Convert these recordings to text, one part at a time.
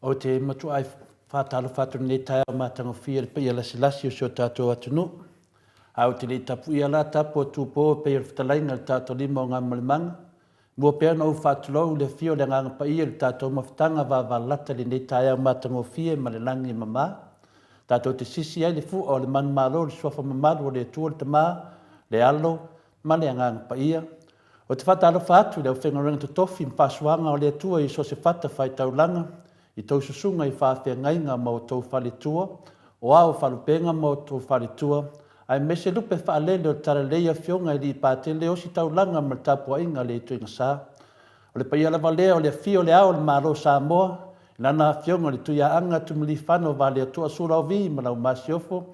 Ou te matuai faatalofa atu i lenei taeao matagofie i le paia lasilasi o si o tatou atunuu. Ae ou te le i tapuia la tapu o Tupo e pei o le fetalaiga i le taotolima o Galumalemana, e mua pea ona ou faatulou i le afio o le Agaga Paia i le tatou mafutaga vavalalata i lenei taeao matagofie ma le lagi e mama. Tatou te sisi ai le fua o le manumalo i le Suafa mamalu o le Atua le Tama, le Alo ma le Agaga Paia. Ou te faatalofa atu i le aufaigaluega totofi ma faasuaga o le Atua i so o se fatafaitaulaga, i tou susuga i faafeagaiga ma outou faletua, o ao o faalupega ma outou faletua, aemaise lupe faalele o le Talalelei Afioga i Alii Patele Ositaulaga ma le tapuaiga a le Ituaiga Sa. O le paia lava lea o le afio o Le Ao o le Malo o Samoa, i Lana Afioga i le Tuiaana Tumilifano Valeatoa Sualauvi ma lau Masiofo, o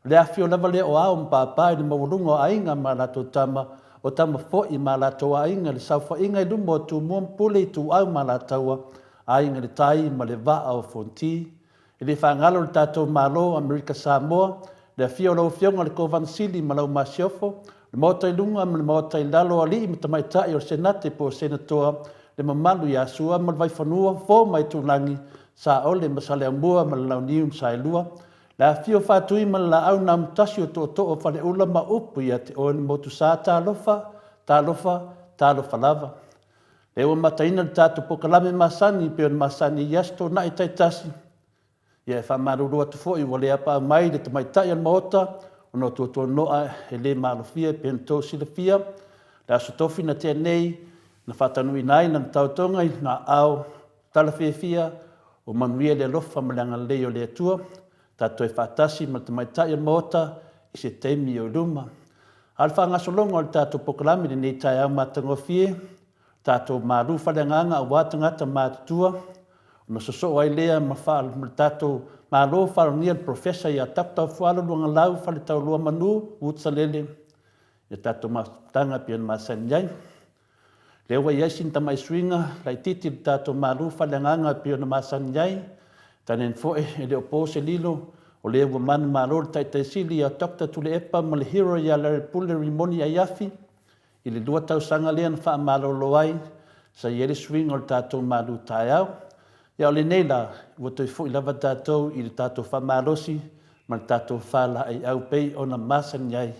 le afifio lava lea o Ao ma Papa i le maualuga o Aiga ma a latou Tama, o Tama foi ma a latou Aiga, le saofaiga i luma o Tumua ma Pule, Ituau ma Alataua, Aiga i le Tai ma le Vaa o Fonoti. E le faagalo le tatou Malo o Amerika Samoa, le afio o lau Afioga i le Kovana Sili ma lau Masiofo, le Maota i Luga ma le Maota i Lalo, Alii ma Tamaitai o le Senate po o Senatoa, le mamalu ia Sua ma le Vaifanua, Fofo ma Aitulagi, Saole ma Saleaaumua ma le Launiu na Saelua, le afifio o Faatui ma le Laau na Amotasi o Tootoo o Faleula ma upu ia te oe le Motusa, talofa, talofa, talofa lava. Lea ua mataina le tatou polokalame masani e pei ona masani i aso Toonai taitasi. Ia e faamalulu atu foi ua le apaau mai le tamaitai o le Maota ona o tuatuano'a e le maalofia e pei ona outou silafia. Le Aso Tofi na tea nei na faataunuuina ai lana taotoga i aao tala fiafia ua manuia i le alofa ma le agalelei o le Atua. Tatou toe faatasi ma le tamaitai o le Maota i se taimi o i luma. A o le faagasologa o le tatou polokalame i lenei taeao matagofie, tatou malu faaleagaga aua tagata matutua, ona sosoo ai lea ma le tatou Malo faalogia le Polofesa ia Doctor Fualo Luagalau Faletaulua Manu Wood Salele i a tatou mafutaga e pei ona masani ai. Lea ua i ai sina tamai suiga laitiiti i le tatou malu faaleagaga e pei ona masani ai, tainane foi e le o po se lilo, o lea ua manumalo le Taitai Sili ia Doctor Tuilaepa ma le Hero ia Larry Pule Rimoni Aiafi i le 2 tausaga lea na faamalolo ai sa i ai le suiga o le tatou malu taeao. Ia o lenei la, ua toe foi lava tatou i le tatou faamalosi ma le tatou faalaeiau pei ona masani ai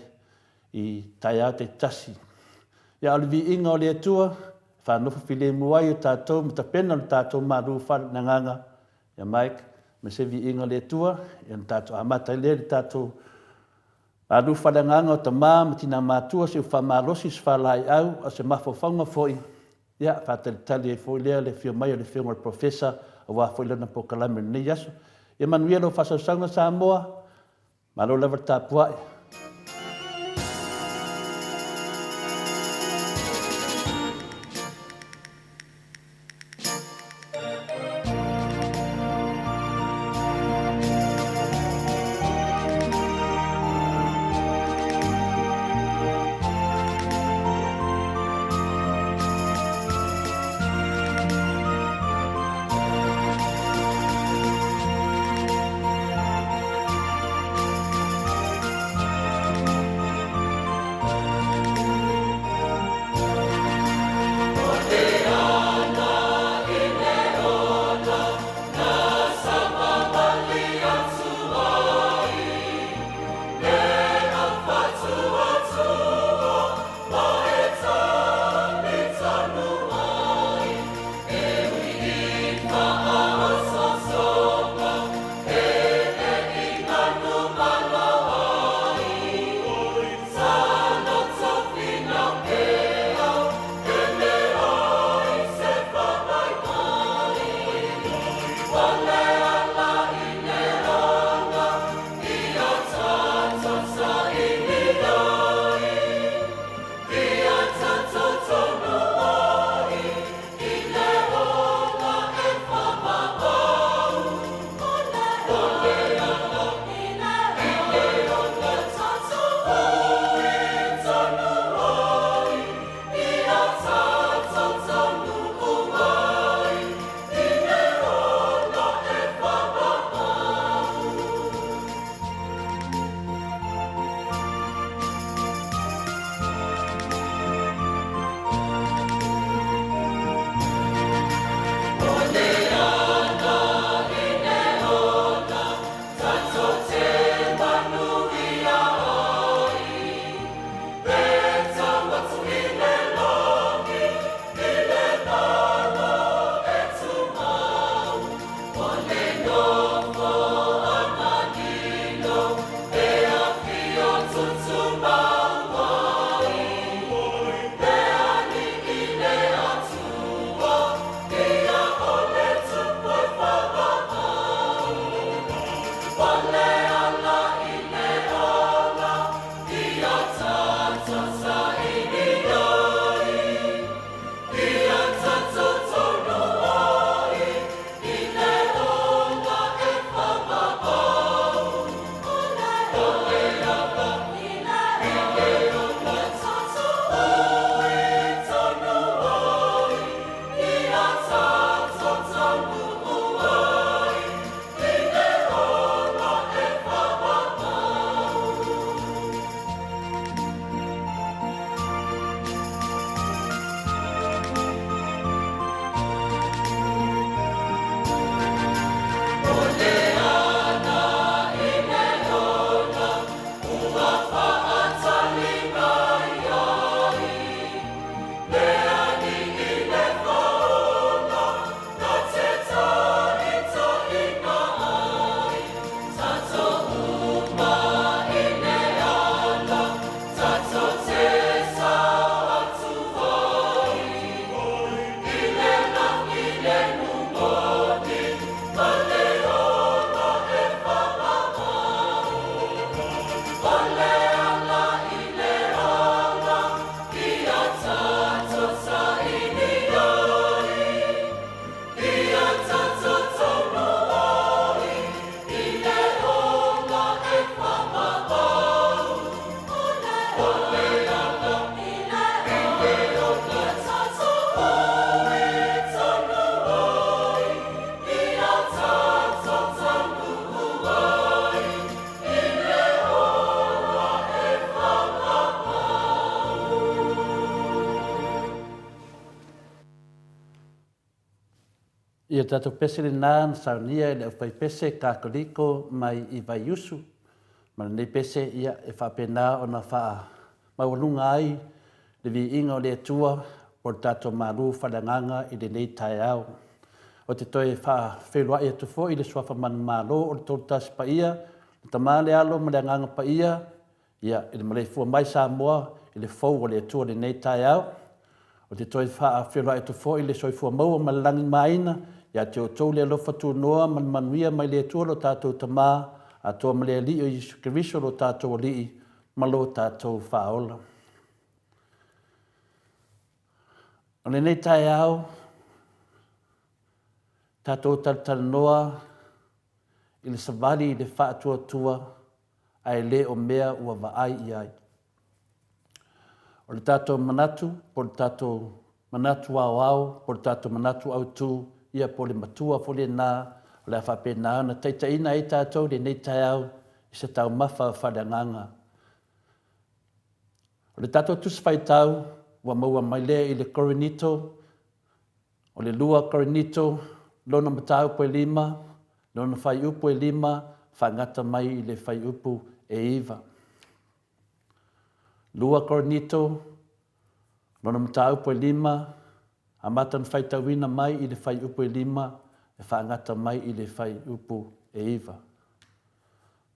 i taeao taitasi. Ia a o le viiga o le Atua, e faanofo filemu ai o tatou ma tapena lo tatou malu faaleagaga, ia Mike, ma se viiga o le Atua, ia ona tatou amata ai lea i le tatou malu faaleagaga o tama ma tina matua, se upu faamalosi, se faalaeiau, a o se mafaufauga foi, ia faatalitali ai foi lea le afio mai o le Afioga i le Polofesa aua foi lana polokalame i lenei aso. Ia manuia lau faasausauga Samoa. Malo lava le tapuai. Ia tatou pese lena na saunia e le aufaipese Katoliko mai i Vaiusu. Ma lenei pese, ia, e faapena ona faamaualuga ai le viiga o le Atua po o le tatou malu faaleagaga i lenei taeao. Ou te toe faafeiloai atu foi i le Suafa Manumalo o le Tolutasi Paia, le Tama, le Alo ma le Agaga Paia, ia, i le maleifua mai Samoa i le fou o le Atua i lenei taeao. Ou te toe faafeiloai atu foi i le soifua maua ma le lagimaina ia te outou le alofa tunoa ma le manuia mai le Atua lo tatou Tama, atoa ma le Alii o Iesu Keriso lo tatou Alii ma lo tatou Faaola. O lenei taeao, tatou talatalanoa i le savali i le faatuatua ae le o mea ua vaai i ai. O le tatou manatu, po o le tatou manatu aoao, po o le tatou manatu autu, ia po o le matua foi lena o le a faapena ona taitaiina ai tatou i lenei taeao i se taumafa faaleagaga. O le tatou Tusi Faitau ua maua mai lea i le Korinito, o le 2 Korinito, lona mataupu e 5, lona fuaiupu e 5, faagata mai i le fuaiupu e 9. 2 Korinito, lona mataupu e 5, amata ona faitauina mai i le fuaiupu e 5, e faagata mai i le fuaiupu e 9.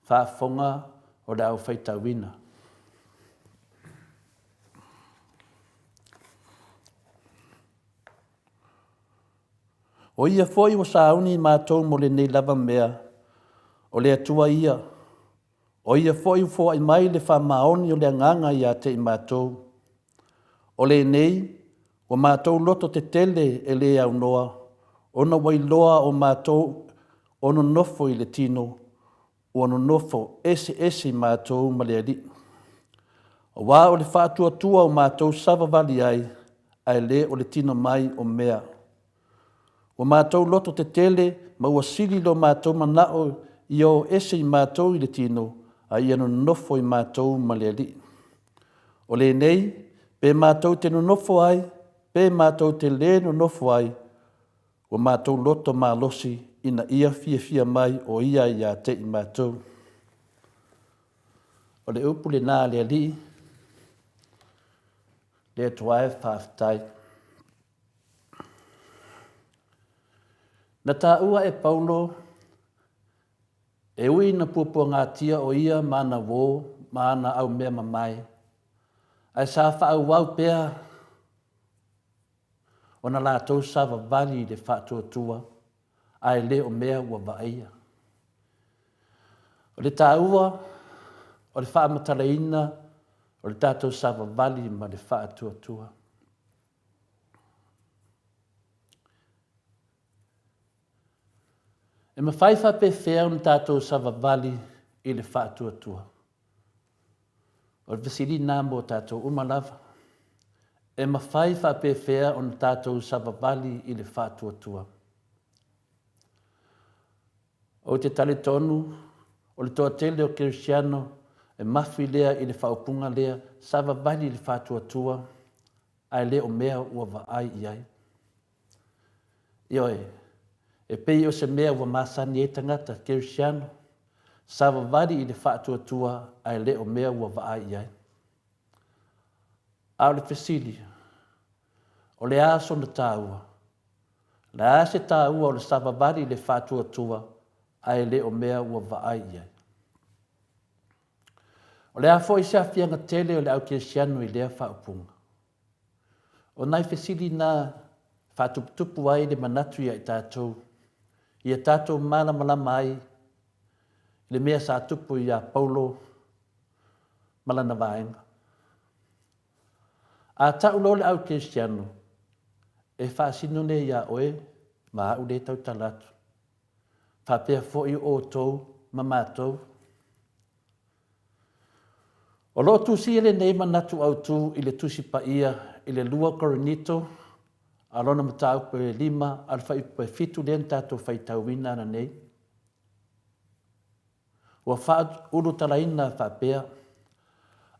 Faafofoga o le au faitauina. O ia foi ua sauni i matou mo lenei lava mea, o le Atua ia, o ia foi ua foai mai le faamaoni o le Agaga ia te i matou. O lenei, ua matou loto tetele e le aunoa, ona ua iloa o matou o nonofo i le tino, ua nonofo eseese matou ma le Alii. Aua o le faatuatua o matou savavali ai, ae le o le tino mai o mea. Ua matou loto tetele ma ua sili lo matou manao ia o ese i matou i le tino, a ia nonofo i matou ma le Alii. O lenei, pe matou te nonofo ai, pe matou te le nonofo ai, ua matou loto malosi ina ia fiafia mai o ia ia te i matou. O le upu lena a le Alii, le Atua e faafetai. Na taua e Paulo, e ui ina puapuagatia o ia ma ana uō ma ana aumea mamae, ae sa faaauau pea ona latou savavali i le faatuatua, ae le o mea ua vaaia. O le taua o le faamatalaina o le tatou savavali ma le faatuatua. E mafai faapefea ona tatou savavali i le faatuatua? O le fesili lena mo tatou uma lava. E mafai faapefea ona tatou savavali i le faatuatua? Ou te talitonu o le toatele o Kerisiano e mafi lea i le faaupuga lea, savavali i le faatuatua, ae le o mea ua vaai i ai. Ioe, e pei o se mea ua masani ai tagata Kerisiano, savavali i le faatuatua ae le o mea ua vaai i ai. A o le fesili, o le a sona taua? O le a se taua o le savavali i le faatuatua ae le o mea ua vaai i ai? O le a foi se aafiaga tele o le au kerisiano i lea faaupuga? O nai fesili na e faatuputupu ai le manatu ia i tatou, ia tatou malamalama ai i le mea sa tupu ia Paulo ma lana vaega. A tau loa le au kerisiano, e faasino lea ia oe ma au lea e tautala atu. Faapea foi outou ma matou. O lo o tusia lenei manatu autu i le Tusi Paia i le 2 Korinito a lona mataupu e 5 a le fuaiupu e 7 lea na tatou faitauina ananei. Ua faaulutalaina faapea,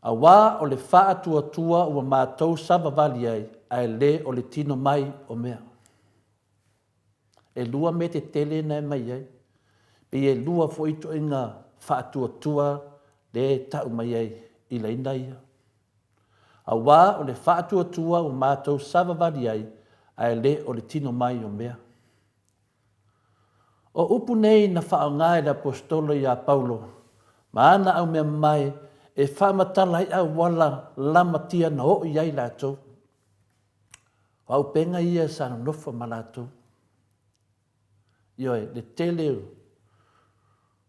Aua o le faatuatua ua matou savavali ai, ae le o le tino mai o mea. Elua mea tetele na e aumai ai. Pei elua foi ituaiga faatuatua lea e tau mai ai i laina ia. Aua o le faatuatua ua matou savavali ai, ae le o le tino mai o mea. O upu nei na faaaoga e le Aposetolo ia Paulo ma ana aumeamamae e faamatala ai auala lamatia na oo i ai latou. O auupega ia sa nonofo ma latou. Ioe, le tele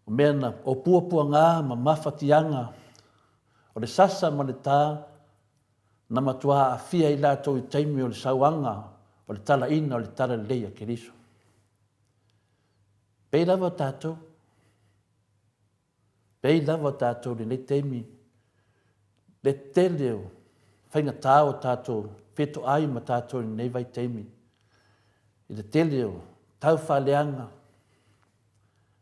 o mea na, o puapuaga ma mafatiaga, o le sasa ma le tā, na matua aafia ai latou i taimi o le sauaga o le talaina o le Talalelei a Keriso. Pei lava tatou, pei lava tatou i lenei taimi, le tele o faigata o tatou fetoai ma tatou i lenei vaitaimi, i le tele o taufaaleaga,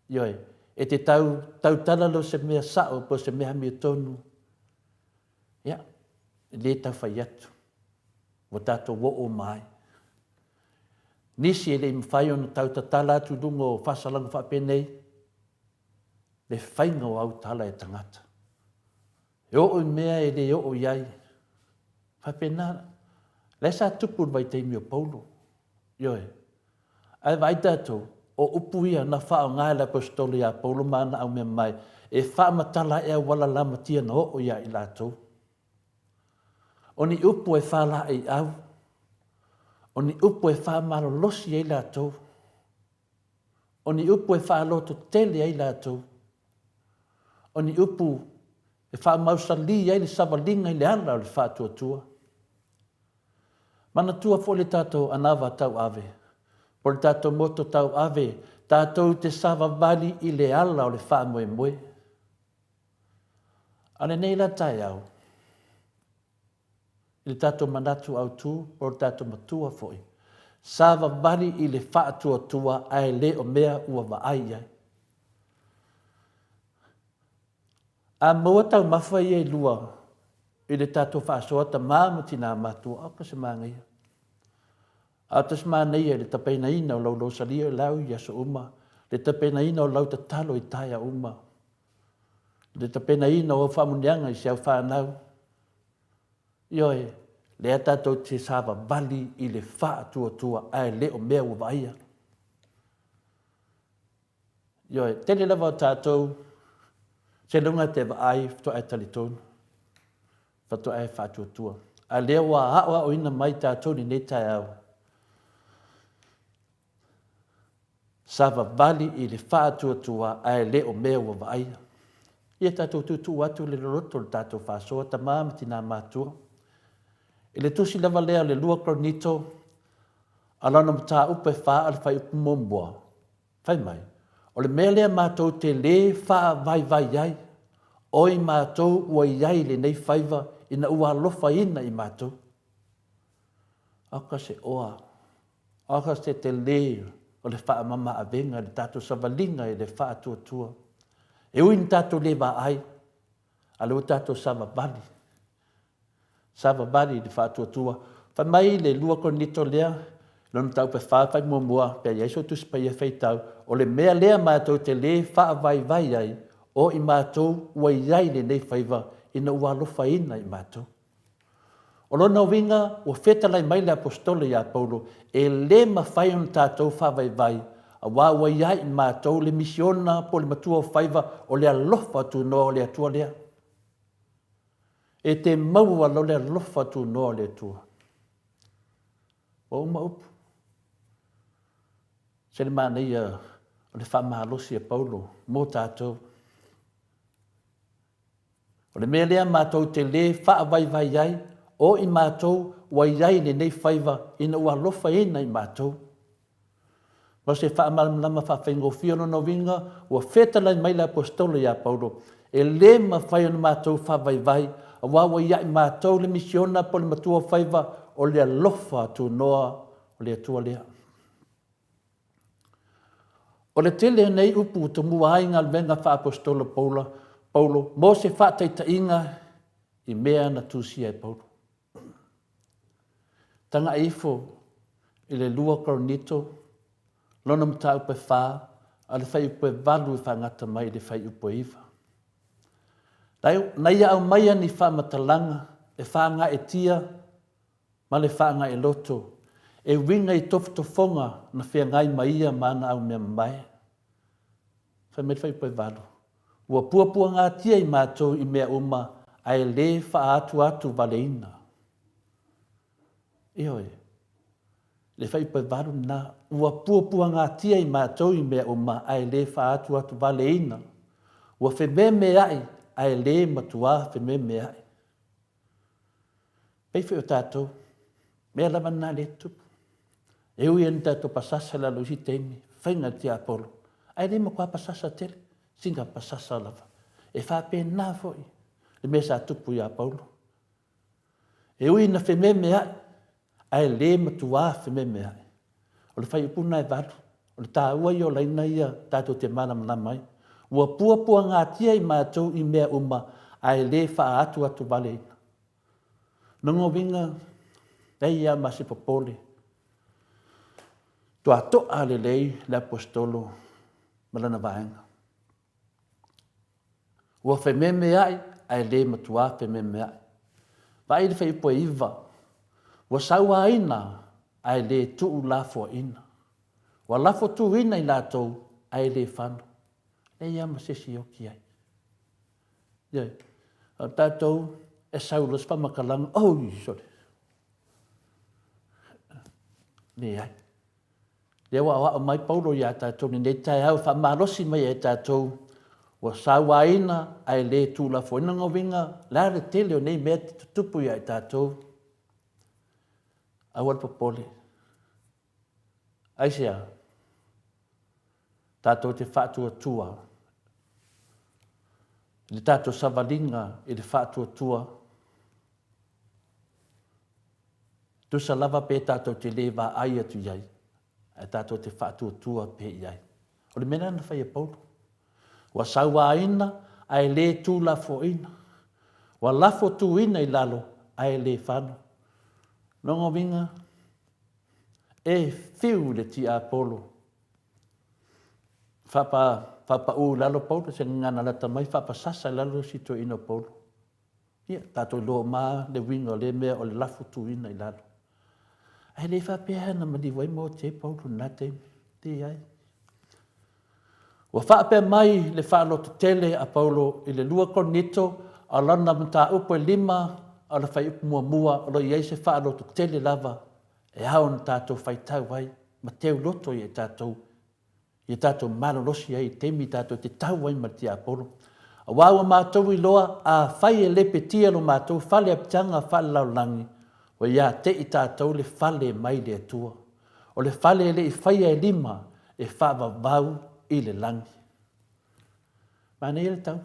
ioe, e te tau tautala lea o se mea sao po o se mea amiotonu, ia, e le tau fai atu, ua tatou oo uma ai. Nisi e le i mafai ona tau tatala atu i luga o faasalaga faapenei, le faiga o au tala e tagata. E oo i mea e le oo i ai. Faapena, la e sa tupu i le vaitaimi o Paulo. Ioe. Ae vaai tatou, o upu ia na faaaoga e le Aposetolo ia Paulo ma ana aumeamamae e faamatala ai auala lamatia na oo ia i latou. O ni upu e faalaeiau, o ni upu e faamalolosi ai latou, o ni upu e faalototele ai latou, o ni upu e faamausalī ai le savaliga i le ala o le faatuatua. Manatua foi le tatou anava tauave, po o le tatou moto tauave, tatou te savavali i le ala o le faamoemoe. A o lenei la taeao, i le tatou manatu autu po o le tatou matua foi, savavali i le faatuatua ae le o mea ua vaai i ai. A maua taumafa ia e lua i le tatou faasoa tama ma tina matutua, oka se manaia. A o se manaia i le tapenaina o lau losalia i lau i aso uma, le tapenaina o lau tatalo i taeao uma, le tapenaina o au faamanuiaga i si au fanau. Ioe, lea tatou te savavali i le faatuatua ae le o mea ua vaaia. Ioe, tele lava o tatou seiloga e te vaai faatoa e talitonu, faatoa e faatuatua. A lea ua aoaoina mai tatou i lenei taeao, savavali i le faatuatua ae le o mea ua vaaia. Ia tatou tuutuu atu le loloto o le tatou faasoa, tama ma tina matutua. I le tusi lava lea o le 2 Korinito, a lana mataupu e fa o le fuaiupu muamua, Fai mai, o le mea lea matou te lē faavaivai ai, o i matou ua i ai i lenei faiva ina ua alofaina i matou. Aoka se oa, aoka se telē o le faamama-avega i le tatou savaliga i le faatuatua. E ui ina tatou le vaai, a o lea ua tatou savavali Savavali i le faatuatua. Fai mai le 2 Korinito lea, lona mataupu e 4 fai muamua, pe a i ai sou Tusi Paia e faitau, o le mea lea matou te lē faavaivai ai, o i matou ua i ai lenei faiva ina ua alofaina i matou. O lona uiga, ua fetalai mai le Aposetolo ia Paulo, e lē mafai ona tatou faavaivai, aua ua i ai i matou le misiona po o le matua o faiva o le alofa tunoa o le Atua lea. E te maua loa le alofa tunoa o le Atua. Ua uma upu. Se le manaia o le faamalosi a Paulo mo tatou. O le mea lea matou te lē faavaivai ai, o i matou ua i ai lenei faiva ina ua alofaina i matou. Ma o se faamalamalama faafaigofie o lona uiga, ua fetalai mai le Aposetolo ia Paulo, e lē mafai ona matou faavaivai, aua ua ia i matou le misiona po o le matua o faiva o le alofa tunoa o le Atua lea. O le tele o nei upu ua tomua ai galuega faaaposetolo Paula, Paulo mo se faataitaiga i mea na tusia e Paulo. Tagai ifo i le 2 Korinito, Lona mataupu e fa, a o le fuaiupu e valu e faagata mai i le fuaiupu e iva. Na ia aumaia ni faamatalaga e faagaeetia ma le faagaeloto e uiga i tofotofoga na feagai ma ia ma ana aumeamamae. Fai mai le fuaiupu e valu, Ua puapuagatia i matou i mea uma ae le faaatuatuvaleina. Ioe. Le fuaiupu e valu lena, ua puapuagatia i matou i mea uma ae le faaatuatuvaleina. Ua fememeai ae le matuā fememeai. Pei foi o tatou, mea lava lena lea e tutupu. E ui lava ina tatou pasasa i lalo i isi taimi, faiga a le tiapolo, ae le matua pasasa tele, sina pasasa lava. E faapena foi le mea sa tupu ia Paulo. E ui ina fememeai, ae le matuā fememeai. O le fuaiupu lena e valu. O le taua ia o laina ia tatou te malamalama ai. Ua puapuagatia i matou i mea uma, ae le faaatuatuvaleina. Lona uiga, leai lava ma se popole, matua to'a lelei le Aposetolo ma lana vaega. Ua fememeai ae le matuā fememeai. Vaai i le fuaiupu e iva, ua sauaina ae le tuulafoaiina. Ua lafotuina i latou ae le fano. Leai lava ma se isi e oti ai. Ioe. A o tatou e sau loa se faamatalaga, oi sole. Leai. Lea ua aoao mai Paulo iā tatou i lenei taeao e faamalosi mai ai tatou, ua sauaina ae le tuulafoaina. Lona uiga, o le a le tele o nei mea e tutupu ia i tatou, aua le popole. Aisea? Tatou te faatuatua i le tatou savaliga i le faatuatua Tusa lava pe tatou te le vaai atu i ai, ae tatou te faatuatua pea i ai. O le mea lena na fai e Paulo. Ua sauaina ae le tuulafoaina. Ua lafotuina i lalo ae le fano. Lona uiga, e fiu le tiapolo. Faapa, faapaū i lalo Paulo, se gagana lata mai, faapasasa i lalo si toeaina o Paulo. Ia, tatou iloa uma lava le uiga o lea mea o le lafo tuuina i lalo. Ae le faapea na maliu ai ma oti ai Paulo i lena taimi. Leai. Ua faapea mai le faalototele a Paulo i le lua Korinito a lana mataupu e lima o le fuaiupu muamua o lo o i ai se faalototele lava e ao ona tatou faitau ai ma teuloto ia i tatou ia tatou malolosi ai i taimi tatou te tau ai ma le tiapolo. Aua ua matou iloa, afai e lepetia lo matou fale apitaga faalelalolagi, ua ia te i tatou le fale mai le Atua. O le fale e le i faia e lima, e faavavau i le lagi. Manaia le taui.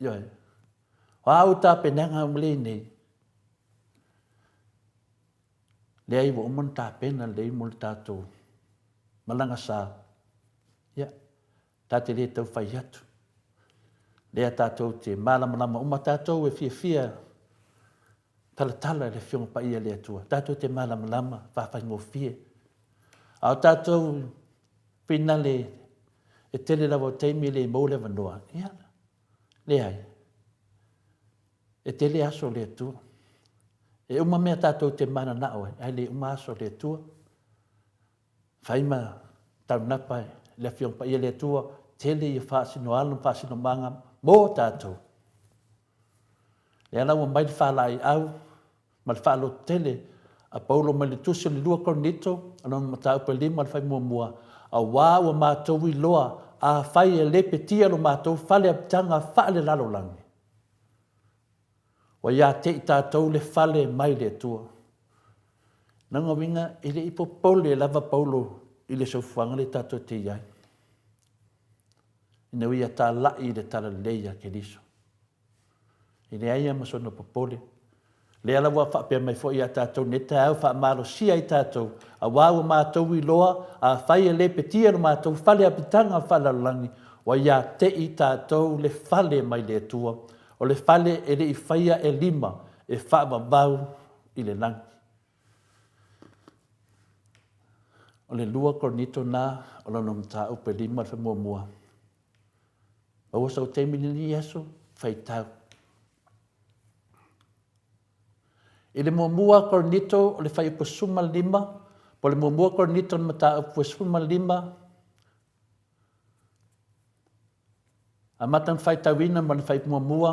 Ioe. O a ou tapenaga uma lea i nei, Leai ua uma ona tapena lelei mo le tatou malaga sa, ia, ta te le tau fai atu. Lea tatou te malamalama uma tatou e fiafia talatala i le Afioga Paia a le Atua. Tatou te malamalama faafaigofie. A o tatou finale e tele lava o taimi e le maua le avanoa, ia, leai. E tele aso o le Atua. E uma mea tatou te mananao ai, ae le uma aso o le Atua. Fai ma taunapa le Afioga Paia le Atua, tele ia faasinoala ma faasinomaga mo tatou. Lea la ua mai le faalaeiau ma le faalototele a Paulo mai le tusi o le lua Korinito, lona mataupu e lima le fai muamua, Auā ua matou iloa, afai e lepetia lo matou fale apitaga faalelalolagi, Ua ia te i tatou le fale mai le Atua. Lona uiga, e le i popole lava Paulo i le soifuaga lea tatou te i ai, ina ua ia talai i le talalelei a Keriso. E leai lava ma sona popole. Lea la ua faapea mai foi ia tatou nei taeao faamalosia ai tatou, aua ua matou iloa, afai e lepetia lo matou fale apitaga faalelalolagi, ua ia te i tatou le fale mai le Atua, o le fale e le i faia e lima, e faavavau i le lagi. O le 2 Korinito na o lona mataupu e 5 le faamuamua. Maua sou taimi i lenei aso, faitau. I le muamua Korinito o le fuaiupu 15, po o le muamua Korinito o le mataupu 15, amata ona faitauina ma le fuaiupu muamua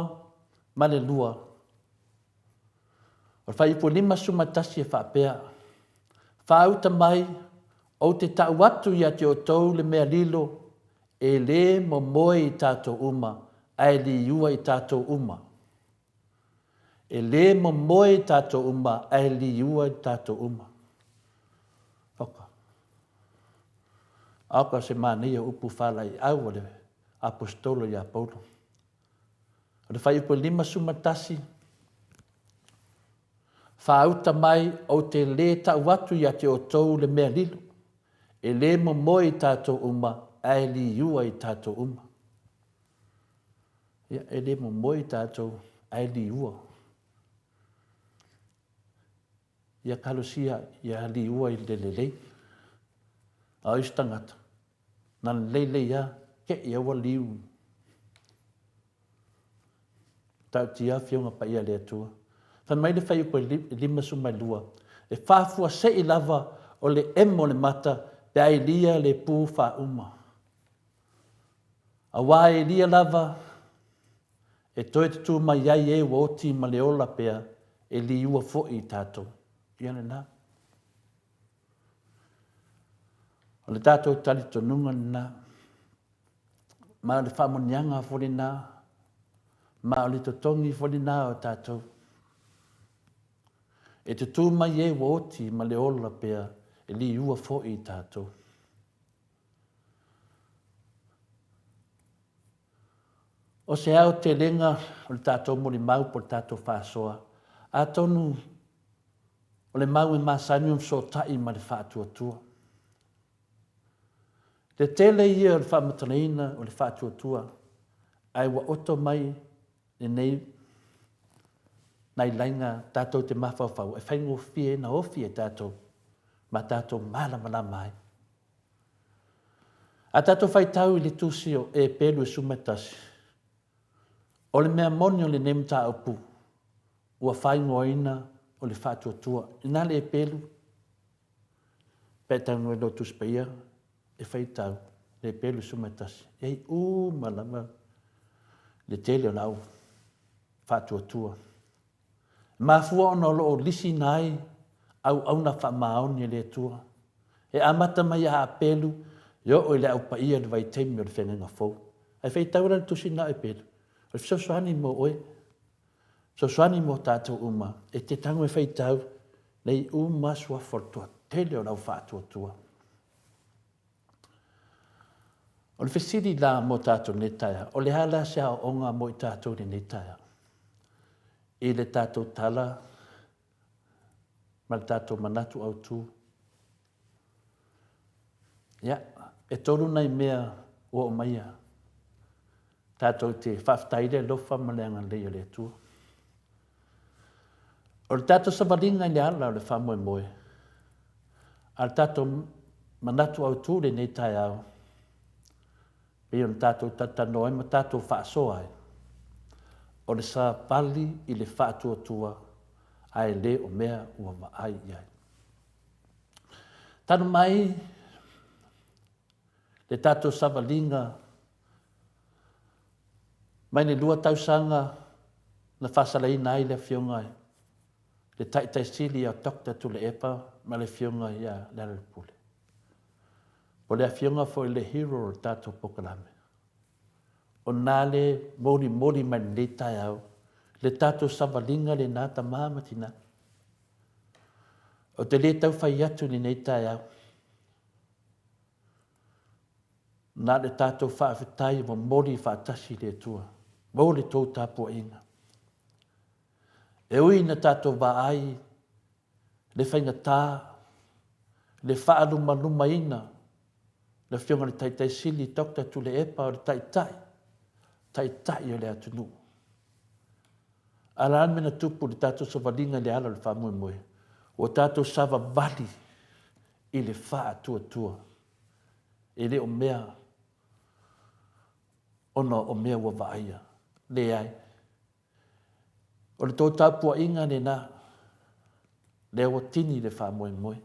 ma le lua. O le fuaiupu 51 e faapea, Faauta mai, ou te tau atu ia te outou le mea lilo, e lē momoe i tatou uma, ae liua i tatou uma. E lē momoe i tatou uma, ae liua i tatou uma. Oka. Oka se manaia o upu faalaeiau a le Aposetolo ia Paulo. O le fuaiupu e 51, Faauta mai, ou te lē tau atu ia te outou le mea lilo, e lē momoe i tatou uma, ae liua i tatou uma. Ia, e lē momoe i tatou, ae liua. Ia talosia ia liua i le lelei. A o isi tagata, na ona lelei lava, te i lava ua liu. Matautia Afioga Paia a le Atua. Fai mai le fuaiupu e 52, e faafuasei lava o le emo o le mata pe a ilia le pu faauma. Aua e ilia lava e toe tutū mai ai e ua oti ma le ola pea e liua foi i tatou. Ia lena. O le tatou talitonuga lena. Ma o le faamanuiaga foi lena, ma o le totogi foi lena o tatou. E tutū mai e ua oti ma le ola pea e liua foi i tatou. O se aotelega o le tatou molimau po o le tatou faasoa, atonu o le mau e masani ona fesootai ma le faatuatua. Le tele ia o le faamatalaina o le faatuatua, ae ua oto mai lenei nai laina tatou te mafaufau e faigofie ai ona ofi e tatou ma tatou malamalama ai. A tatou faitau i le tusi o Eperu e 11, o le mea moni o lenei mataupu ua faaigoaina o le faatuatua. Inā le Eperu, pe a e tago i lou Tusi Paia e faitau le Eperu 11, e i ai uma lava le tele o le au faatuatua. E mafua ona o lo o lisiina ai auauna faamaoni a le Atua. E amata mai ia Apelu e oo i le Au Paia i le vaitaimi o le Feagaiga Fou. Ae faitau la le tusi lena o Eperu, o le fesoasoani mo oe, fesoasoani mo tatou uma e te tago e faitau nei uma suafa o le toatele o le au faatuatua. O le fesili la mo tatou i lenei taeao, o le a la se aoaoga mo i tatou i lenei taeao? I le tatou tala ma le tatou manatu autu. Ia, e tolu nai mea ua oo mai ia tatou te faafetai i le alofa ma le agalelei o le Atua. O le tatou savaliga i le ala o le faamoemoe, a le tatou manatu autu i lenei taeao, pei ona tatou talatalanoa ai ma tatou faasoa ai, o le savali i le faatuatua ae le o mea ua vaai i ai. Talu mai le tatou savaliga mai le 2 tausaga na faasalaina ai le Afioga i le Taitai Sili ia Doctor Tuilaepa ma le Afioga ia Lealailepule. O le Afioga foi le hero o le tatou polokalame. O na le molimoli mai lenei taeao le tatou savaliga lena tama ma tina. Ou te le tau fai atu i lenei taeao. Na o le tatou faafetai e momoli faatasi i le Atua mo le tou tapuaiga. E ui ina tatou vaai le faigata, le faalumalumaina le Afioga i le Taitai Sili Doctor Tuilaepa o le Taitai, Taitai o le atunuu. A o le a le mea na tupu i le tatou savaliga i le ala o le faamoemoe? Ua tatou savavali. i le faatuatua. E le o mea ona o mea ua vaaia. Leai. O le tou tapuaiga lena, lea ua tini le faamoemoe.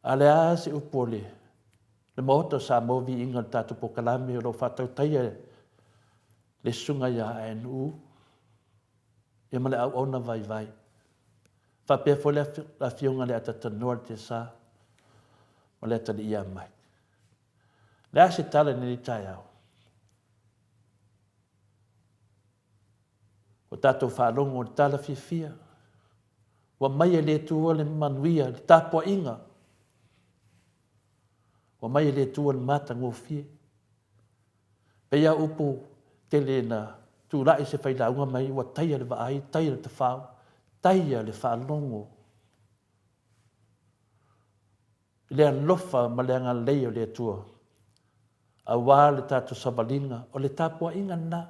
A o le a se upu o le le Maota o Samoa Viiga o le tatou polokalame o lo o faatautaia le Susuga ia ANU ia ma le auauna vaivai. Faapea foi le Afioga i le Atatanoa Letesa ma le atalii ia Mike. O le a se tala i lenei taeao? Ua tatou faalogo i le tala fiafia Ua mai e le Atua le manuia, le tapuaiga. Ua mai e le Atua le matagofie. Pei lava upu tele na tulai se failauga mai ua taia le vaai, taia le tafao, taia le faalogo i le alofa ma le agalelei o le Atua aua le tatou savaliga. O le tapuaiga lena.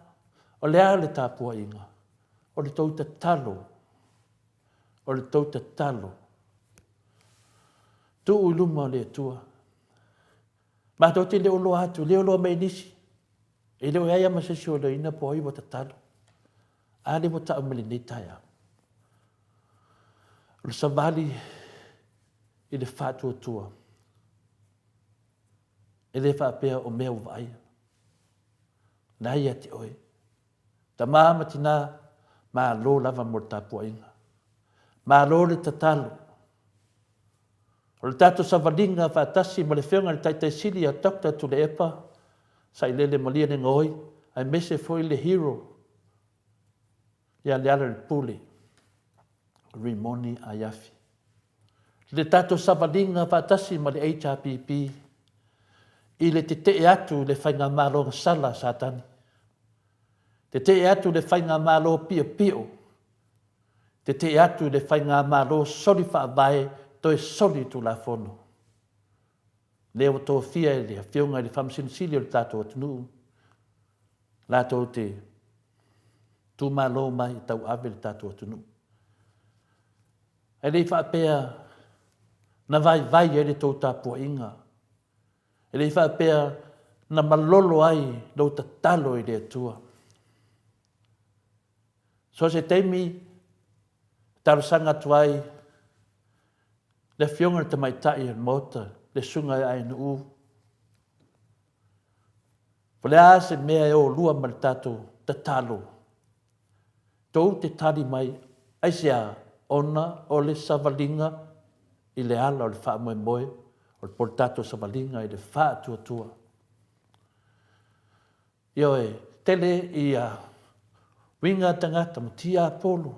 O le a le tapuaiga? O le tou tatalo. O le tou tatalo. Tuu i luma o le Atua. Matou te le o iloa atu, le o iloa mai e nisi. E le o i ai lava ma se isi o iloaina po o ai ua tatalo. A lea ua tau mai lenei taeao. O le savali i le faatuatua. E le faapea o mea ua vaaia. Na ia te oe. Tama ma tina, malo lava mo le tapuaiga. Malo le tatalo. O le tatou savaliga faatasi ma le Afioga i le Taitai Sili ia Doctor Tuilaepa Sailele Malielegaoi aemaise foi le hero ia Lealailepule Rimoni Aiafi. Le tatou savaliga faatasi ma le HRPP i le tetee atu i le faigamalo gasala a Satani, tetee atu i le faigamalo piopio, tetee atu i le faigamalo soli faavae toe soli tulafono. Lea ua tofia e le Afioga i le Faamasino Sili o le tatou atunuu latou te tumalo mai e tauave le tatou atunuu. Ae le i faapea na vaivai ai le tou tapuaiga. E le i faapea na malolo ai lou tatalo i le Atua. So o se taimi talosaga atu ai le Afioga i le Tamaitai o le Maota, le Susuga ia ANU, o le a se mea e ōlua ma le tatou tatalo? Tou te tali mai, Aisea? Ona o le savaliga i le ala o le faamoemoe, o le tatou savaliga i le faatuatua. Ioe, tele ia uiga tagata ma tiapolo,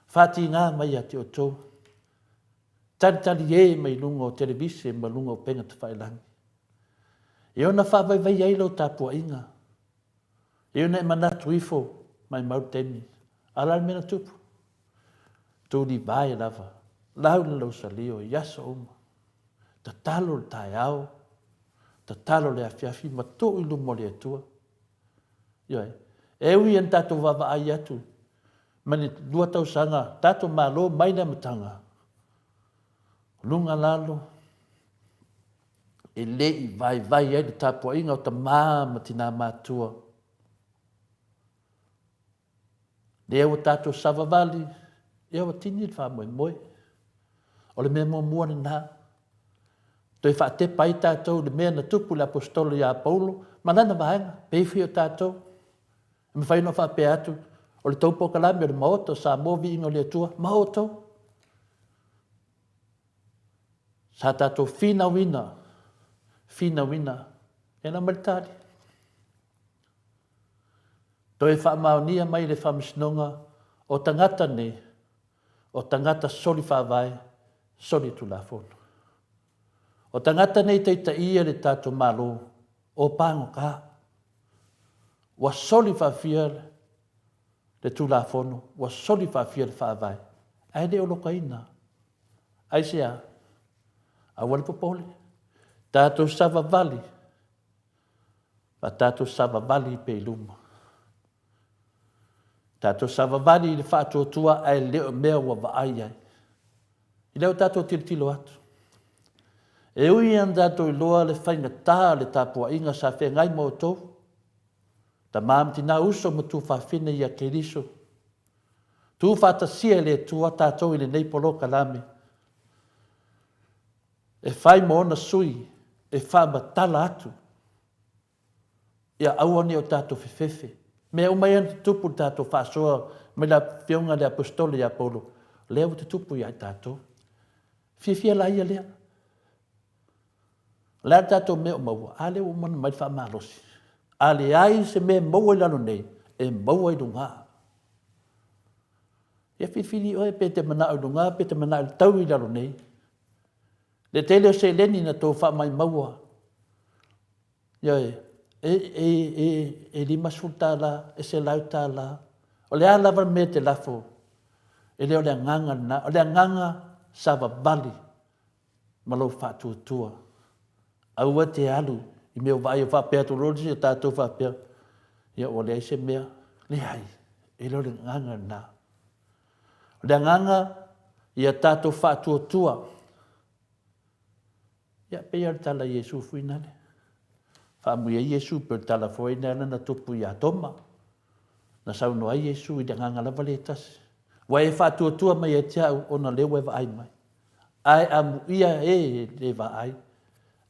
faatiga mai ia te outou, talitali e mai luga o televise ma luga o upega tafailagi. E ona faavaivaia ai lau tapuaiga, e ona e manatu ifo, maimau le taimi. A o le a le mea na tupu? Tulivae lava, lau le lausalio i aso uma. Tatalo le taeao, tatalo le afiafi ma tuu i luma o le Atua. Ioe. E ui ina tatou vaavaai atu ma ni lua tausaga, tatou Malo mai le amataga, luga lalo, e le i vaivai ai le tapuaiga o tama ma tina matua. Lea ua tatou savavali, ia ua tini le faamoemoe. O le mea muamua lena, toe faatepa ai tatou i le mea na tupu i le Aposetolo ia Paulo ma lana vaega, pei foi o tatou. E mafai ona faapea atu, o le tou polokalame o le Maota o Samoa Viiga o le Atua ma outou. Sa tatou finauina, finauina, e na mai le tali. Toe faamaonia mai le Faamasinoga o tagata nei, o tagata soli faavae, soli tulafono. O tagata nei taitaia le tatou Malo, o pagota. Ua soli faafia le tulafono, ua soli faafia le faavae, ae le o lokaina. Aisea? Aua le popole. Tatou savavali, ma tatou savavali pea i luma. Tatou savavali i le faatuatua ae le o mea ua vaai ai. I lea ua tatou tilotilo atu, e ui ina tatou iloa le faigata o le tapuaiga sa feagai ma outou, tama ma tina, uso ma tuafafine ia Keriso, tuufaatasia e le Atua tatou i lenei polokalame e fai ma ona sui e faamatala atu Ia aua ne i o tatou fefefe. Mea uma ia na tutupu i le tatou faasoa mai le Afioga i le Aposetolo ia Paulo, lea ua tutupu ia i tatou. Fiafia la ia lea. O le a le tatou mea o maua? A lea ua uma ona aumai le faamalosi. A leai se mea e maua i lalo nei, e maua i luga. Ia filifili oe pe te manao i luga pe te manao i le tau i lalo nei. Le tele o seleni na tou faamaimaua Ioe, e, e, e, e $50, e $100. O le a lava le mea e te lafo, e le o le agaga lena. O le agaga savavali ma lou faatuatua. Aua e te alu i mea ua vaai faapea atu loa si o tatou faapea, ia ua leai se mea. Leai, e le o le agaga lena. O le agaga ia tatou faatuatua. Ia, pei lava o le tala a Iesu foi nale. Faamanuia ai Iesu pei o le tala foi lea na tupu ia Toma. Na saunoa ai Iesu i le agaga lava lea e tasi. Ua e faatuatua mai ia te au ona o lea ua e vaai mai. Ae amuia e e le vaai,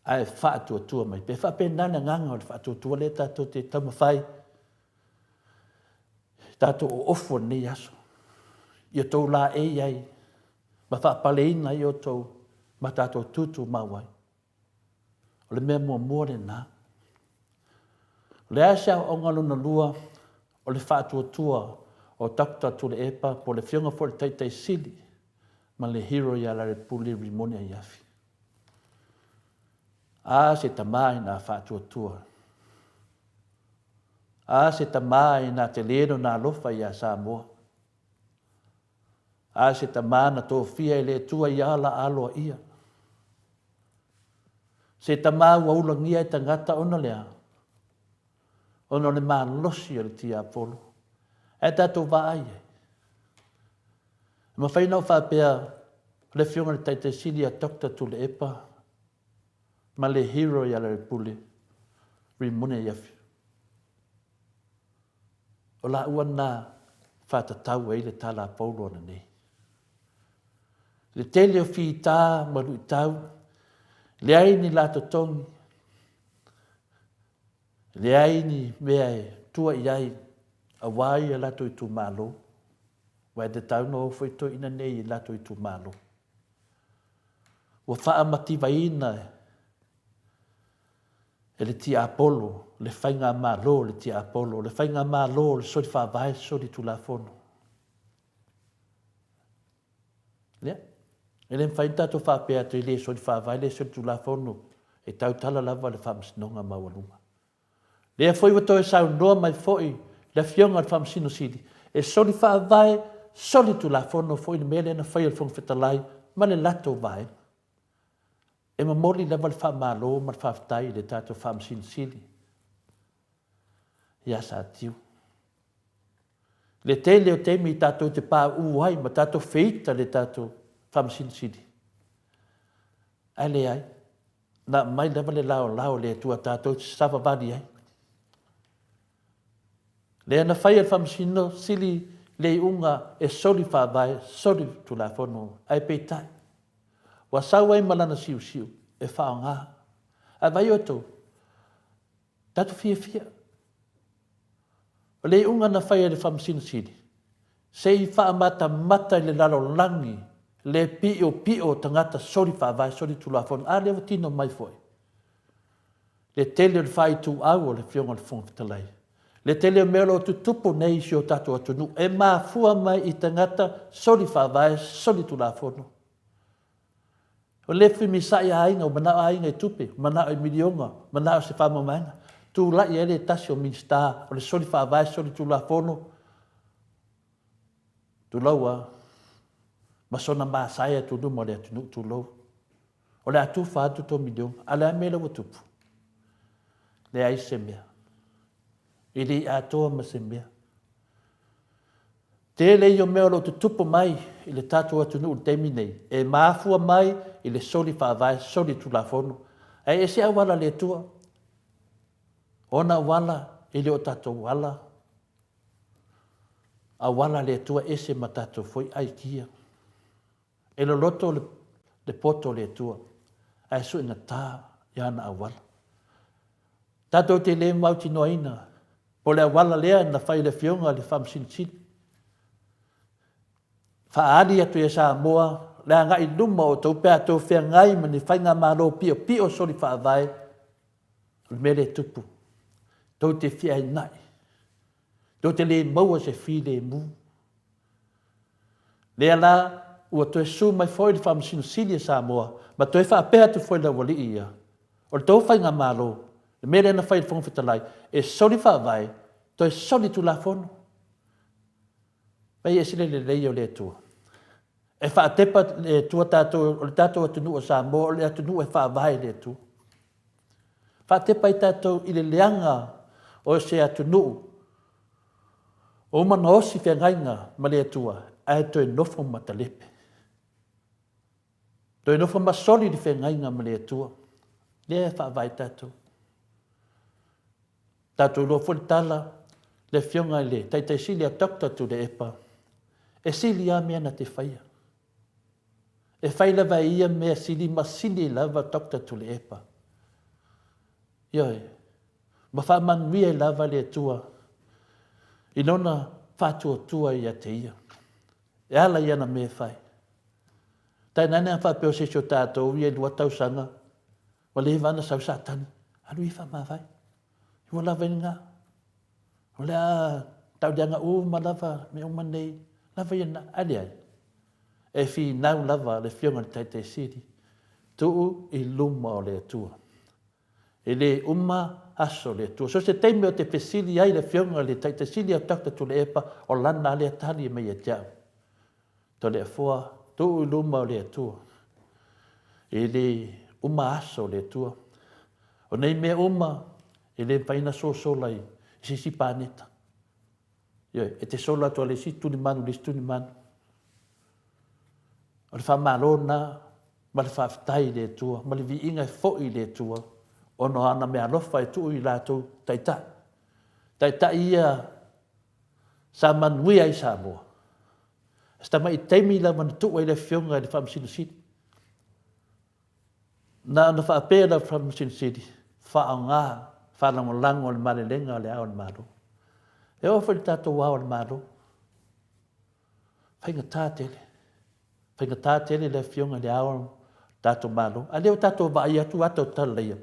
ae faatuatua mai pea. E faapena le agaga o le faatuatua lea tatou te taumafai i tatou oofu o lenei aso. Ia outou laei ai ma faapaleina ai outou ma tatou tutumau ai. O le mea muamua lena. O le a se aoaoga lona lua o le faatuatua o Doctor Tuilaepa po o le Afioga foi i le Taitai Sili ma le hero ia Lealailepule Rimoni Aiafi. A se tama ina faatuatua. A se tama ina tele lona alofa ia Samoa. A se tama na tofia e le Atua ia ala aloaia. Se tama ua ulagia e tagata ona le a? Ona o le malosi o le tiapolo. Ae tatou vaai ai. E mafai ona ou faapea o le Afioga i le Taitai Sili ia Doctor Tuilaepa ma le hero ia Lealailepule Rimone Aiafi. O laua na faatatau ai le tala a Paulo ananei. Le tele o fita ma luitau, leai ni la totogi, leai ni mea e tua i ai aua ia latou itumalo, aua e tatau ona o foi toeaiina nei i latou itumalo. Ua faamativaina e le tiapolo, le faigamalo o le tiapolo, le faigamalo o le soli faavae, soli tulafono. Ia, e le mafai ona tatou faapea atu e le soli faavae, le soli tulafono, e tautala lava le Faamasinoga Maualuga. Lea foi ua toe saunoa mai foi le Afioga i le Faamasino Sili, e soli faavae, soli tulafono foi le mea lea na faia e le Fofoga Fetalai ma le latou vaega. E momoli lava le faamalo ma le faafetai i le tatou Faamasino Sili ia Satiu. Le tele o taimi tatou te pauu ai ma tatou feita le tatou Faamasino Sili, ae leai, na aumai lava le laolao e le Atua tatou te savavali ai. Lea na fai e le Faamasino Sili le iuga e soli faavae, soli tulafono, ae peitai, ua sau ai ma lana siusiu e faaaoga. Ae vaai outou, tatou fiafia. O le iuga na fai e le Faamasino Sili, se i faamatamata i le lalolagi le piopio o tagata soli faavae, soli tulafono. A lea ua tino mai foi le tele o le faaituau o le Afioga i le Fofoga Fetalai, le tele o mea o lo o tutupu nei i si o tatou atunuu e mafua mai i tagata soli faavae, soli tulafono. O le femisa'i a aiga, ua mana'o aiga i tupe, mana'o i miliona, mana'o se faamamaega. Tulai ai le tasi o Minisita o le soli faavae, soli tulafono, tulou a, ma sona masae atu i luma o le atunuu, tulou. O le a tufa atu tou miliona. A o le a le mea lea ua tupu? Leai se mea. E le i atoa ma se mea. Tele ia o mea o lo o tutupu mai i le tatou atunuu i le taimi nei, e mafua mai i le soli faavae, soli tulafono. Ae ese auala a le Atua. O ona auala e le o tatou ala. Auala a le Atua ese ma tatou foi aikia. E loloto le poto o le Atua, ae suegata i ana auala. Tatou te le mautinoaina po o le auala lea na fai e le Afioga i le Faamasino Sili, faaali atu ia Samoa le agai i luma o outou pe a outou feagai ma ni faigamalo piopio soli faavae, o le mea lea e tupu, tou te feainai, tou te le maua se filemu. Lea la ua toe susu mai foi le Faamasino Sili a Samoa ma toe faapea atu foi i le aualii ia, o le tou faigamalo, le mea lea na fai e le Fofoga Fetalai, e soli faavae, toe soli tulafono. Vaai e ese le lelei o le Atua. E faatepa le Atua tatou, o le tatou atunuu o Samoa, o le atunuu e faavae i le Atua. Faatepa ai tatou i le leaga o se atunuu ua uma ona osi feagaiga ma le Atua ae toe nofo ma talepe. Toe nofo ma soli le feagaiga ma le Atua. Lea e faavae tatou. Tatou iloa foi le tala, le afioga i le Taitai Sili ia Doctor Tuilaepa, e sili lava mea na te faia. E fai lava e ia mea sili ma sili lava Doctor Tuilaepa. Ioe. Ma faamanuia ai lava le Atua i lona faatuatua ia te ia. E ala i ana mea e fai. Tainane a faapea o se isi o tatou ia i lua tausaga, ua leva ona sau Satani, alu ia faamavae. Ua lava i lena. O le a tauleaga uma lava mea uma nei, lava ia lena. Ae leai. E finau lava le Afioga i le Taitai Sili, tuu i luma o le Atua. E le uma aso o le Atua. So o se taimi ou te fesili ai i le Afioga i le Taitai Sili ia Doctor Tuilaepa, o lana lava lea tali mai ia te au. Toleafoa, tuu i luma o le Atua. E le uma aso o le Atua. O nei mea uma, e le mafai ona sosola i se isi paneta. Ioe, e te sola atu lava i le isi tulimanu i le isi tulimanu. O le faamalo lena ma le faafetai i le Atua ma le viiga e foi i le Atua ona o ana meaalofa e tuu i latou taitai. Taitai ia sa manuia ai Samoa. O se tamai taimi lava na tuu ai le Afioga i le Faamasino Sili. Na ona faapea lau Faamasino Sili, faaaoga, faalagolago le malelega a le Ao o le Malo. E oo foi i le tatou Ao o le Malo, faigata tele, faigata tele le Afioga i le Ao o le tatou Malo. A o lea ua tatou vaai atu ata o talalaia,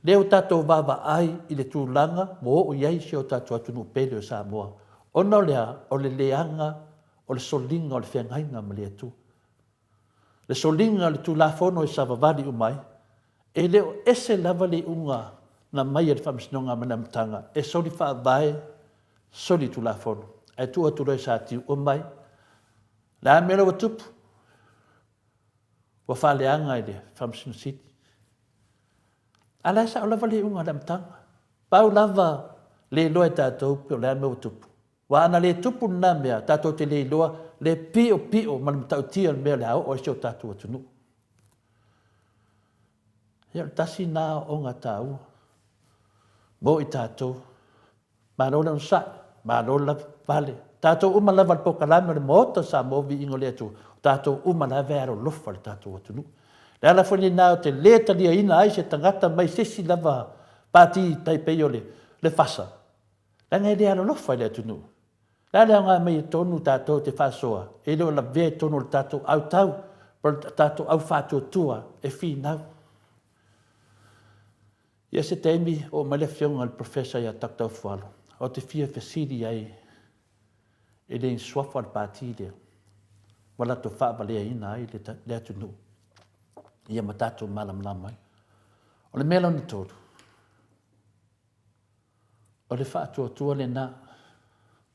lea ua tatou vaavaai i le tulaga ua oo i ai si o tatou atunuu pele o Samoa, ona o le a? O le leaga o le soliga o le feagaiga ma le Atua. Le soliga o le Tulafono e savavali uma ai, e le o ese lava le iuga na aumai e le Faamasinoga mai le amataga, e soli faavae, soli Tulafono, ae tuu atu loa i Satiu, omai, o le a le mea la ua tupu? Ua faaleaga i le Faamasino Sili. A o la e sao lava le iuga i le amataga. Pau lava le iloa e tatou pe o le a le mea ua tupu. Aua ana le tupu lena mea, tatou te le iloa le piopio ma le matautia o le mea o le a oo ai si o tatou atunuu. Ia, o le tasi lena aoaoga taua mo i tatou. Malo le onosai, malo le lavapapale. Tatou uma lava le polokalame o le Maota o Samoa, Viiga o le Atua, o tatou uma lava e alolofa i le tatou atunuu. O le ala foi lena ou te le taliaina ai se tagata mai se isi lava pati tai pei o le FASA, Leaga e le alolofa i le atunuu. O le a le aoga e aumai i totonu tatou te faasoa, e le o lavea i totonu o le tatou autau po o le tatou au faatuatua e finau. Ia se taimi oo mai le afioga i le Professor ia Doctor Ofualo, ou te fia fesili ai i le suafa o le pati lea ua latou faavaleaina ai le atunuu ia ma tatou malamalama ai. O le mea lona tolu, O le faatuatua lena.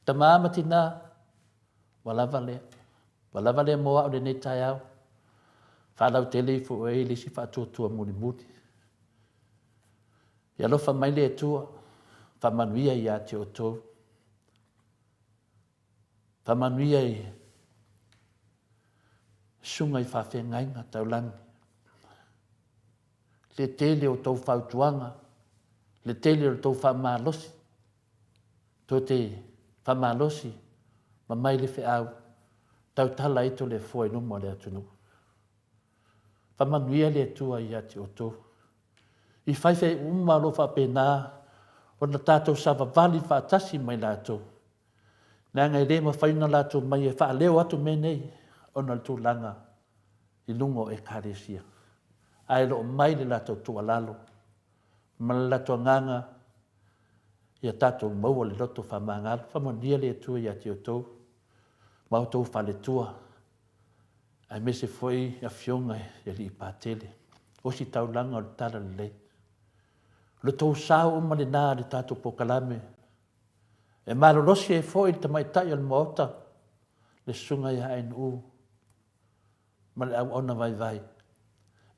Tama ma tina, ua lava lea. Ua lava lea mo au lenei taeao. Faalautele ifo i ai le isi faatuatua mulimuli. Ia alofa mai le Atua, faamanuia ia te outou. Faamanuia i susuga i faafeagaiga taulagi, le tele o tou fautuaga, le tele o le tou faamalosi, tou te faamalosi ma mai le feau, tautala ai Toleafoa i luma o le atunuu. Faamanuia le Atua ia te outou. I faifai uma o lo o faapena ona tatou savavali faatasi ma i latou, leaga e le mafai ona latou mai e faaleo atu mea nei ona o le tulaga i luga o Ekalesia, ae o lo o mai le latou tuualalo ma le latou agaga ia tatou maua le loto faamagalo. Faamanuia le Atua ia te outou ma outou faletua, aemaise foi afioga i alii patele, ositaulaga o le Talalelei. O le tou sao uma lena i le tatou polokalame e malolosi ai foi le tamaitai o le Maota, le Susuga ia Ainuu ma le auauna vaivai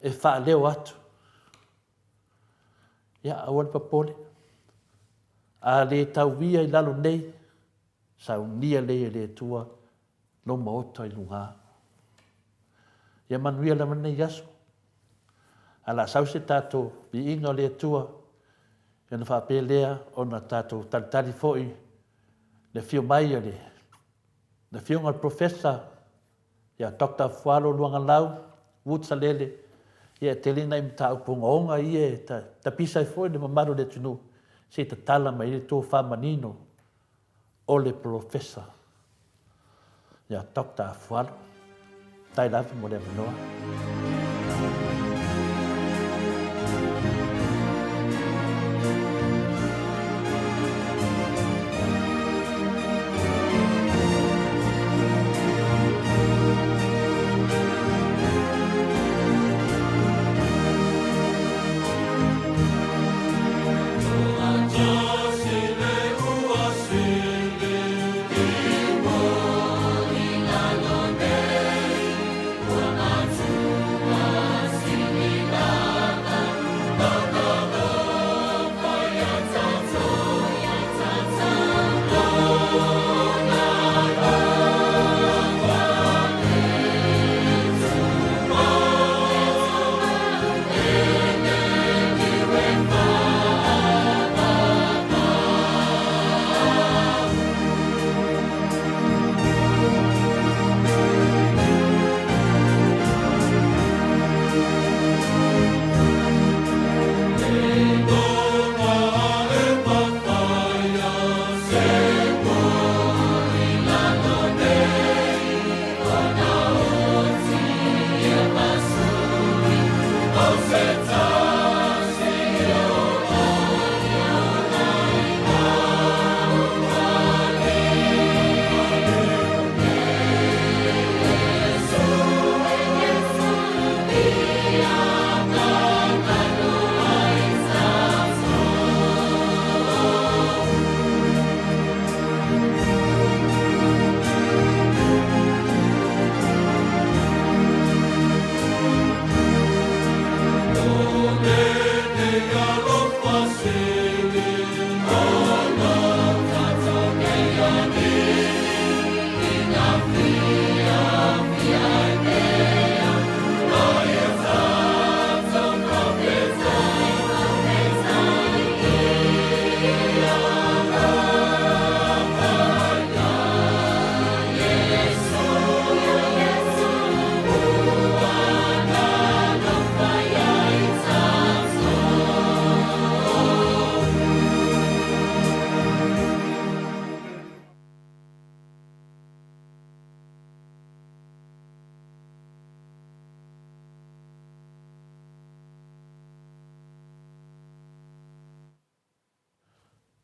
e faaleo atu. Ia, aua le popole, a le tauia i lalo nei, saunia lea e le Atua lou maota i luga. Ia manuia lava lenei aso. Ae o le a sau se tatou viiga o le Atua, ona faapea lea ona tatou talitali foi le afio mai o le Afioga i le Professor ia Doctor Fualo Luagalau Wood Salele, ia e tele nai mataupu ogaoga ia e tapisa ai foi le mamalu o le atunuu se i tatala mai ai le tofa manino o le Polofesa ia Doctor Afualo. Faafetai lava mo le avanoa.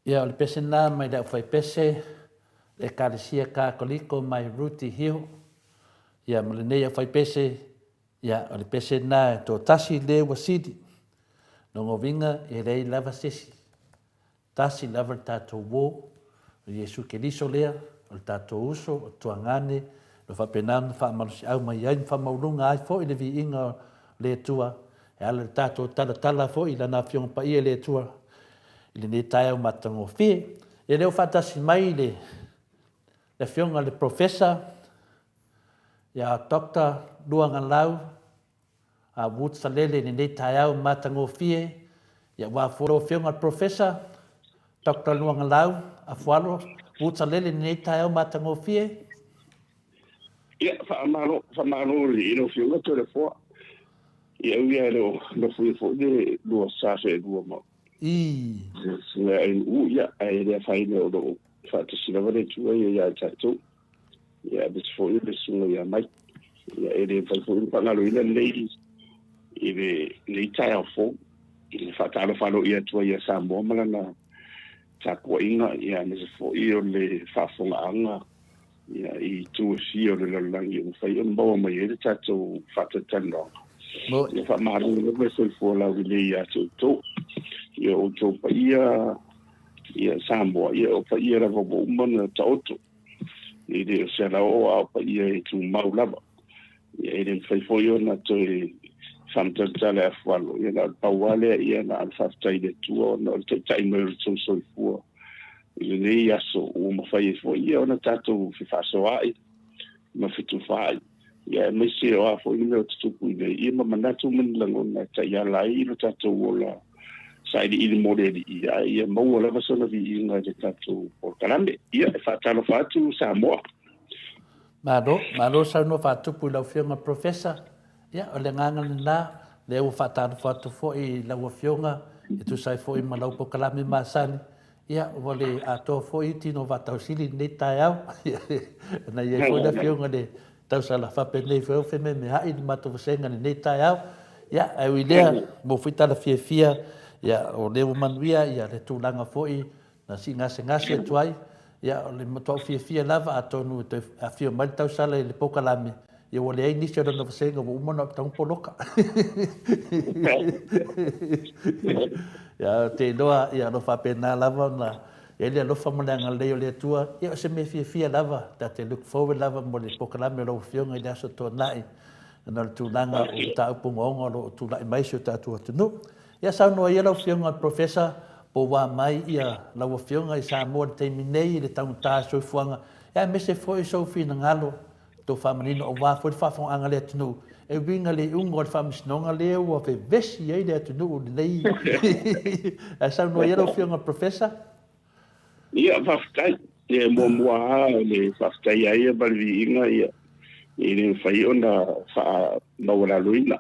Ia, o le pese lena mai le aufaipese le Ekalesia Katoliko mai Rooty Hill. Ia, ma lenei aufaipese, ia, o le pese lena e toatasi le ua sili. Lona uiga, e leai lava se isi. Tasi lava le tatou uo, o Iesu Keriso lea, o le tatou uso, o tuagane, o lo o faapena ona faamalosiau mai ai ma faamaualuga ai foi le viiga o le Atua, e ala i le tatou talatala foi i Lana Afioga Paia i le Atua i lenei taeao matagofie. Ia lea ua faatasi mai le. Le Afioga i le Professor ia Doctor Luagalau Wood Salele i lenei taeao matagofie, ia aua foi lau Afioga i le Professor Doctor Luagalau Afualo Wood Salele i lenei taeao matagofie. Ia, faamalo, faamalo i lau Afioga Toleafoa. Ia, ui lava e le o nofoia foi le lua sa seelua ma le ANU, ia, ae le afaina o lo o faatasi lava le Atua ia ia tatou. Ia, aemaise foi o le susuga ia Mike. Ia, e le mafai foi ona faagaloina lenei i lenei taeao fou i le faatalofa aloaia atu ai ia Samoa ma lana tapuaiga, ia, aemaise foi o le faafofogaaga ia, i itu e fia o le lalolagi ua mafai ona maua mai ai le tatou faatalatalanoaga. Ia faamalo lava le soifua laulelei ia te outou. Ia o outou paia ia Samoa, ia o paia lava ua uma ona taoto. E le o se alaoo a o paia e tumau lava. Ia e le mafai foi ona toe faamatalatala e afualo. Ia na o le pau lava lea, ia na o le faafetai i le Atua ona o le taitai mai o le tou soifua i lenei aso ua mafai ai foi ia ona tatou fefaasoaai ma fetufaai, ia aemaise o a foi ni mea o tutupu i nei, ia ma manatu ma ni lagona e taiala ai lo tatou ola sailiili mo le Alii, ae ia maua lava sona viiga i le tatou polokalame. Ia, e faatalofa atu Samoa. Malo, malo saunoa faatupu i lau Afioga Professor. Ia, o le agaga lena, lea ua faatalofa atu foi i lau Afioga e tusa ai foi ma lau polokalame masani. Ia, ua le atoa foi tino vaatausili i lenei taeao. Na i ai foi le Afioga i le tausala faapenei foi o fememeai le matou vasega i lenei taeao. Ia, ae ui i lea, mo foi tala fiafia, ia, o lea ua manuia ia le tulaga foi na sii gasegase atu ai. Ia, o le matuaʻu fiafia lava, atonu e toe afio mai le tausala i le polokalame, ia ua leai nisi o lana vasega ua uma ona tago poloka. Ia, ou te iloa, ia, o lo o faapena lava ona i ai le alofa ma le agalelei o le Atua. Ia, o se mea fiafia lava, ta te look forward lava mo le polokalame o lau Afioga i le Aso Toonai, ona o le tulaga o mataupu ogaoga o lo o tulai mai i si o tatou atunuu. Ia saunoa ia lau Afioga i le Professor po ua mai ia lau Afioga i Samoa i le taimi nei i le taugata soifuaga, ia aemaise foi sou finagalo tou faamanino aua foi le faafofogaaga a le atunuu e uiga i le iuga o le faamasinoga lea ua vevesi ai le atunuu lenei. Ae saunoa ia lau Afioga i le Professor. Ia, faafetai. E muamua lava le faafetai ai ma le viiga ia e le mafai ona faamaualaloina.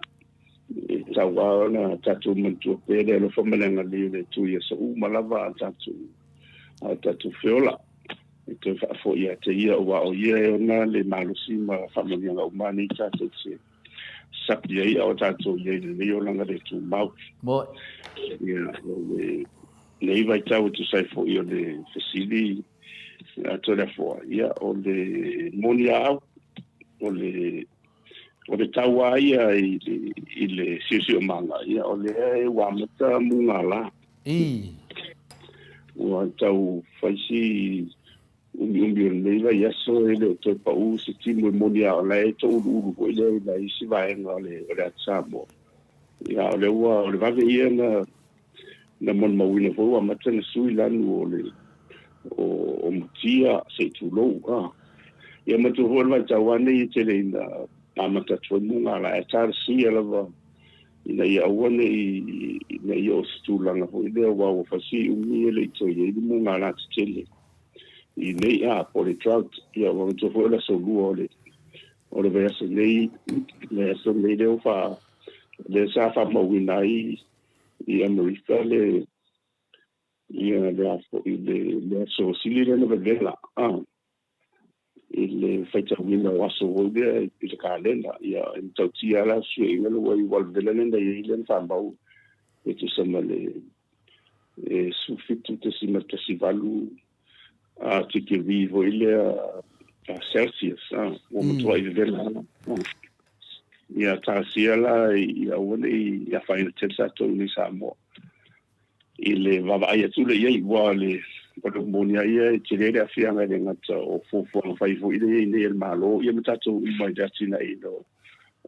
E tatau lava ona tatou manatua pea le alofa ma le agalelei o le Atua i aso uma lava a tatou feola. E toe faafoi ia te Ia, aua o Ia e ona le malosi ma faamanuiaga uma nei tatou te sapi ai a o tatou i ai i lenei olaga le tumau. Ia, o lenei vaitau e tusa ai foi o le fesili a Toleafoa, ia, o le moni a au, o le o le tau lava ia i le siosiomaga, ia, o lea e ua amata mugala. Ua tau fai si umiumi o lenei vaiaso e le o toe pau se timu e moni lava o la e touluulu foi lea i nai isi vaega o le atu Samoa. Ia, o lea ua, o le vave ia na molimauina foi ua amata ona sui lanu o le o mutia se i tulou. Ia manatua foi o le vaitau lava nei e tele ina amata atu ai mugala ae talosia lava ina ia aua ne i ina ia o se tulaga foi lea aua ua fai si umi e le i toe i ai le mugala tetele i nei a po o le drought. Ia ua manatua foi o le aso lua o le vaiaso nei vaiaso nei lea ua faa lea sa faamauina ai i Amerika le ia le a foi le aso sili lea na vevela i le faitauina o aso foi lea i le kalena. Ia e matautia la suiaiga le ua i ua vevela lea na i ai lea na faamau e tusa ma le 17.18 tikeri foi lea Celsius, ua matuai vevela. Ia talosia la ia aua ne i afaina tele tatou i nei Samoa i le vaavaai atu lea i ai, aua o le moni a ia e tele le aafiaga e le gata o fuafuaga fai foi lea i ai nei e le Malo ia ma tatou uma i le atinaeina o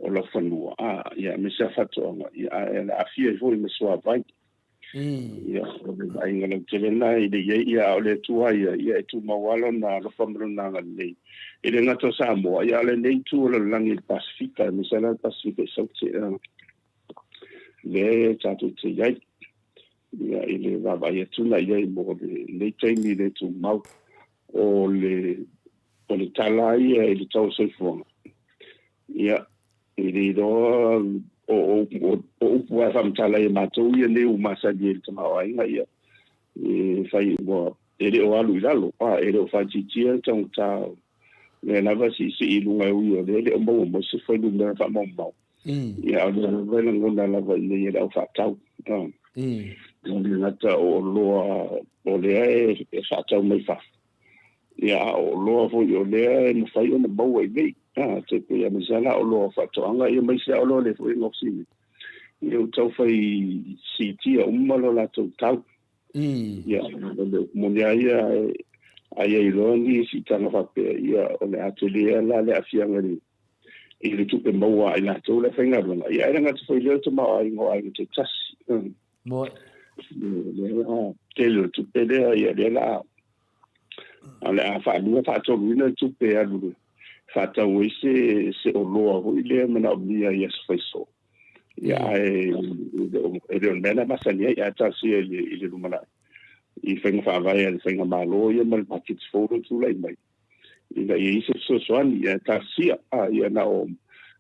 laufanua, ia aemaise lava faatoaga, ia ae o le aafia ai foi ma suavai. Ia, o le vaaiga lautele lena i le i ai, ia, a o le Atua ia, ia e tumau lava Lona alofa ma Lona agalelei. E le gata o Samoa, ia a o lenei itu o le lalolagi i le Pasefika, aemaise lava le Pasefika i Saute, lea tatou te i ai. Ia, i le vaavaai atu la i ai mo lenei taimi le tumau, o le, o le tala ia i le tau o soifuaga, ia, i le iloa o, o, o, o upu lava e faamatala ai e matou ia nei ua masani ai i le tamaoaiga, ia, e fai ua e le o alu i lalo, a, e le o faaitiitia le taugata o lea lava siisii i luga e ui o lea e le o maua mai se fuainumera faamaumau. Ia, a o lea lava e lagona lava i inei e le au faatau. E le gata o oloa o lea e faatau mai fafo, ia, a o oloa foi o lea e mafai ona maua i inei. Te pei aemaise lava la oloa o faatoaga, ia aemaise lava oloa lea foi e gaosi nei. Ia ua tau fai siitia uma lo latou tau. Ia, o le upu moni lava ia, a i ai loa ni siitaga faapea, ia, o le a tele la le aafiaga i i le tupe maua a i latou le faigaluega. Ia, ae le gata foi i lea o le tamaoaiga o aiga taitasi. Moe. Lea la tele o le tupe lea, ia lea la o le a faalua faatoluina le tupe e alu faatau ai se se oloa foi lea manaomia i aso faiso. Ia, ae e le o le mea lea masani ai, ae talosia i le lumanai i faiga faavae a le faigamalo ia ma le paketi fou lea ua tulai mai, ina ia i ai se fesoasoani, ae talosia ia na o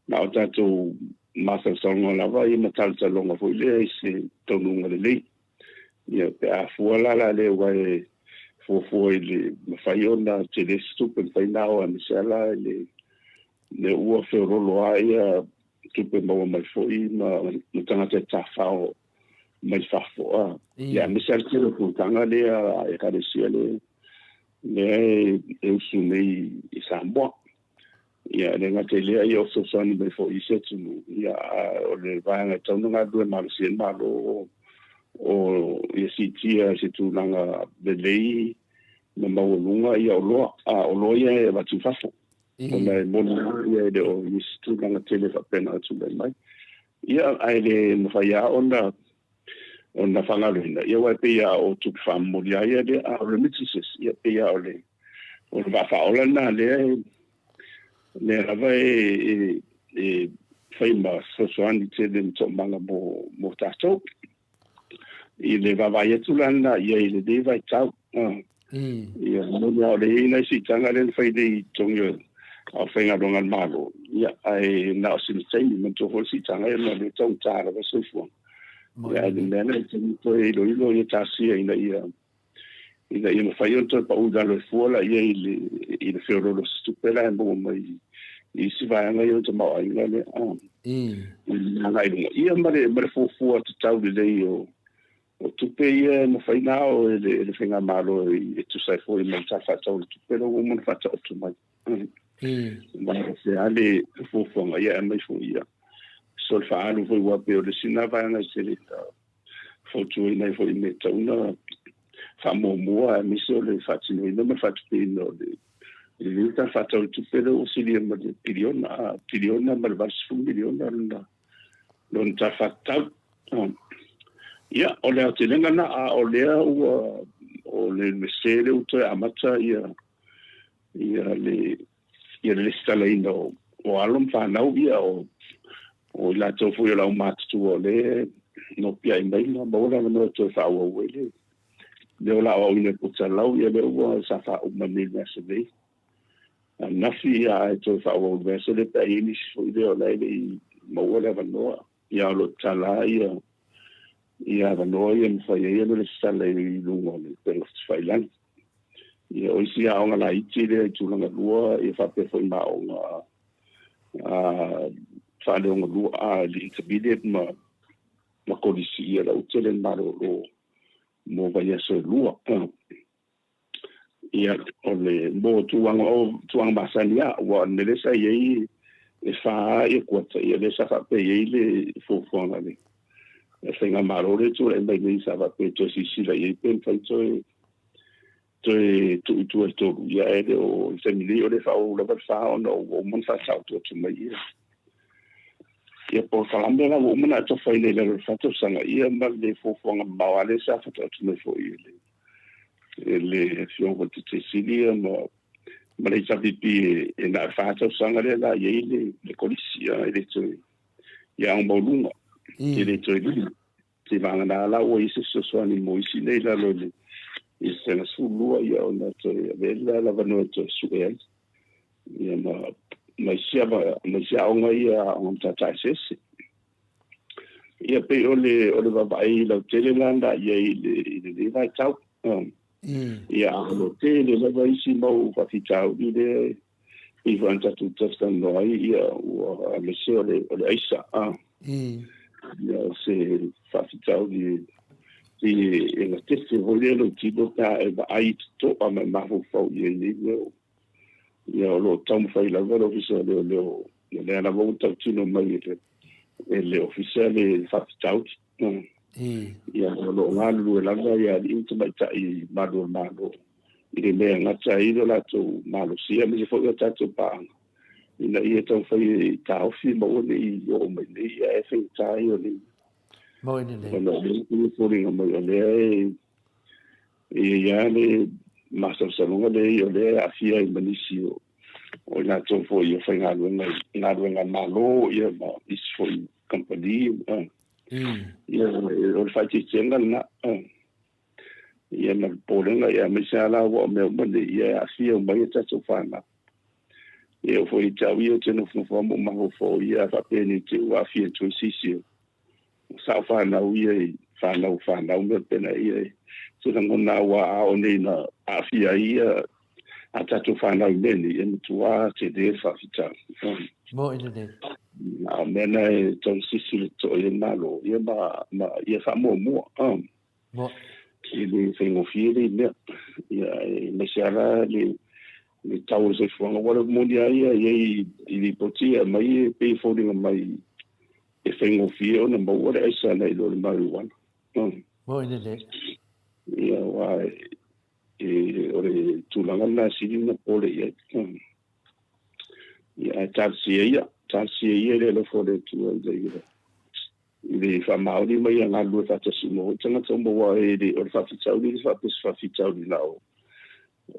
na o tatou masalosaloga lava ia ma talotaloga foi lea i se taunuuga lelei. Ia pe a fua la la lea aua e fuafua i le mafai ona tele se tupe mafai ona ao aemaise lava la i le le ua feololo lava ia tupe maua mai foi ma ma tagata e tafao mai fafo a. Ia aemaise lava le tele o fonotaga lea a Ekalesia lea lea e usu nei i Samoa. Ia, e le gata i lea, ia o fesoasoani mai foi i isi atunuu, ia, a o le vaega e tatau ona galulue malosi ai le Malo, o ia siitia i se tulaga lelei ma maualuga ia oloa, a o oloa ia e avatu i fafo. Ona e moni lava ia e le o i se tulaga tele faapena o tulai mai. Ia, ae le mafai lava ona ona faagaloina, ia aua e pei lava o tupe faamomoli lava ia lea, a o remittances, ia pei lava o le o le vaa faaola lena lea lea lava e e fai ma fesoasoani tele ma toomaga mo mo tatou. I le vaavaai atu la lena i ai i lenei vaitau. Ia, moni lava o lea e i ai nai siitaga lea na fai nei i totogi o aufaigaluega a le Malo, ia, ae na o sina taimi, manatua foi le siitaga ia ma le taugata lava le soifuaga. Ia, ae le mea lea e tatau ona toe iloilo ia talosia ina ia ina ia mafai ona toe pau i lalo e fua laia i le i le feoloolo o se tupe la e maua mai i isi vaega ia o le tamaoaiga lea i le agai i luga. Ia ma le ma le fuafua tatau lelei o O tupe ia e mafai ona ao e le Faigamalo e tusa ai foi ma le Tala Faatatau o le Tupe lea ua uma ona faataoto mai. Ma o se a le fuafuaga, ia e aumai foi ia so le faaalu foi aua pei o le isi lena vaega e tele ina fautuaina ai foi i mea e tatau ona faamuamua aemaise o le faatinoina ma le faatupeina o le le Tala Faatatau o le Tupe lea ua silia ma le piliona, piliona ma le $80 miliona lona lona Tala Faatatau. Ia, o le aotelega lena, a o lea ua, o le Iunivesite lea ua toe amata ia, ia le, ia le lesitalaina o, o alo ma fanau, ia, o, o i latou foi o le aumatutua o lea e nopiai mai ma maua le avanoa e toe faaauau ai le, lea o le a aoaoina i Putalau, ia lea ua sa faauma nei i le vaiaso nei. Ananafi, ia, ae toe faaauau i le vaiaso lea pe a i ai nisi foi lea o la e le i maua le avanoa. Ia o lo o tatala ia ia avanoa ia e mafai ai ona lesitala i luga o le upega tafailagi. Ia o isi aoga laiti lea i tulagalua ia faapea foi ma aoga faaleogalua a le intermediate ma ma kolisi ia la ua tele ina malolo mo vaiaso e lua. Ia, o le mo tulaga o tulaga masani lava, aua o le mea lea sa i ai e fa ia kuata, ia lea sa faapea i ai le fuafuaga a le faigamalo lea e tulai mai nei sa faapea e toe silasila i ai pe mafai toe toe tuu i tua i le tolu, ia ae le o i le taimi nei o lea e faaauau lava le fa ona ua uma ona faataoto atu mai ia. Ia polokalame la ua uma ona atofaina i lalo o le fa tausaga ia ma le fuafuaga mamao a lea sa faataoto mai foi e le e le Afioga foi i le Taitaisili ia ma ma le HRPP e na o le fa tausaga lea la i ai le le kolisi a e le toe ia ao maualuga e le toe lima. Seivagana la ua i ai se fesoasoani mo isi nei i lalo i le i le sega 12 ia ona toe avea le la avanoa e toe sue ai ia ma ma isi ava ma isi aoga ia aoga matata eseese. Ia pei o le o le vaavaai lautele la na i ai i le i lenei vaitau. Ia a o lo o tele lava isi mau faafitauli lea pei foi ona tatou talatalanoa ai, ia ua aemaise o le o le aisa a. Ia o se faafitauli e e gatese foi lea lou tino pe a e vaai i totoa ma e mafaufau i ai nei mea o ia o lo o taumafai lava le Ofisa o Leoleo, o lea lava ua tautino mai e le e le Ofisa le faafitauli. Ia o lo o galulue lava ia alii ma tamaitai malu o le Malo i le mea e gata ai lo latou malosi aemaise foi o tatou paaga ina ia taumafai e taofi ma aua ne i oo mai nei, ae faigata ia o le Moi lelei. Ona o lea e foliga mai o lea e e i ai lava le masalosaloga lea o lea e aafia ai ma nisi o i latou foi o faigaluega i galuega a le Malo ia ma isi foi kamupani. Ia o le faaeteetega lena. Ia ma le popolega ia aemaise lava la aua o mea uma nei ia e aafia uma ai a tatou fanau. Ia oo foi ia te au ia ou te nofonofo lava ma ou mafaufau ia a faapea nei te i ua aafia atu ai se isi o sao fanau ia i fanau fanau mea pena ia e se lagona aua a oo nei ina aafia ai ia a tatou fanau i mea nei e matua tele le faafitauli. Moe lelei. A o mea na e tau sisi le totoa i le Malo ia ma, ma ia faamuamua. Moe. E le faigofie lenei mea. Ia aemaise lava la le le tau o le soifuaga. Aua o le moni lava ia e i ai i lipoti e aumai e pei e foliga mai e faigofie ona maua le aisa nai lo le marijuana. Moe lelei. Ia aua e o le tulaga lena e sili ona popole i ai. Ia ae talosia ia, talosia ia i le alofa o le Atua ina ia i le faamaoni ma ia galulue faatasi uma foi tagata uma aua e le o le faafitauli le faapea se faafitauli na o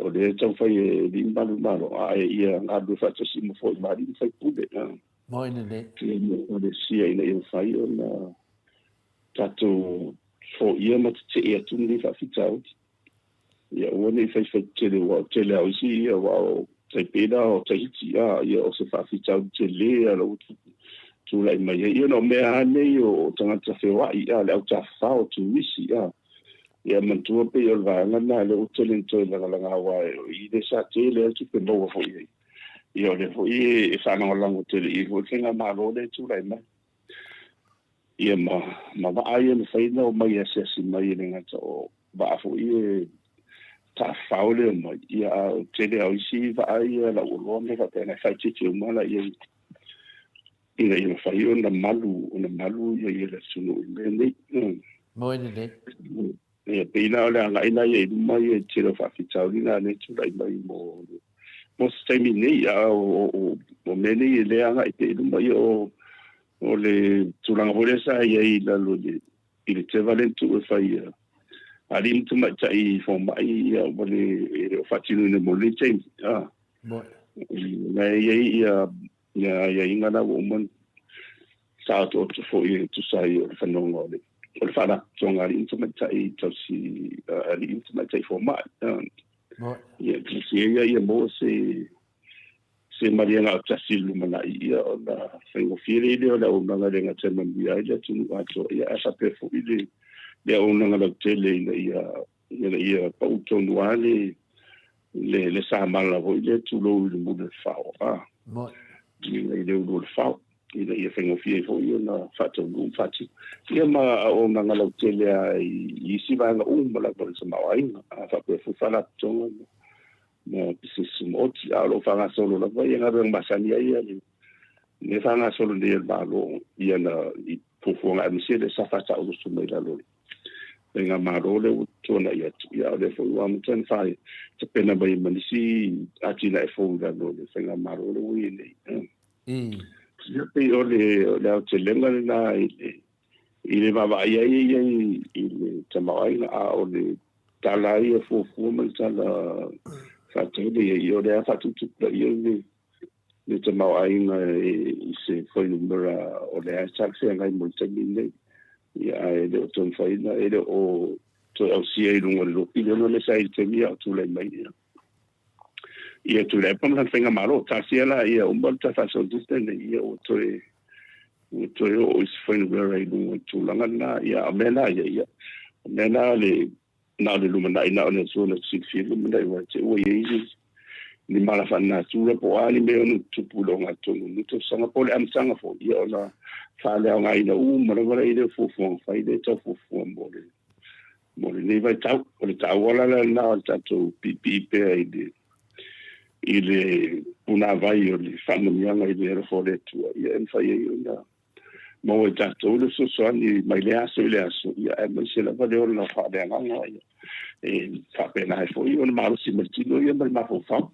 o lea e taumafai e alii ma malu malo a ia galulue faatasi uma foi ma alii ma faipule. Moe lelei. Ekalesia ina ia mafai ona tatou foia ma tetee atu lenei faafitauli. Ia aua ne i faifai tele aua o le tele lava o isi ia aua o tai pei la o Tahiti a ia o se faafitauli tele lava la ua tulai mai ai. Ia ona o mea lava nei o tagata feoai a le au tafafao o turisi a ia manatua pei o le vaega lena lea ua tele ina toe lagalaga aua o i lea sa tele ai le tupe maua foi ai. Ia o lea foi e faalagolago tele i ai foi le faigamalo lea e tulai mai. Ia ma, ma vaa ia e mafai ona omai e asiasi mai e le gata o vaa foi e tafafao le omai, ia a o le tele lava o isi vaa ia lauoloa ma mea faapena e faaeteete uma la i ai ina ia mafai ona malu, ona malu ia le atunuu i mea nei. Moe lelei. Ia pei la o le agai la ia i luma ia i le tele o faafitauli na lea e tulai mai mo mo se taimi nei, a o o mea nei e le agai pea i luma ia o o le tulaga foi lea sa i ai i lalo i le i le teva lea na tuu e fai ia alii ma tamaitai fomai ia ua le e le o faatinoina mo lenei taimi a la e i ai ia ia aiaiga la ua uma ona taotooto foi e tusa ai o le fanoga o le o le Faalapotopotoga a Alii ma Tamaitai Tausi Alii ma Tamaitai Fomai. Ia tausi ai ia maua se se maliega autasi i le lumanai ia ona faigofie lea o le auaunaga e le gata e manuia ai le atunuu atoa ia ae faapea foi le le auaunaga lautele ina ia ina ia pau tonu lava le le le samala foi lea tulou i le muli o le fao a i le ulu o le fao ina ia faigofie ai foi ona faataunuu ma faatino ia ma auaunaga lautele lava i isi vaega uma lava o le tamaoaiga a faapea foi faalapotopotoga ma pisinisi maoti. A o lo o faagasolo lava ia galuega masani ai ia le mea faagasolo nei a le Malo i ana i fuafuaga aemaise lea sa faataoloto mai lalo o le faigamalo lea ua tuanai atu. Ia a o lea foi ua amata ona tapena mai ma nisi atinae fou i lalo o le faigamalo lea ua i ai nei. Ia pei o le o le aotelega lena i le i le vaavaai ai ia i le tamaoaiga, a o le tala ia fuafua ma le tala faatele ia, ia o le a faatuputupulaia le tamaoaiga i se fuainumera o le a talafeagai mo le taimi lenei. Ia ae le o taumafaiina, e le o toe ausia i luga o le 2 piliona lea sa i le taimi a o tulai mai ia. Ia Tuilaepa ma lana faigamalo. Taatia la ia uma le ta faasoa lenei, ia ua toe oo i se fuainumera i luga o le tulaga lena. Ia a o mea na ia, ia o mea na le na o le lumanai, na o le Atua na te silafia le lumanai, aua te ua i ai ni mala faalenatura po o a ni mea ono tutupu i le ogatotonu o lenei tausaga po o le amataga foi, ia ona faaleaogaina uma lava lea i le fuafuaga fai lea e tau fuafua mo lenei vaitau. O le taua la lena o le tatou piipii pea i le punavai o le faamanuiaga i le alofa o le Atua, ia e mafai ai ona maua i tatou le fesoasoani mai le aso i le aso, ia aemaise lava le ola faaleagaga, ia e faapena ai foi ona malosi ma le tino ia ma le mafaufau.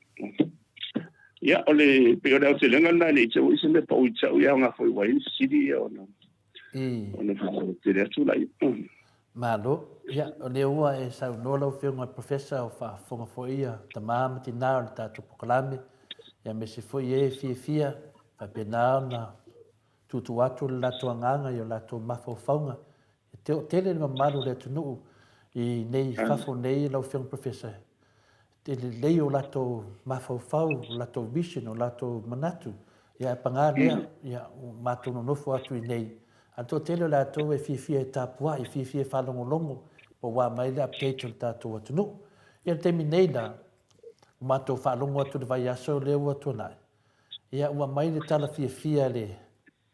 Ia o le pei o le aotelega lena, ne i te ua i se mea pau i tau ia aoga foi ua i ai fesili ia ona faatele atu laia. Malo. Ia, o lea ua e saunoa lau Afioga i le Professor o faafofoga foi ia tama ma tina o le tatou polokalame, ia aemaise foi e fiafia faapena ona tuutuu atu le latou agaga i o latou mafaufauga. E toatele le mamalu o le atunuu i nei fafo nei lau Afioga Professor, e lelei o latou mafaufau, o latou vision, o latou manatu. Ia ae paga lea, ia ua matou nonofo atu i nei, a le toatele o latou e fiafia e tapuai, e fiafia e faalogologo po ua mai le update o le tatou atunuu. Ia le taimi nei la, ua matou faalogo atu i le vaiaso lea ua tuanai, ia ua mai le tala fiafia le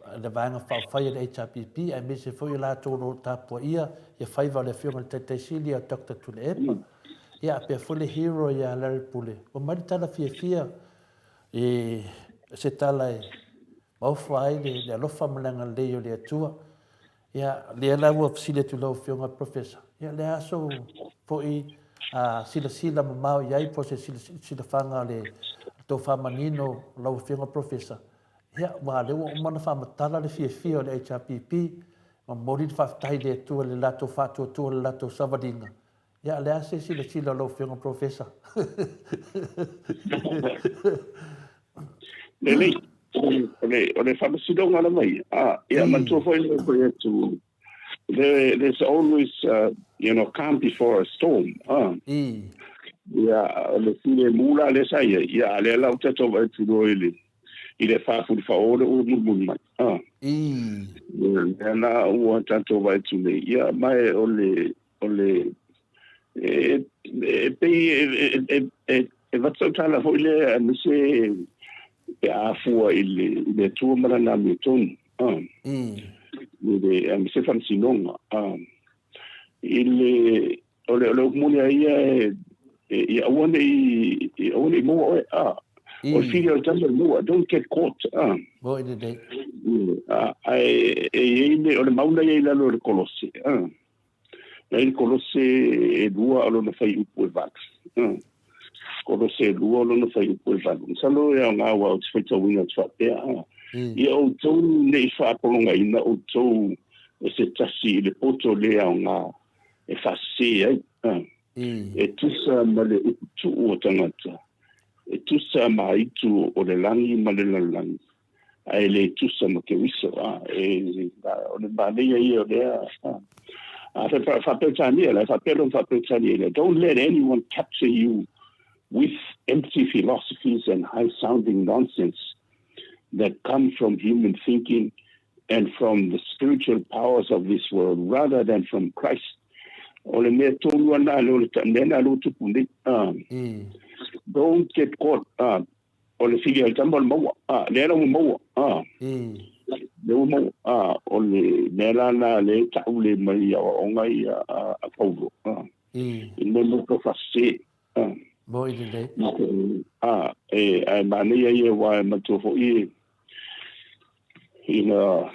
Vaega Faaupufai a le HRPP aemaise foi o latou o lo o tapuaia ia faiva o le Afioga i le Taitai Sili ia Doctor Tuilaepa, ia faapea foi le hero ia Larry Pule. Ua mai le tala fiafia i se tala e maofa ai le alofa ma le agalelei o le Atua. Ia, lea la ua fesili atu i lau Afioga Professor, ia le aso foi a silasila mamao i ai po o se silafaga o le tofa manino o lau Afioga Professor, Ia, aua o lea ua uma ona faamatala le fiafia o le HRPP, momoli le faafetai i le Atua i le latou faatuatua i le latou savaliga. Ia, o le a se silasila o lau Afioga Professor? Lelei, o le faamasinoga lava ia. Ah, ia, manatua foi le fai atu, there's always, calm before a storm. Ah. Ia, o le filemu la lea sa i ai, ia, a lea la ua tatou vaai atu loa i le fafulifao le ua mulimuli mai. Ah. Ia, lea la ua tatou vaai atu nei, ia, ma e o le, e pei e avatu sau tala foi lea aemaise pe afua i le Atua ma lana amiotonu. Ah. I le aemaise faamasinoga. Ah. I le o le upu moni a ia e ia aua ne i maua oe. Ah. O le fili o le tama maua, don't get caught. Ah. Mo i lelei. Ah, ae e i ai le o le mauna ia i lalo o le Kolose. Ah. Na i le Kolose e 2 o lona fuaiupu e 8. Ah. Kolose e 2 o lona fuaiupu e 8. Masalo e aoga aua ou te faitauina atu faapea. Ah. Ia outou ne i faapologaina outou e se tasi i le poto le aoga e faasese ai. Ah. E tusa ma le uputuu o tagata, e tusa ma aitu o le lagi ma le lalolagi, ae le tusa ma Keriso. Ah. E, o le manaia ia o lea. Ah. Ah, faaperetania la, faapea lona faaperetania lea. Don't let anyone capture you with empty philosophies and high-sounding nonsense that come from human thinking and from the spiritual powers of this world rather than from Christ. O le mea tonu ana le o le mea na lo tupu nei. Ah. Don't get caught. Ah. O le fili o le tama o le maua. Ah. Lea la ua maua. Ah. Le ua maua. Ah. O le mea la na le ta'u le mai aoaoga ia a Paulo. Ah. I mea mo ka faasese. Ah. Mo i lelei. Ah, e ae manaia ia aua e matua foi ina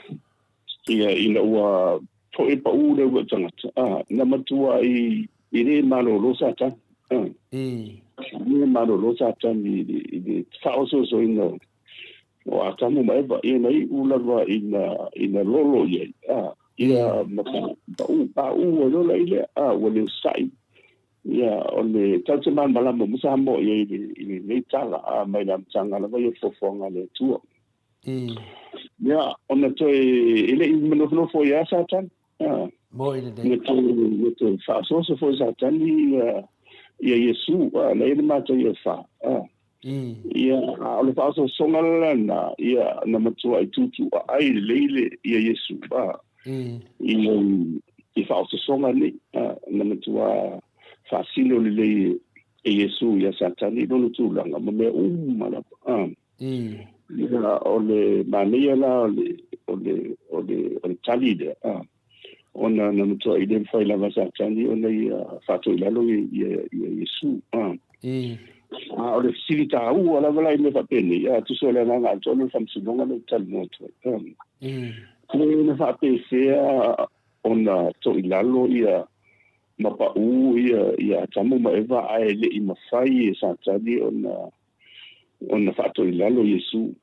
ia ina ua foi pau le ua tagata. Ah, na matua i le malolo Satani. Ah. Le malolo Satani i le faaosoosoina. O Atamu ma Eva, ia na iu lava ina ina lolo i ai, a, ia ma pa'u pa'u ai loa la i lea, a, ua le usa'i. Ia, o le tatou te malamalama uma Samoa i ai i lenei tala, a, mai le amataga lava ia o le foafoaga a le Atua. Ia, ona toe, e le i nofonofo ai lava Satani, a, Moe lelei. Na toe, na toe faaosooso foi e Satani ia, ia Iesu, a, na i ai le mataia e fa, a. Ia, a o le faaosoosoga la lena, ia, na matuai tuutuuaai lelei le, ia Iesu, a, i, i faaosoosoga nei, a, na matua faasino lelei e Iesu ia Satani lona tulaga ma mea uma lava, a. Ia, o le manaia la o le, o le, o le, o le tali lea, a, ona na matuai le mafai lava e Satani ona ia faatoilalo ia, ia Iesu, a. A o le fesili taua lava la i mea faapenei, a, tusa o le agaga atoa lea o le faamasinoga lea ou te talanoa atu ai, a. Pe na faapefea ona toilalo ia ma pau ia, ia Atamu ma Eva ae le i mafai e Satani ona ona faatoilalo Iesu.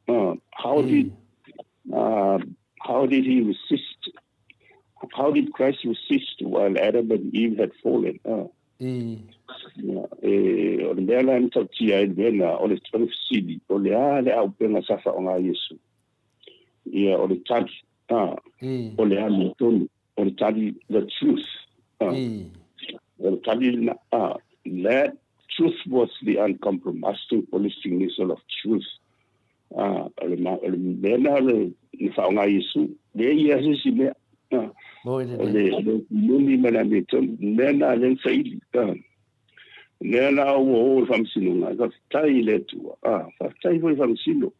How did how did he resist? How did Christ resist while Adam and Eve had fallen? E, o le mea la na tautia ai le mea na, o le fesili, o le a le auupega sa faaaoga Iesu? Ia, o le tali, o le amiotonu, o le tali, the truth. O le tali lena, that truth was the uncompromising policing missile of truth. O le, o le mea lena na faaaoga Iesu, leai ia se isi mea. O le moni ma le amiotonu, mea lena lea na saili. Lea la ua o i le faamasinoga, faafetai i le Atua, faafetai foi i faamasino.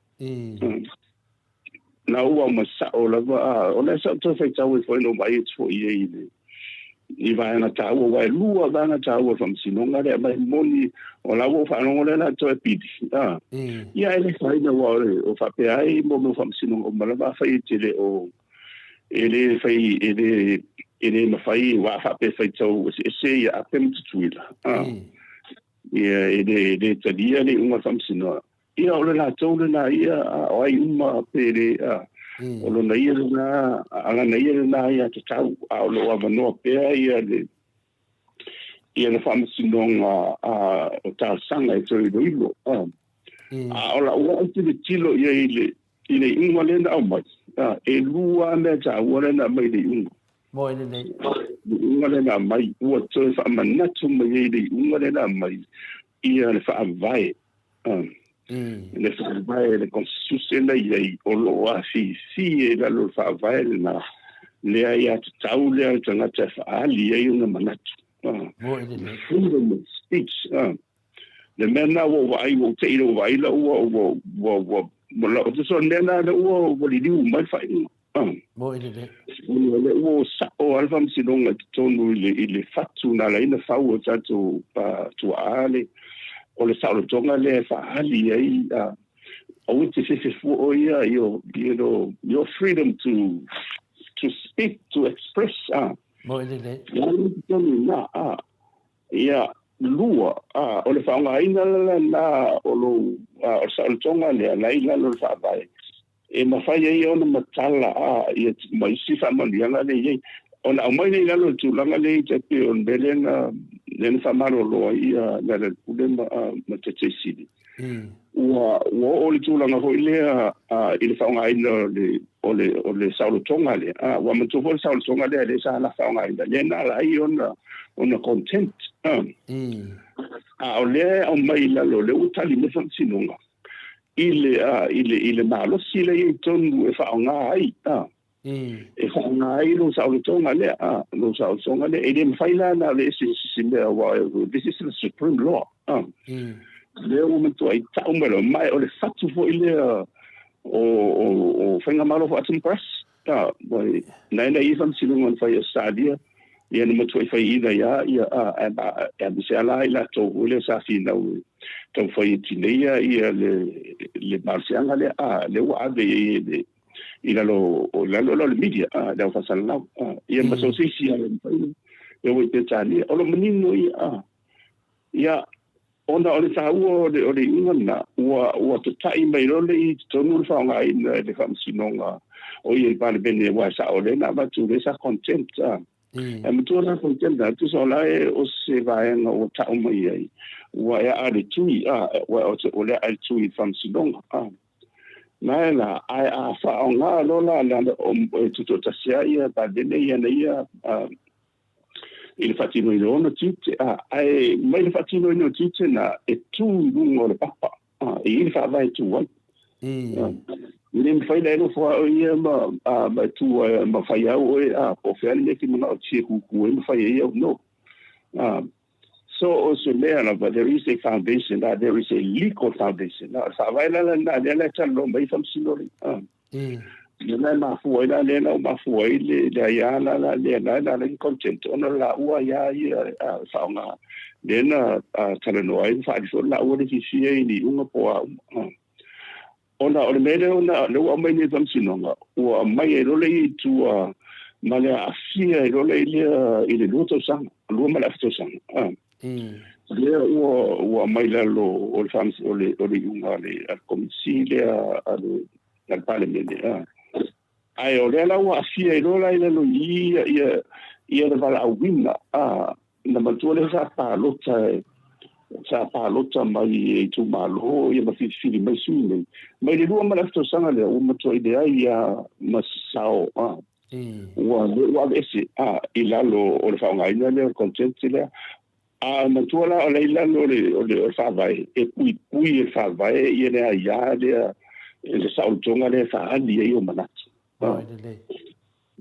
Na ua ma sa'o lava, a, o lea sa ou toe faitau ai foi na ou vaai atu foi i ai i le i vaega taua, aua e lua vaega taua o le faamasinoga lea aumai moni, o la ua ou faalogo lea o le a toe pili, a. Ia e le afaina aua o le o faapea ai mo mea o faamasinoga uma lava afai e te le o e le fai e le e le mafai aua a faapea e faitau eseese ia Ape ma Tutuila, a. Ia e le e le talia le iuga o le faamasinoga. Ia, o le latou lena ia, a o ai uma pe le, a, o lona ia lena, a lana ia lena aiatatau, a o lo o avanoa pea ia le, ia le faamasinoga a, o talosaga e toe iloilo. A, a o la'u lava tilotilo i ai i le, i le iuga lea na aumai, a, e lua lava mea taua lea na aumai i le iuga. Moe lelei. Le iuga lea na aumai, ua toe faamanatu mai ai le iuga lea na aumai, ia le faavae, le faavae, le constitution na i ai, o lo o afifi i lalo o le faavae lena, le aiatatau lea a le tagata e faaali ai ona manatu. Freedom of speech. Le mea lena ua ou vaai, ua ou te i ua vaai lau ua, ua, ua, ua, ua, ua, le mea lena ua, ua liliu mai le faaiuga. Moe lelei. O lea ua sa'o lava le faamasinoga i totonu i le, i le fatu na ala ai ona fau e o tatou tuaa le, o le saolotoga lea e faaali ai, aua e te fefe fua oe ia, your, you know, your freedom to, to speak, to express. Moe lelei. Ia, i totonu i ina, Ia, lua, o le faaaogaina la lena o lou, o le saolotoga lea, la e i lalo o le Faavae, e mafai ai ona matala a ia ma isi faamanuiaga lea e i ai. Ona aumai lea i lalo o le tulaga lea i tai pei o le mea lea na lea na faamalolo ai ia Lealailepule ma ma Taitaisili. Ua ua oo i le tulaga foi lea i le faaaogaina o le o le o le saolotoga lea. A ua manatua foi le saolotoga lea lea sa faaaogaina lea na ala ai ona ona content. A o lea e aumai i lalo lea ua tali mai le faamasinoga i le, a, i le, i le malosi lea e i ai totonu e faaaoga ai, a, e faaaoga ai lou saolotoga lea, a, lou saolotoga lea. E le mafai la ona aveese i se isi mea, aua this is the supreme law, a. Lea ua matuai tau mai loa, ma o le fatu foi lea o, o, o Faigamalo Faatemokarasi, a, na ina ia faamasinoga na fai e Ausetalia, ia na matuai faiina ai lava ia, a, e aemaise lava la i latou foi lea sa finau e taumafai e tineia ia le, le malosiaga lea, a, lea ua ave i ai le, i lalo, o lalo o le media, a, le au faasalalau, a, ia ma so o se isi lava e mafai, e o i Peretania, o lo o manino ia, a, ia. Ona o le taua o le, o le iuga lena, ua, ua tata'i mai loa le i totonu o le faaaogaina e le Faamasinoga o ia i le Palemene, aua e sa'o lea na avatu lea sa contempt, a. Ae matua la contempt na, tusa o la e o se vaega ua ta'u mai ai, ua e a'a le tui, a, ua o le a'a le tui i le Faamasinoga, a. Na e la, ae a faaaoga loa la la e tutoatasi ai ia Palemene ia na ia i le faatinoina o ona tiute, a, ae mai le faatinoina o tiute na e tū i luga o le papa, a, e i ai le faavae e tū ai. E le mafai la e nofo lava oe ia ma, a, ma e tū ai, ma fai au oe, a, po o fea le mea e te manao e kūkū ai ma fai ai au. No. A, so o se mea lava, there is a foundation, a, there is a legal foundation. A, o le faavae la lena, lea la e talanoa mai ai Faamasino nei. A. Lea la e mafua ai la lea la ua mafua ai le le aia la la lea la la la content ona laua aia ia a faaaoga lea na talanoa ai ma faaali foi laua le fiafia i ni iuga po o a uma. Ona o le mea lea ona lea ua aumai nei i le Faamasinoga ua aumai ai loa le i tua ma le aafia ai loa le lea i le 2 tausaga, 2 ma le afa tausaga. Lea ua ua aumai lalo o le o le o le iuga a le a le Komiti lea a le a le Palemene a. Ae o lea la ua aafia ai loa la i lalo i i ia ia ia le valaauina a na manatua lea sa palota e sa palota mai e itumalo ia ma filifili mai sui nei. Mai le 2 ma le afa tausaga lea ua matuai leai lava ma se sao a. Ua ua aveese a i lalo o le faaaogaina lea o le content lea. A manatua la o la i lalo o le o le o le faavae e puipui e le faavae ia le aia lea e le saolotoga lea e faaali ai ou manatu. Oi lelei.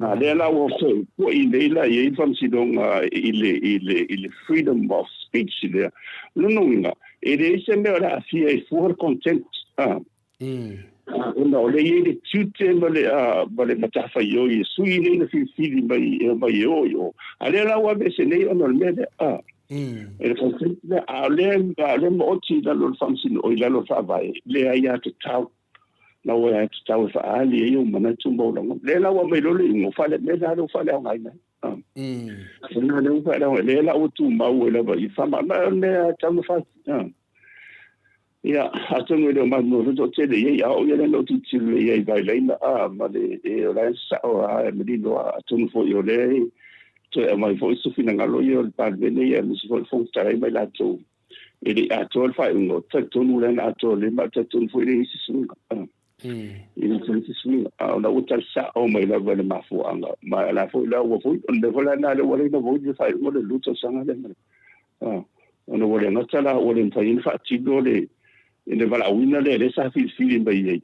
A lea la ua foi nei la i ai le Faamasinoga i le i le i le freedom of speech lea. Lona uiga, e leai se mea o le a aafia ai fua le content. A. Ona o lea e i ai le tiute ma le, ma le matafaioi e sui nei na filifili mai e omai e o i o. A lea la ua aveese nei ona o le mea lea, e le consent lea, a o lea, a o lea maoti i lalo o le faamasino, i lalo o le faavae, le aiatatau, lau aiatatau e faaali ai ou manatu ma ou lagona. Lea la ua aumai loa le iuga, ua faale, mea la lea ua faaleaogaina ai. Lea ua faaleaogaina, lea la ua tumau ai lava i faamama, o le mea e tatau ona fai. Ia, atonu e le o maumau foi toatele i ai, a o ia lea na ou tilotilo i ai i vailaina, a, ma le, e, o la e sao lava, e manino lava, atonu foi o lea e toe aumai foi se finagalo ia o le Palemene ia, aemaise foi le Fofoga Fetalai ma i latou e le i atoa le faaiuga, ou te talitonu o lea na atoa lelei, ma ou te talitonu foi e leai se suiga. E leai se suiga, a o la ua tali sao mai lava i le mafuaaga, ma o la foi la ua foi, o le mea foi la lena lea ua ala ai ona void le faaiuga o le 2 tausaga lea ma le, Ona ua le gata la ua le mafai ai ona faatino le le valaauina lea lea sa filifili mai ai,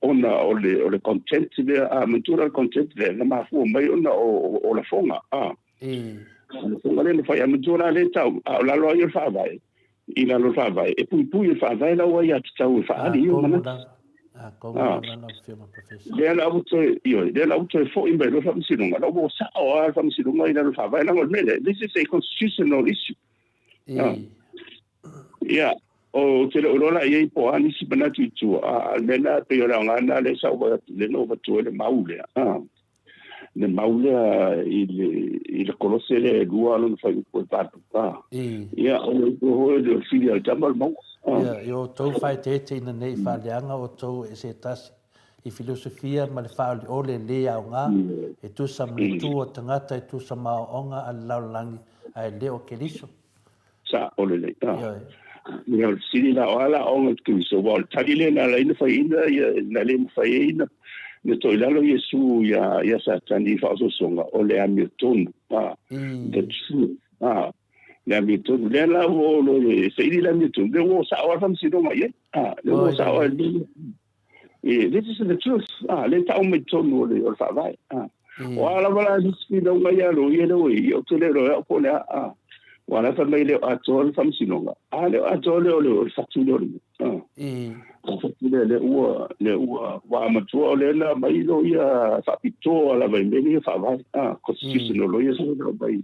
ona o le o le content lea, a manatua la le content lea na mafua mai ona o o lafoga, a. O lafoga lea na fai, a manatua la lea tau, a o lalo ai o le faavae, i lalo o le faavae, e puipui e le faavae lau aiatatau e faaali ai ou manatu. Lea la ua toe, ioe, lea la ua toe foi mai loa le Faamasinoga, la ua sao lava le Faamasinoga i lalo o le Faavae, leaga o le mea lea, this is a constitutional issue. Ia, ou te le o iloa la i ai po o a nisi manatu i tua, a o le mea lena, e pei o le aoga lena lea sa ou vaai atu, lea na ou avatua ai le mau lea, le mau lea i le, i le kolose lea e lua lona fuaiupu e 8. Ia, o le upu foi o le fili a le tama o le mauga. Ia, i o outou faaeteete ina ne i faaleaga outou e se tasi i filosofia ma le faaolioli le aoga, e tusa ma le tu o tagata e tusa ma aoaoga a le lalolagi, ae le o Keriso. Sao lelei. Ioe. Ia, o le fesili la, o a la aoga o Keriso? Aua o le tali lea na ala ai ona faiaina ia, na le mafai ai na toe i lalo Iesu ia, ia Satani i faaosoosoga, o le amiotonu, the truth, le amiotonu. Lea la ua oo loa e saili le amiotonu, lea ua oo sao lava le faamasinoga i ai, lea ua oo sao lava i le mea lea. This is the truth, lea e tau mai i totonu o le, o le faavae. O a lava la nisi finauga ia a loia lea ua i ai, ia ou te le iloa e au po o le a, aua o la e fai mai e le o atoa le faamasinoga, a le o atoa lea o le, o le fatu lea o le mea. O le fatu lea, lea ua, lea ua, aua matua o lea na aumai loia faapitoa lava i mea nei o faavae, constitutional lawyers na aumai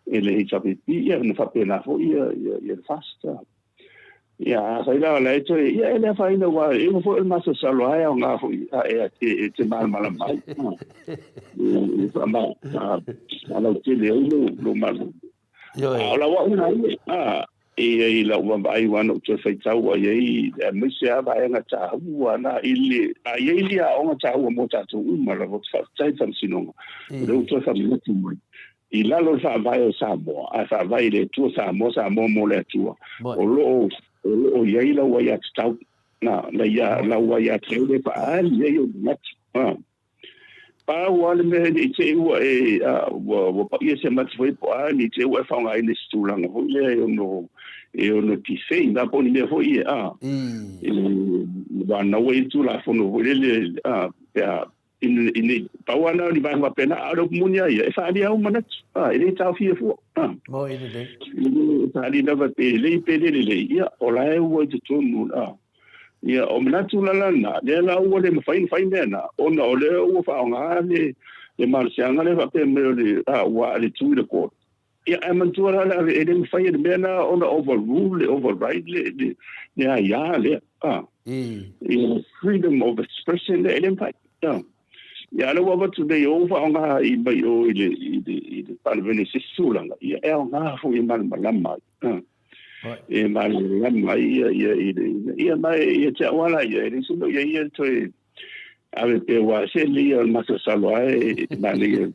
e le HRPP, ia na faapena foi ia, ia, ia le FAST. Ia, afai la o la e toe, ia e le afaina aua e uma foi o le masalosalo lava e aoga foi a e, e, e te malamalama ai. E faalautele ai lou, lou malamalama. Ioe. A o lau au na ia, a, E i ai lau vaavaai aua na ou toe faitau ai ai aemaise lava vaega taua na i le a i ai le aoga taua mo tatou uma lava. Ou te faafetai i le Faamasinoga o lea ua toe faamanatu mai i lalo o le Faavae o Samoa, ae faavae i le Atua Samoa, Samoa mo le Atua. O lo o o lo o i ai lau aiatatau, na, lau aiatatau lea e faaali ai ou manatu. Pau lava le mea ne i te i ua e, ua, ua paia se mati foi po o a, ne i te i ua e faaaogaina i se tulaga foi lea e ono, e ono defame, a po o ni mea foi ia, a, i le vanau ai le Tulafono foi lele, a, pe a, ina, ina, pau lava na o ni vaega faapena, a o le upu moni lava ia, e faaalia au manatu, a, e le taofia fua, a. Moi lelei. E faaalia lava pe lelei pe le lelei, ia, o la e ua i totonu, a. Ia, o manatu la lena, lea la ua le mafai ona fai mea na, ona o lea ua faaaoga le, le malosiaga lea faapea mai o le, a, ua a le tu i le court. Ia, ae manatua la le ave, e le mafai e le mea na ona overrule, le override le, le, le aia lea, a. Ia, freedom of expression lea, e le mafai, a. Ia, a lea ua avatu nei, o ua faaaoga i mai o i le, i le, i le Palemene i se isi tulaga, ia, e aoga foi e malamalama ai, a. E malamalama ai ia ia i le ia ma ia te au ala ia e le se ia ia toe ave pe wa se le ia o le masalosalo ai e manaia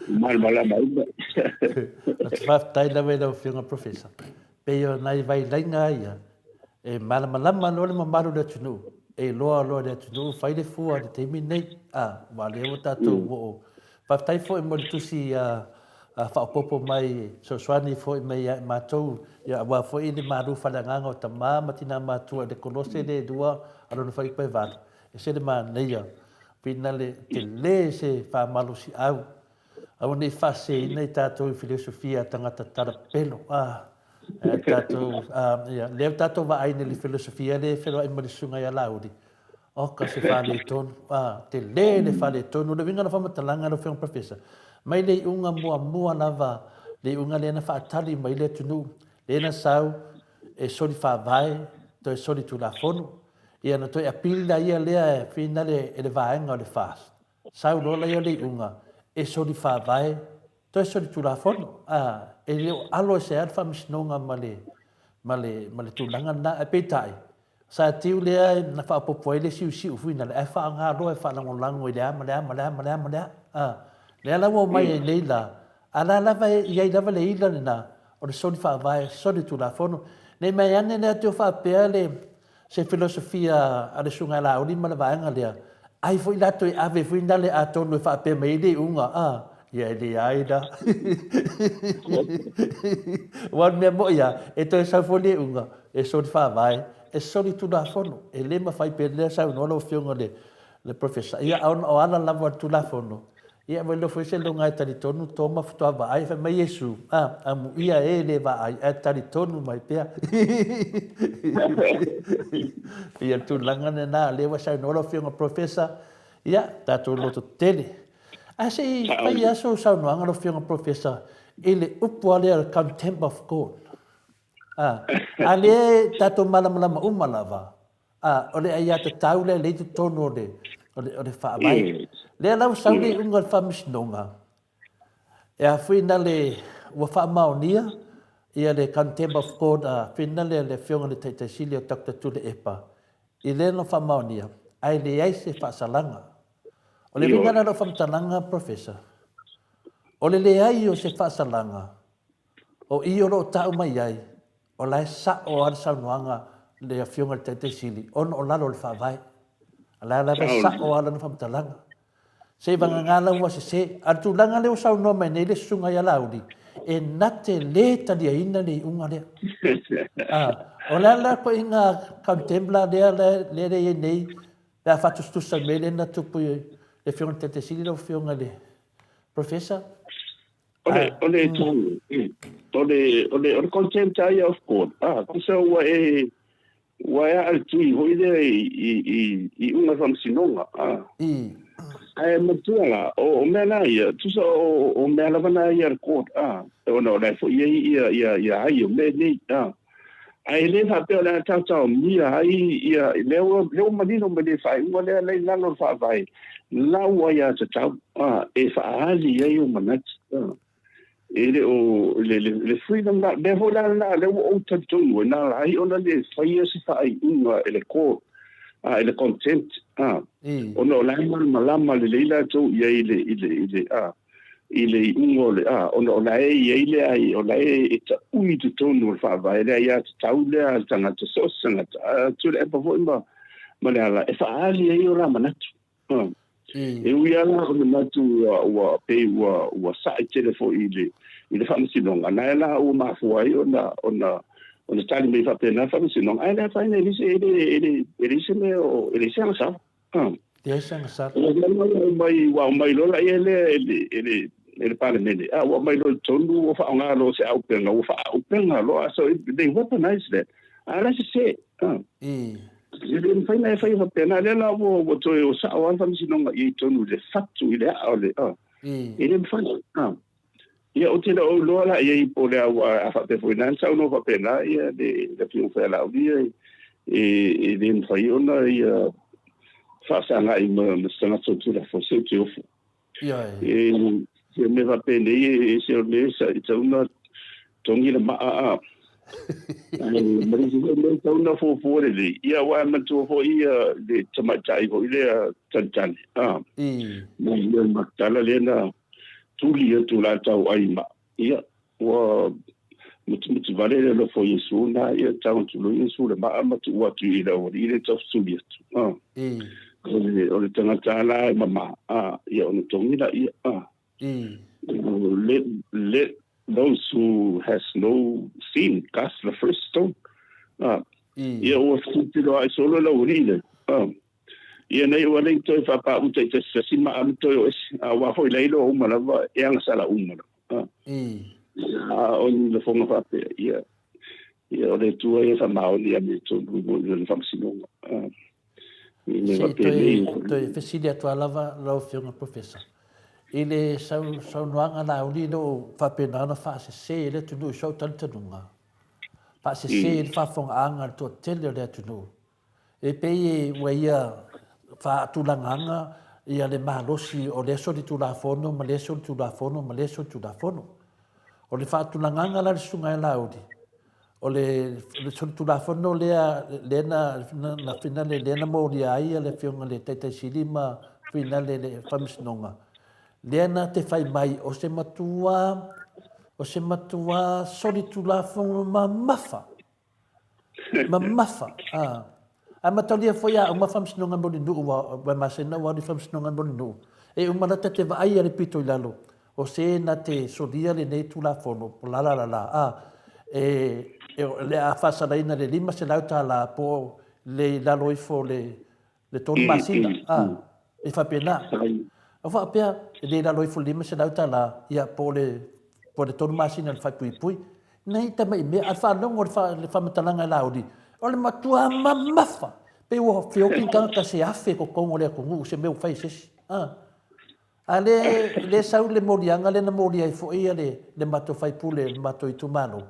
malamalama ai. Ou te faafetai lava i lau Afioga Professor. Pei o nai vailaiga ia e malamalama loa le mamalu o le atunuu, e iloa loa e le atunuu fai le fua i le taimi lenei. A, aua o lea ua tatou oo. Faafetai foi mo le tusi faaopoopo mai, fesoasoani foi mai ia i matou, aua foi le malu faaleagaga o tama ma tina matutua i le Kolose le 2 a lona fuaiupu e 8. E ese le manaia, finale tele se faamalosiau, aua ne i faaseseina i tatou i filosofia a tagata talapelo, a, tatou, ia, lea ua tatou vaai nei i le filosofia lea e feloai ma le Susuga ia Laauli, Oka se faaletonu, a, tele le faaletonu. O le uiga o le faamatalaga lau Afioga Professor, mai le iuga muamua lava, le iuga lea na faatali mai le atunuu, lea na sau e soli faavae, toe soli tulafono, ia na toe appeal la ia lea e finale e le vaega o le FAST. Sau loa la ia o le iuga e soli faavae, toe soli tulafono. A, e le o alo ese ai le faamasinoga ma le, ma le, ma le tulaga lena. Ae peitai, Sa tiu lea na faaopoopo ai le siusiu foi nale ae faaaoga loa e faalagolago i le a ma le a ma le a ma le a ma le a. A, lea la ua omai ai nei la, a la lava e i ai lava le ila lena o le soli faavae, soli tulafono. Nei mai ane lea teo faapea le se filosofia a le Susuga ia Laauli ma le vaega lea, ai foi latou e ave foi nale atonu e faapea mai ai le iuga, a, ia e leai la. Aua o le mea moi lava, e toe sau foi le iuga, e soli faavae, e soli tulafono. E le mafai pe lea saunoa lau Afioga i le Professor, ia ona o ala lava o le tulafono, ia ua iloa foi seiloga e talitonu Toma faatoa vaai, fai mai Iesu, a, amuia e le vaai ae talitonu mai pea. Pei o le tulaga lena, o lea ua saunoa lau Afioga Professor, ia, tatou lototetele. Ae se i fai lava sou saunoaga lau Afioga Professor i le upu lava lea o le contempt of court. A, a lea e tatou malamalama uma lava, a, o le aiatatau lea lea i totonu o le, o le, o le Faavae. Lea la ua sau le iuga o le Faamasinoga, e a foi na le, ua faamaonia ia le Contempt of Court a fina le, le Afioga i le Taitai Sili o Doctor Tuilaepa, i lea na faamaonia, ae leai se faasalaga. O le uiga la o lau faamatalaga Professor, o le leai o se faasalaga, O i o lo o tau mai ai, o la e sa'o lava le saunoaga le Afioga i le Taitai Sili ona o lalo o le Faavae. O la e lava e sa'o lava lana faamatalaga. Seivagana la ua sese. A o le tulaga lea ua saunoa mai nei le Susuga ia Laauli, e na te le taliaina le iuga lea. A, o le a la ituaiga contempt la lea lea e i ai nei pe a faatusatusa i le mea lea na tupu i le Afioga i le Taitai Sili lau Afioga i le Professor? O le, o le, o le, o le, o le contempt lava ia of court, ah, tusa ua e, ua e aa le tui foi lea i, i, i, i iuga o le faamasinoga, ah. Ae manatua la, o, o mea na ia, tusa o, o mea lava na ia a le court, ah, ona o la e foi i ai ia, ia, ia ai o mea nei, ah. Ae le faapea o le a taotaomia ai ia, lea ua, lea ua manino mai le faaiuga lea la i lalo o le Faavae, lau aiatatau, a, e faaali ai ou manatu, a. E le o le le le freedom la mea foi la lena lea ua ou talitonu ai na ala ai ona le faia se faaiuga e le court a i le contempt a ona o la e malamalama lelei latou i ai i le i le i le a i le iuga o le a ona o la e i ai le ai o la e e taui i totonu o le faavae le aiatatau lea a le tagata so o se tagata a Tuilaepa foi ma ma Leala e faaali ai o la manatu. E ui lava la o manatu ua, ua pei ua, ua sa'i tele foi i le, i le Faamasinoga, na la ua mafua ai ona, ona, ona tali mai faapena le Faamasinoga, ae le afaina e leai se, e le, e le, e leai se mea o, e leai se agasala. Leai se agasala. Ua aumai, ua aumai loa laia lea e le, e le, e le Palemene, a ua aumai loa i totonu ua faaaoga loa se auupega, ua faaauupega loa, so they weaponize that. A o la e sese. E le mafai ona e faia faapena. Lea la ua, ua toe o sao lava le Faamasinoga i ai tonu i le fatu, i le aa o le, a. E le mafai. A. Ia, ou te le o iloa la i ai po o le a, aua a faapea foi na saunoa faapena ia le, le Afioga Fealauli, e, e, e le mafai ona ia faafesagai ma, ma se tagata o Tulafono, se o te ofo. Ioe. E, se mea faapenei e ese o le sa i tau na togi le maa a. Ai, ma le isi foi mea tau na fuafua lelei. Ia, aua e manatua foi ia le tamaitai foi lea talitali. A. Ma ia Maketala lea na tuli atu la tau ai maa. Ia, ua mutimiti vale le alofa o Iesu na ia tago atu loa Iesu le maa ma tuu atu i le aualii le taufetuli atu. A. O le, o le tagata la e mama, a, ia ona togi laia, a. Let, let those who has no sin cast the first stone. A. Ia ua fetilotilo ae solo le aualii lea. A. Ia nei ua le i toe faapaaʻu taitasitasi ma alu toe o ese, a ua foi la iloa uma lava e agasala uma lava. A o ni lafoga faapea, ia, ia o le Atua ia e faamaoni ia me tonu i le faamasinoga. I mea Se i faapenei. toe, toe fesili atu a lava lau Afioga Professor, i le saunoaga Laauli o lo o faapena ona faasese e le atunuu i sou talitonuga, faasese i le faafofogaaga a le toatele o le atunuu, E pei ua ia faatulagaga ia le malosi o lea solitulafono ma lea solitulafono ma lea solitulafono. O le faatulagaga la a le Susuga ia Laauli, o le solitulafono lea lea na na finale lea na molia ai le Afioga i le Taitai Sili ma finale le Faamasinoga, lea na te fai mai o se matua o se matua solitulafono mamafa Mamafa, a. Ae mataulia foi a uma faamasinoga mo le nuu, ua masani ua alu i faamasinoga mo le nuu, e uma lata te vaai a le pito i lalo, o se na te solia lenei Tulafono, po la la la la, a. E, e, o le a faasalaina le $500 po o le i lalo ifo o le le 3 masina, a, e faapena. O faapea, e le i lalo ifo le $500, ia, po o le, po o le 3 masina o le faaipuipui. Nei tama'i mea, a le faalogo i le faamatalaga e Laauli, o le matua mamafa, pei ua feoti ni tagata se afe i totonu o le atunuu i se mea ua fai e se isi. A. A lea, lea sau le moliaga lea na molia ai foi le, le matou faipule le matou itumalo,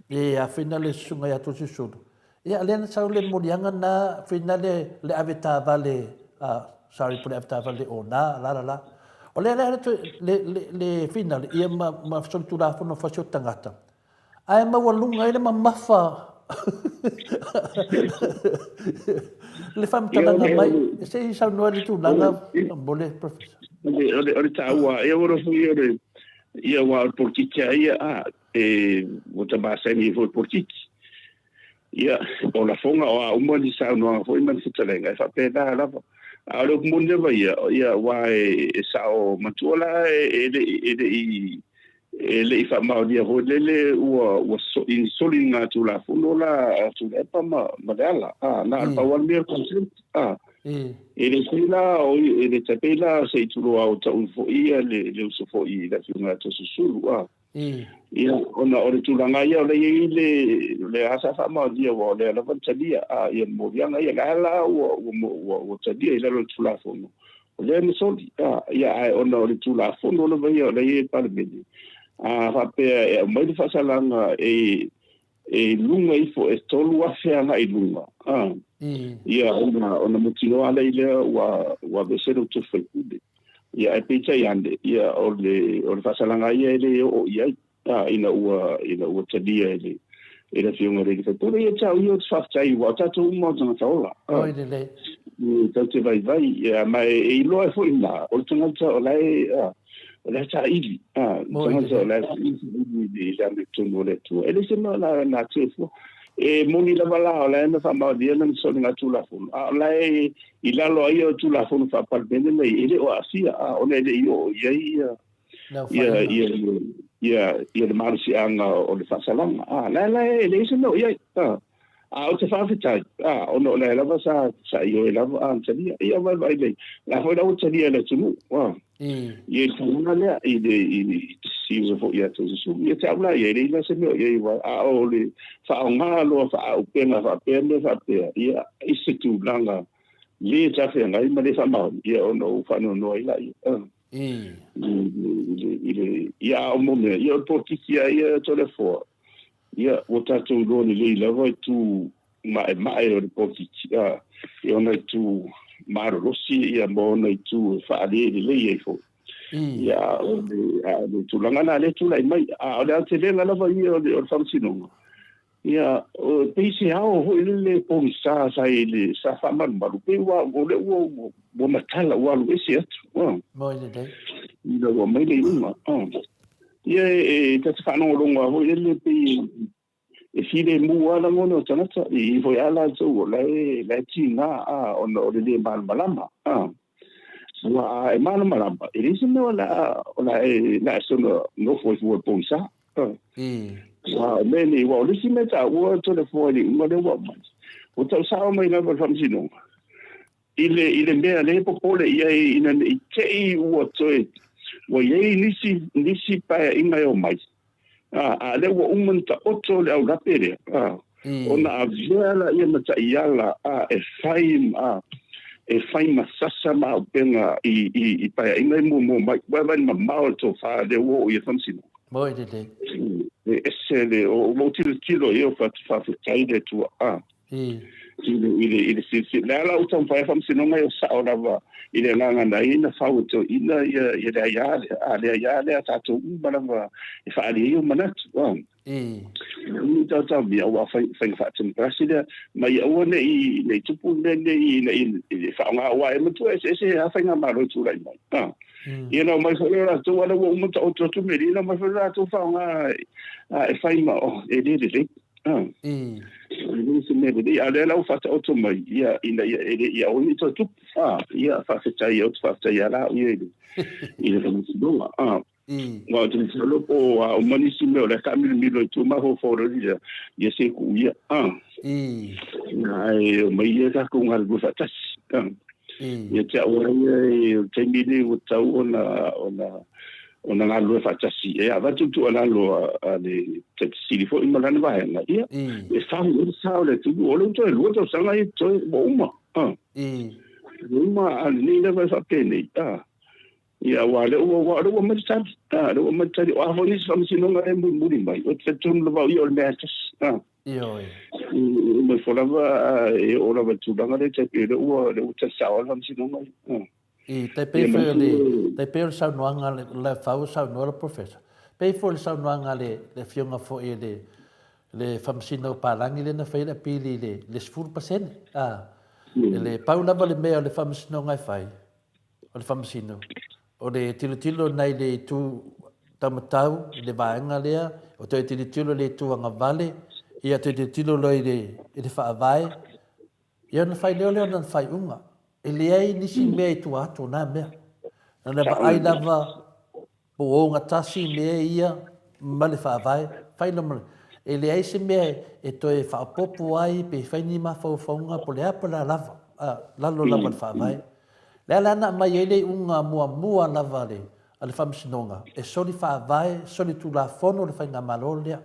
e afina le susuga ia Toeolesulusulu. Ia, lea na sau le moliaga na, fina le, le avetaavale, sorry, po le avetaavale o na, la la la. O lea le, le, le, le finale, ia ma, ma solitulafono fasi o tagata. Ae maualuga ai le mamafa le faamatalaga mai. Se i saunoa i le tulaga mo le Professor. O le, o le taua, ia ua foi o le, ia aua o le polokiki a ia, a, e, ua ta masani ai foi i le polokiki. Ia, o lafoga o a uma ni saunoaga foi ma ni fetalaiga, e faapena lava. A o le upu moni lava ia, ia aua e, e sao matua la e, e le, e le i e le i faamaonia foi lele ua ua so, i ni soliga tulafono la a Tuilaepa ma, ma Leala. A, na o le pau lava le mea o le consent. A, e le pei la, o, e le tai pei la se i tulou a o tau foi ia le, le uso foi i le Afioga ia Toeolesulusulu. A, ia, ona o le tulaga ia o lea e i ai le, le a sa faamaonia aua o lea lava na talia, a, ia moliaga ia, la la ua, ua, ua, ua talia i lalo o le Tulafono. O lea na soli, a, ia, ae ona o le Tulafono lava ia o lea e i ai i le Palemene, a faapea e aumai le faasalaga e, e i luga ifo e 3,000 agai i luga, a, ia, ona, ona mautinoa lea i lea ua, ua aveese le utu faipule. Ia, ae peitai ane, ia, o le, o le faasalaga ia e le oo i ai. ina ua ina ua talia e le e le Afioga i le Sui Usufono. Ia te au ia ou te faafetai aua o tatou uma o tagata ola. Oi lelei. E tatou te vaivai, ia, ma e iloa ai foi i o le tagata o la e, o la e saili, le tagata o la e saili i le amiotonu o le Atua. E leai se mea o le a natia fua. E moni lava la o la e na faamaonia lana soligatulafono, a o la e i lalo ai o Tulafono Faa-Palemene nei, e le o aafia, ona e le i oo i ai ia ia ia ia ia le malosiaga o le faasalaga. A la la e leai se mea o i ai. A a ou te faafetai, a ona o la lava sa sa ioe lava a talia. Ia vaivai lei. La foi la ua talia e le atunuu. A. Ia i le tulaga lea i le i le siusa foi ia te Iesu. Ia te au la ia e leai la se mea o i ai aua a o le faaaoga loa faaauupega faapea mea faapea, ia i se tulaga le talafeagai ma le faamaoni, ia ona ou faanoanoa ai laia. I le, ia a o mo mea, ia o le polokiki lava ia Toleafoa, ia ua tatou iloa lelei lava itu maemae o le polokiki, a, i ona itu malolosi ia ma ona itu e faalē lelei ai foi. Ia a o le, a o le tulaga lena lea e tulai mai, a o le aotelega lava ia o le, o le faamasinoga, Ia, e pei se ao foi lele pogisa sa i le, sa faamalumalu, pei ua, o lea ua, ua matala, ua alu ese atu. Moi lelei. Ina ua mai le iuga. Ia, e, e ta te faalogologo lava foi lele pei e filemu lava lagona o tagata, i foi lava latou o la e, la e tiga, a, ona o le lē malamalama. A. Aua a e malamalama, e leai se mea o le a, o le a e, le a e soona nofo ai fua i le pogisa. Aua o mea nei, aua o le isi mea taua Toleafoa i le iuga lea ua aumai, ua tau sao mai lava le Faamasinoga i le, i le mea lea e popole i ai ina ne i te i ua toe, ua i ai nisi, nisi paeaiga e omai, a, a lea ua uma ona taoto le aulape lea, a, ona avea laia ma taiala, a, e fai, a, e fai ma sasa ma auupega i, i, i paeaiga e muamua mai. Ua vaai mamao le tofa lea ua oo i ai le Faamasinoga. Moi lelei. E ese le, o lou tilotilo i ai o faafetai le Atua, a, i le, i le, i le silasila. Le ala ua taumafai ai Faamasinoga ia o sao lava i le agaga na i ai na fau e toeaiina ia, ia le aia lea, a, le aia lea a tatou uma lava e faaali ai o manatu, a. Umi taotaomia aua faiga faatemokarasi lea, ma ia aua ne i, ne i tupu le mea lenei ina ia faaaoga aua e matua eseese lava faigamalo e tulai mai. A. Ia na omai foi o latou, a lea ua uma ona taoto atu mea nei, na omai foi o latou faaaoga e fai ma, oh, e le lelei. A. E le se mea lelei, a o lea la ua faataoto mai, ia, ina ia, e le, ia aua ne i toe tupu. A, ia, faafetai, ou te faafetai ia la au ia i le, i le Faamasinoga. A. Aua ou te masalo po o a uma nisi mea o la e taamilomilo i tua mafaufau o le alii ia se tuu ia. Ae omai ia tatou galulue faatasi. Ia te au lava ia o le taimi lenei ua tatau ona ona ona galulue faatasi e avatu le tuualalo a le Taitaifono foi ma lana vaega, ia e fau ai le sa o le atunuu. O lea ua toe 2 tausaga ia totoe ua uma. Ua uma a o lenei lava e faapenei. Ia, aua o lea ua, aua o lea ua aumai le tali. A, o lea ua aumai le tali. O a foi nisi faamasinoga lea e mulimuli mai, ou te talitonu lava o ia o le mea e tasi. A. Ioe. E uma ifo lava, e oo lava i le tulaga lea, tai pei o lea ua, lea ua tali sao lava le faamasinoga ia. A. I, tai pei foi o le, tai pei o le saunoaga a le, Lefau e saunoa le Professor, pei foi o le saunoaga a le, le Afioga foi i le, le Faamasino o Palagi lea na fai ai le apili i le, le 10%. A. E le pau lava le mea o le Faamasinoga e fai, o le Faamasino, o le tilotilo nai le itu taumatau i le vaega lea, o toe tilotilo i le itu agavale, ia toe tilotilo loa i le, i le faavae, ia ona fai lea o lea ona faaiuga. E leai nisi mea i tua atu o na mea. Na ona vaai lava Po o ogatasi mea ia ma le Faavae, fai loa ma le. E leai se mea e toe faaopoopo ai pe fai ni mafaufauga po o le a po o le a lava, a, lalo lava o le Faavae. Le a la na aumai ai le iuga muamua lava a le, a le Faamasinoga, e soli Faavae, soli Tulafono le Faigamalo lea.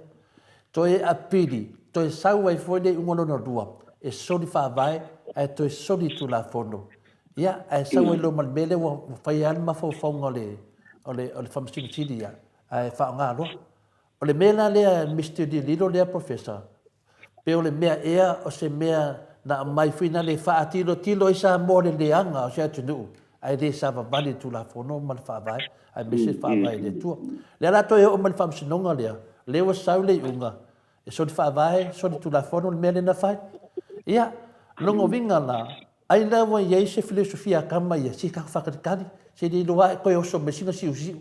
Toe apili, toe sau ai foi le iuga lona lua, e soli Faavae ae toe soli Tulafono. Ia, ae sau ai loa ma le mea lea ua fai lava le mafaufauga o le, o le, o le Faamasino Sili ia, ae faaaoga loa. O le mea la lea, Mister Lililo lea Professor, pe o le mea ea o se mea na aumai foi na le faatilotilo ai Samoa i le leaga o se atunuu, Ae le savavali i le Tulafono ma le Faavae, aemaise le Faavae i le Atua. Lea la toe oo mai le Faamasinoga lea, lea ua sau le iuga, e soli Faavae, soli Tulafono le mea lea na fai. Ia, lona uiga la, ai la ua i ai se filosofia a tama ia, se tatou faatalitali, se le iloa ae toe oso mai sina siusiu.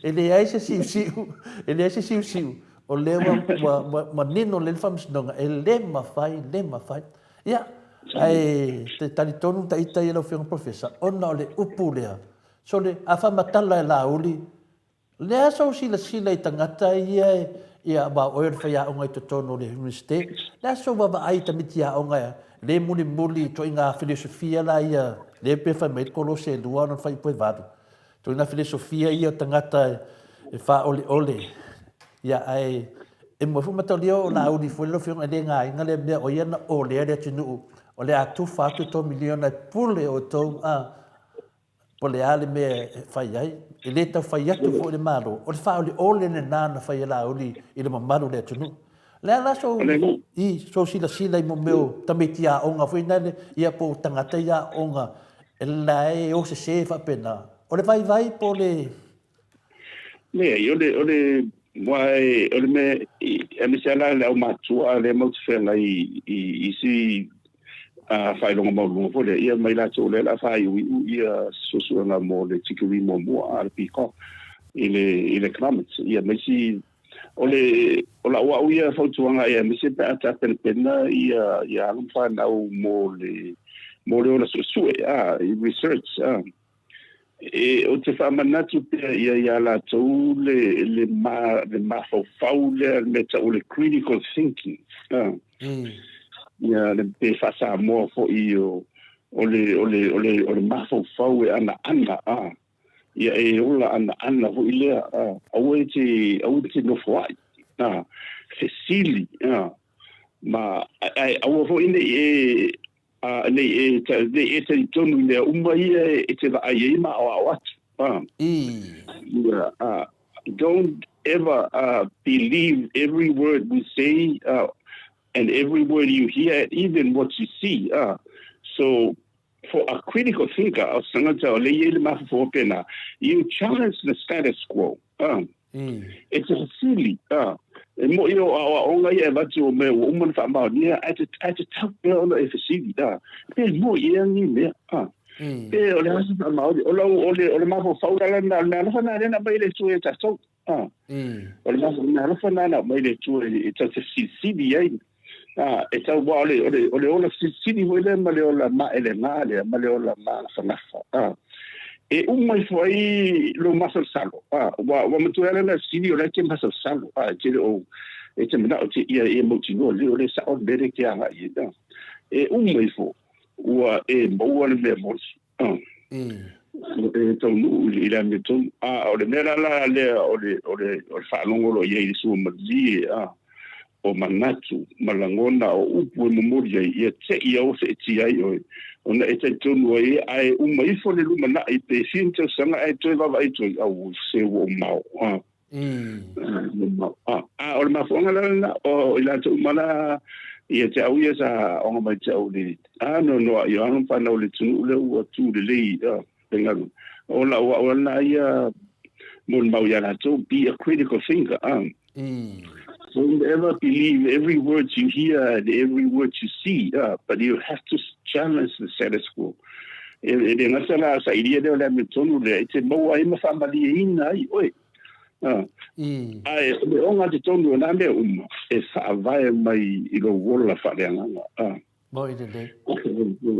E leai se siusiu, e leai se siusiu, o lea ua, ua, ua manino lelei le Faamasinoga, e le mafai, le mafai. Ia, ae te talitonu ta ita ia lau Afioga Professor, ona o le upu lea, sole, a faamatala e Laauli, le a sou silasila i tagata ia e, ia, aua o oe o le faiaoga i totonu o le Iunivesite, le a sou vaavaai i tamaiti aoga le mulimuli i ituaiga filosofia la ia, lea pei e fai mai ai le Kolose e 2 ona o le fuaiupu e 8, ituaiga filosofia ia o tagata e faaoleole, ia, ae e moe foi mataulia o Laauli foi lau Afioga e le gaina lea mea, o ia na olea le atunuu, o le a tufa atu le $3 miliona e pule outou, a, Po o le a le mea e fai ai, e le tau fai atu foi le Malo, o le faaoleole lena na fai e Laauli i le mamalu o le atunuu. O le a la sou, i, sou silasila i mo mea o tamaiti aoga foi nale, ia po o tagata ia aoga la e o sese faapena. O le vaivai po o le... Leai, o le, o le, aua o le mea, aemaise lava la le aumatua lea matou te feagai i isi faailoga maualuluga foi lea, ia ma i latou o lea o le a faaiuiu ia suesuega mo le tikeri muamua a le BCom i le i le economics, ia ma isi o le o lau au ia fautuaga ia aemaise pe a tapenapena ia ia alo ma fanau mo le mo le ola suesue a i research a E, ou te faamanatu pea ia iā latou le, le, ma, le mafaufau lea, le mea tau o le critical thinking. Ah. Ia, le, pe faa-Samoa foi o, o le, o le, o le, o le mafaufau e anaana, ah. Ia e ola anaana foi lea, ah. Aua e te, aua e te nofoai, ah. Fesili, ah. Ma, ae aua foi ne i e, Ā, nei e, nei e talitonu i mea uma ia e te vaai ai ma aoao atu. Ā. Ia, ā, don't ever believe every word we say and every word you hear and even what you see. Ā, so, for a critical thinker, o se tangata o lea i ai le mafaufau pēnā, you challenge the status quo. Ā. E te fesili, ā, e moni o aoaoga ia e avatu o mea ua uma ona faamaonia, ae te, ae te tau pea ona e fesili, ā, pe moni ea nei mea, ā, pe o le a se faamaoni, o lau, o le, o le mafaufau la lena, o le mea alofa lena lea na aumai e le Atua ia tatou, ā, o le mea alofa lena na aumai e le Atua e tatou te fesilisili ai, ā, e tau, aua o le, o le, o le ola fesilisili foi lea ma le ola maelega lea, ma le ola magafagafa, ā. E uma ifo ai lou masalosalo, ā, ua, ua matua ala lena fesili o la e te masalosalo, ā, e te le o, e te manao te ia e mautinoa lelei o lea e sao le mea lea e te agai i ai, ā. E uma ifo, ua e maua le mea moni, ā. E taunuu i le amiotonu. Ā, o le mea la la lea o le, o le, o le faalogo loa i ai i le sua malie, ā, o manatu ma lagona o upu e momoli ai, ia te i aua seetia ai oe, ona e talitonu ai ae uma ifo le lumanai pe fia ni tausaga ae toe vaavaai atu ai, au, se ua ou mao, a. Ua mao. A, a o le mafuaaga la lena, o i latou uma la, ia te au ia sa aoga mai te au le, a, no, no, a, ia alo ma fanau le atunuu lea ua tu lelei, a, le galuega. O lau au lena ia molimau ia latou, be a critical thinker, a. Don't ever believe every word you hear and every word you see, but you have to challenge the status quo. E, e le gata la sailia lea o le amiotonu lea, e te maua ai ma faamalieina ai oe. Ae o le ogatotonu o nā mea uma, e faavae mai i lou ola faaleagaga. Moi lelei.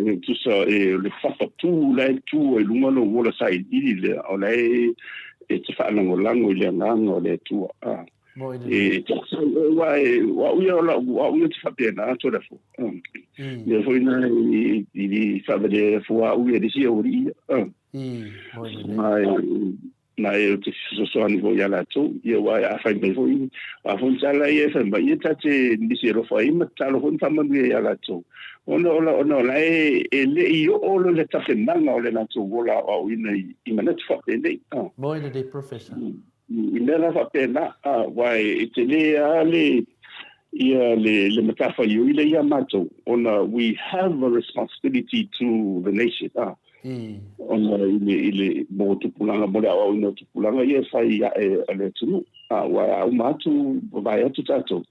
E tusa e o le papa tū la e tū ai lunga lou ola sailiili lea, o la e e te faalagolago i le agaga o le Atua. A. Moi lelei. E te ua e ua uia o lau ua uia te faapena atu le fo. Mea foi na i i whaavale fua uia le sia uri ia. Moi lelei. Mai Na e o te fesoasoani foi ia latou, ia aua a fai mai foi, a foi tala ia e fai mai, ia ta te nisi e alofa ai ma tatalo foi ma faamanuia ia latou. Ona o la, ona o la e, e le i oo le le tapenaga o le latou ola aoaoina i, i manatu faapenei. A. Moi lelei Professor. I mea la faapena, a, aua e, e tele lava le, Ia le le matafaioi lea ia matou ona we have a responsibility to the nation a ona i le i le mo tupulaga mo le aoaoina o tupulaga ia e fai ae a le atunuu a aua a uma atu vavae atu tatou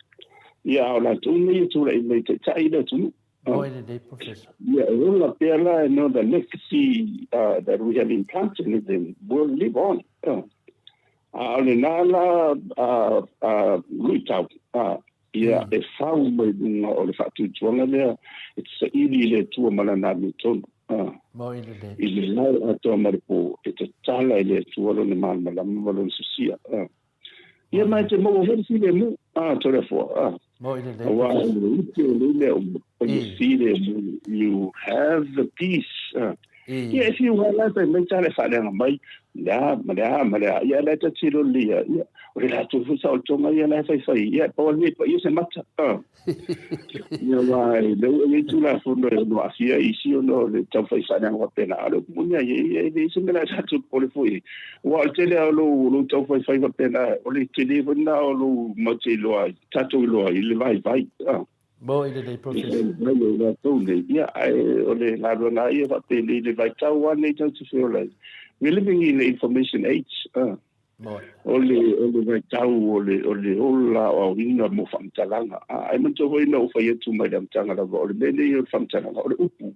ia a o latou nei e tulai mai e taitai le atunuu. Moe lelei Professor. Ia e ola pea la no the legacy that we have implanted in them will live on. A o lena la luitau, ia e fau mai luga o le faatuatuaga lea e te saili i le Atua ma Lana amiotonu. Moe lelei. I le ao atoa ma le po, e tatala e le Atua Lona malamalama ma Lona sosia. Ia ma e te maua foi le filemu, a Toleafoa, a. Moe lelei. Aua o le ute o nei mea uma, o le filemu, you have the peace. Ia e fiu lava la e fai mai tala e faaleaga mai, le a ma le a ma le a, ia la e tatilo lelei lava, ia, o le latou foi saolotoga ia la e faifai, ia e pau lava lenei paia se mata. Ia aua e lea ua i ai Tulafono e ono aafia ai isi ona o le taumafai faaleaga faapena, a o le upu moni lava ia, e leai se mea o le a tatou popole foi i ai. Aua o le tele lava o lou, lou taufaifai faapena, o le tele foi lena o lou matou te iloa ai, tatou iloa ai i le vaivai. Mo i lenei process. Mai o latou nei, ia, ae o le galuega lava ia faapenei i le vaitau lava lenei tatou te feola ai. We're living in the information age. Mo. O le, o le vaitau o le, o le ola aoaoina mo faamatalaga. Ae manatua foi na ou fai atu mai le amataga lava, o le mea lenei o le faamatalaga, o le upu,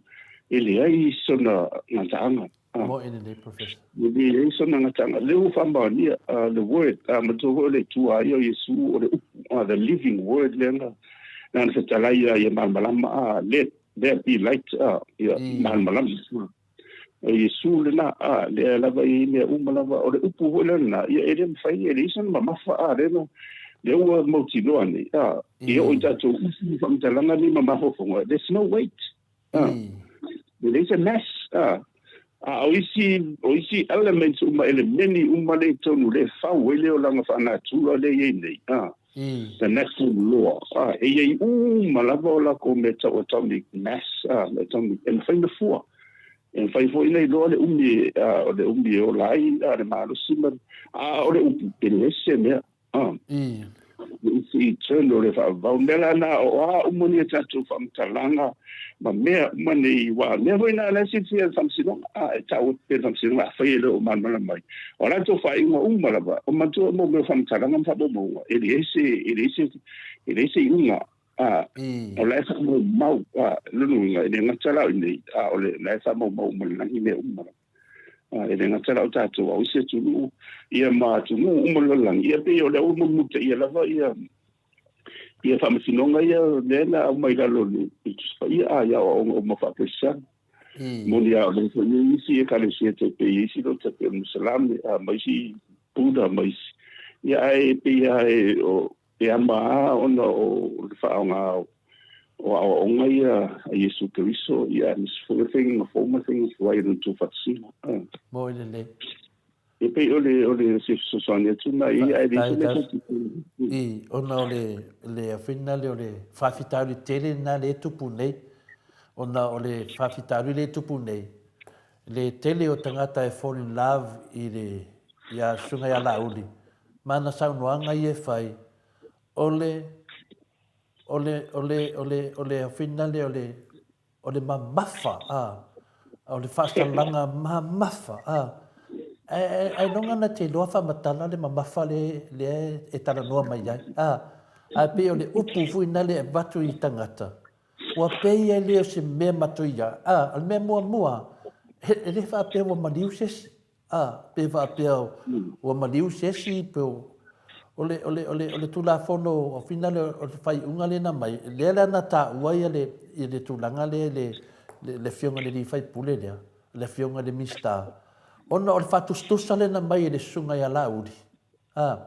e leai sona gataaga. Mo i lenei professor. E leai sona gataaga. Lea ua faamaonia, the word, manatua foi o le Atua lava ia o Iesu o le upu, the living word lea na na fetalai ia ia malamalama, let there be light, ia malamalama. O Iesu lena, lea lava e i ai mea uma lava, o le upu foi lea lena, ia e le mafai, e leai sona mamafa, lea na, lea ua mautinoa nei, e oo i tatou upu faamatalaga nei ma mafaufauga, there's no weight. E leai se mass. A o isi, o isi elements uma, elemeni uma lea i totonu lea e fau ai le olaga faanatura lea e i ai nei, the natural law, e i ai uma lava o latou mea tau atomic mass, atomic, e mafai ona fua. E mafai foi ona iloa le umi, o le umi e ola ai le malosi ma, a o le upu, e leai se mea. It's eternal le faavavau. Mea la na o a uma nei a tatou faamatalaga ma mea uma nei aua mea foi na la e silafia e le Faamasinoga. A e tau atu pea e le Faamasinoga afai e le o malamalama mai. O a latou faaiuga uma lava, o manatua mo mea o faamatalaga ma faamaumauga, e leai se, e leai se, e leai se iuga. A, o la e faamaumau, a, lona uiga, e le gata la o i inei, a o le, la e faamaumau uma i le lagi mea uma lava. E le gata la o tatou, a o isi atunuu, ia ma atunuu uma o le lalolagi, ia pei o lea ua mulimulitaia lava ia ia faamasinoga ia lea na aumai i lalo o le Tusi Paia, a i aoaoga uma faa-Kerisiano. Moni lava o lea foi e i ai isi ekalesia tai pei e i ai isi lotu tai pei o le Musalame, a ma isi Buddha ma isi. Ia ae pei lava e o E ama lava ona o le faaaoga o aoaoga ia a Iesu Keriso, ia aemaise foi o le faiga fou ma le faiga tuai o lona tuufaatasiga. Moe lelei. E pei o le o le se fesoasoani atu na ia ae leai se mea tatou te I, ona o le le afina lea o le faafitauli tele lena lea e tupu nei, ona o le faafitauli lea e tupu nei, le tele o tagata e fall in love i le ia Susuga ia Laauli, ma ana saunoaga ia e fai, o le, o le, o le, o le, o le afina lea o le, o le mamafa, a, o le faasalaga mamafa, a. Ae, ailoga na te iloa faamatala le mamafa le, lea e talanoa mai ai, a. Ae pei o le upu foi na lea e avatu i tagata, ua pei e le o se mea matuia, a. O le mea muamua, e le faapea ua maliu se isi, A, pe faapea ua maliu se isi, pe o le, o le, o le, o le Tulafono o fina le, o le faaiuga lea na aumai, lea la na taua ia le, ia le tulaga lea i le, le, le Afioga i le alii faipule lea, le Afioga i le Minisita, ona o le faatusatusa lea na aumai e le Susuga ia Laauli, a,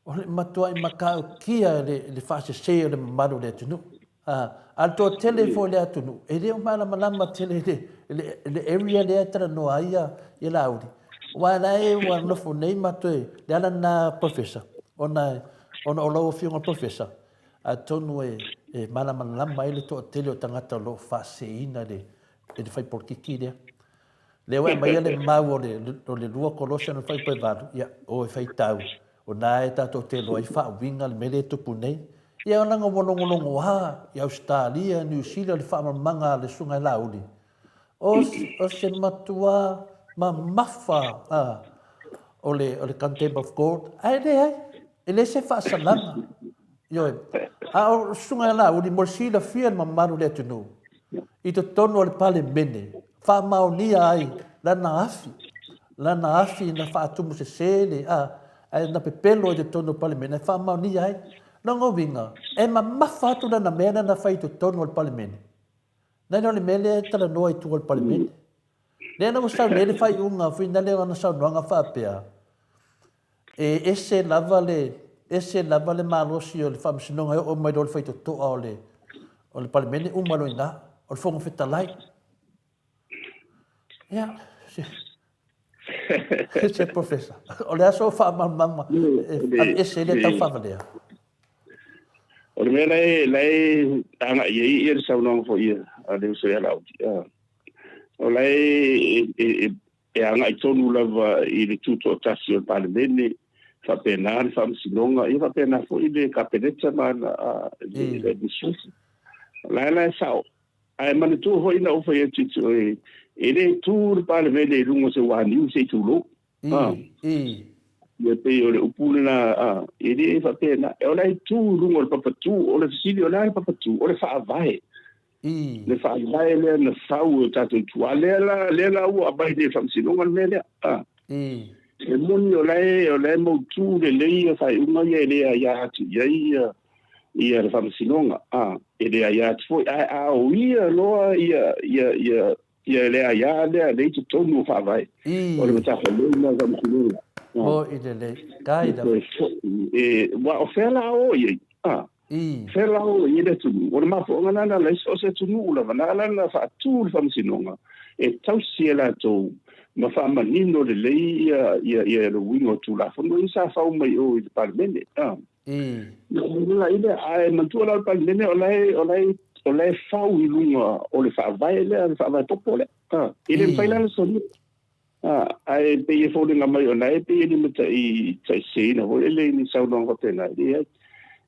O le matuai matautia le faasese o le mamalu o le atunuu. A o le toatele foi o le atunuu, e le o malamalama tele i le area lea e talanoa ai ia Laauli. Aua o la e ua nofo nei matou, le ala lena Professor, ona o lau Afioga Professor, atonu e malamalama ai le toatele o tagata o lo o faaseseina i le fai polokiki lea. Lea ua e aumaia le mau o le, o le 2 Kolosiana fuaiupu 8, ia, o e faitau, o na e tatou te iloa ai faauiga le mea lea e tupu nei. Ia leaga ua logologoa i Ausetalia, Niu Sila le faamalamalamaga a le Susuga ia Laauli, o, o se matua mamafa a, o le, o le Contempt of Court, ae leai, e leai se faasalaga. Ioe. A o le Susuga ia Laauli, mo le silafia e le mamalu o le atunuu, i totonu o le Palemene, faamaonia ai lana afi, lana afi na faatumusese le, a, ae na pepelo i totonu o le Palemene, e faamaonia ai. Lona uiga, e mamafa atu lana mea lea na fai i totonu o le Palemene, nai lo le mea lea e talanoa i tua o le Palemene. Lea la ua sau nei le faaiuga foi lea o lana saunoaga faapea, e ese lava le, ese lava le malosi o le Faamasinoga e oo mai loa le faitotoa o le, o le Palemene, uma loa i ina, o le Fofoga Fetalai. Ia, se, se Professor, o le a sou faamalamalamaga e aveese ai lea tau faavalea? O le mea la e, la e agai ai ia le saunoaga foi a le uso ia Laauli, o la e, e, e, e agai tonu lava i le tutoatasi o le Palemene, faapena le Faamasinoga, ia faapena foi le Kapeneta ma le administration. O la e la e sao. Ae manatua foi na ou fai atu i te oe, e le tu le Palemene i luga o se uaniu se i tulou. Ia pei o le upu lena, e le faapena. O la e tu i luga o le papatu, o le fesili o le a le papatu, o le faavae. Le faavae lea na fau e o tatou tuaa. Lea la, lea la ua aumai nei e le Faamasinoga le mea lea. E moni o la e, o la e mautu lelei ia faaiuga ia e le aia atu i ai ia, ia le Faamasinoga. E le aia atu foi. Ae a oia loa ia, ia, ia, ia le aia lea lea i totonu o faavae, o le matafaioi lena a le Faamasinoga. Moni lelei. Tai lava. E, aua o fea la o i ai? Fea la o i ai le atunuu? O le mafuaaga lena na ala ai so o se atunuu lava, na ala ona faatu le Faamasinoga e tausi e latou ma faamanino lelei ia, ia, ia le uiga o Tulafono ia sa fau mai o i le Palemene. Ae manatua la o le Palemene o la e, o la e, o la e fau i luga o le faavae lea, le faavae popo lea. E le mafai la ona solia. Ae pei e foliga mai o la e pei e limataitaiseseina foi lele i ni saunoaga faapena. E leai.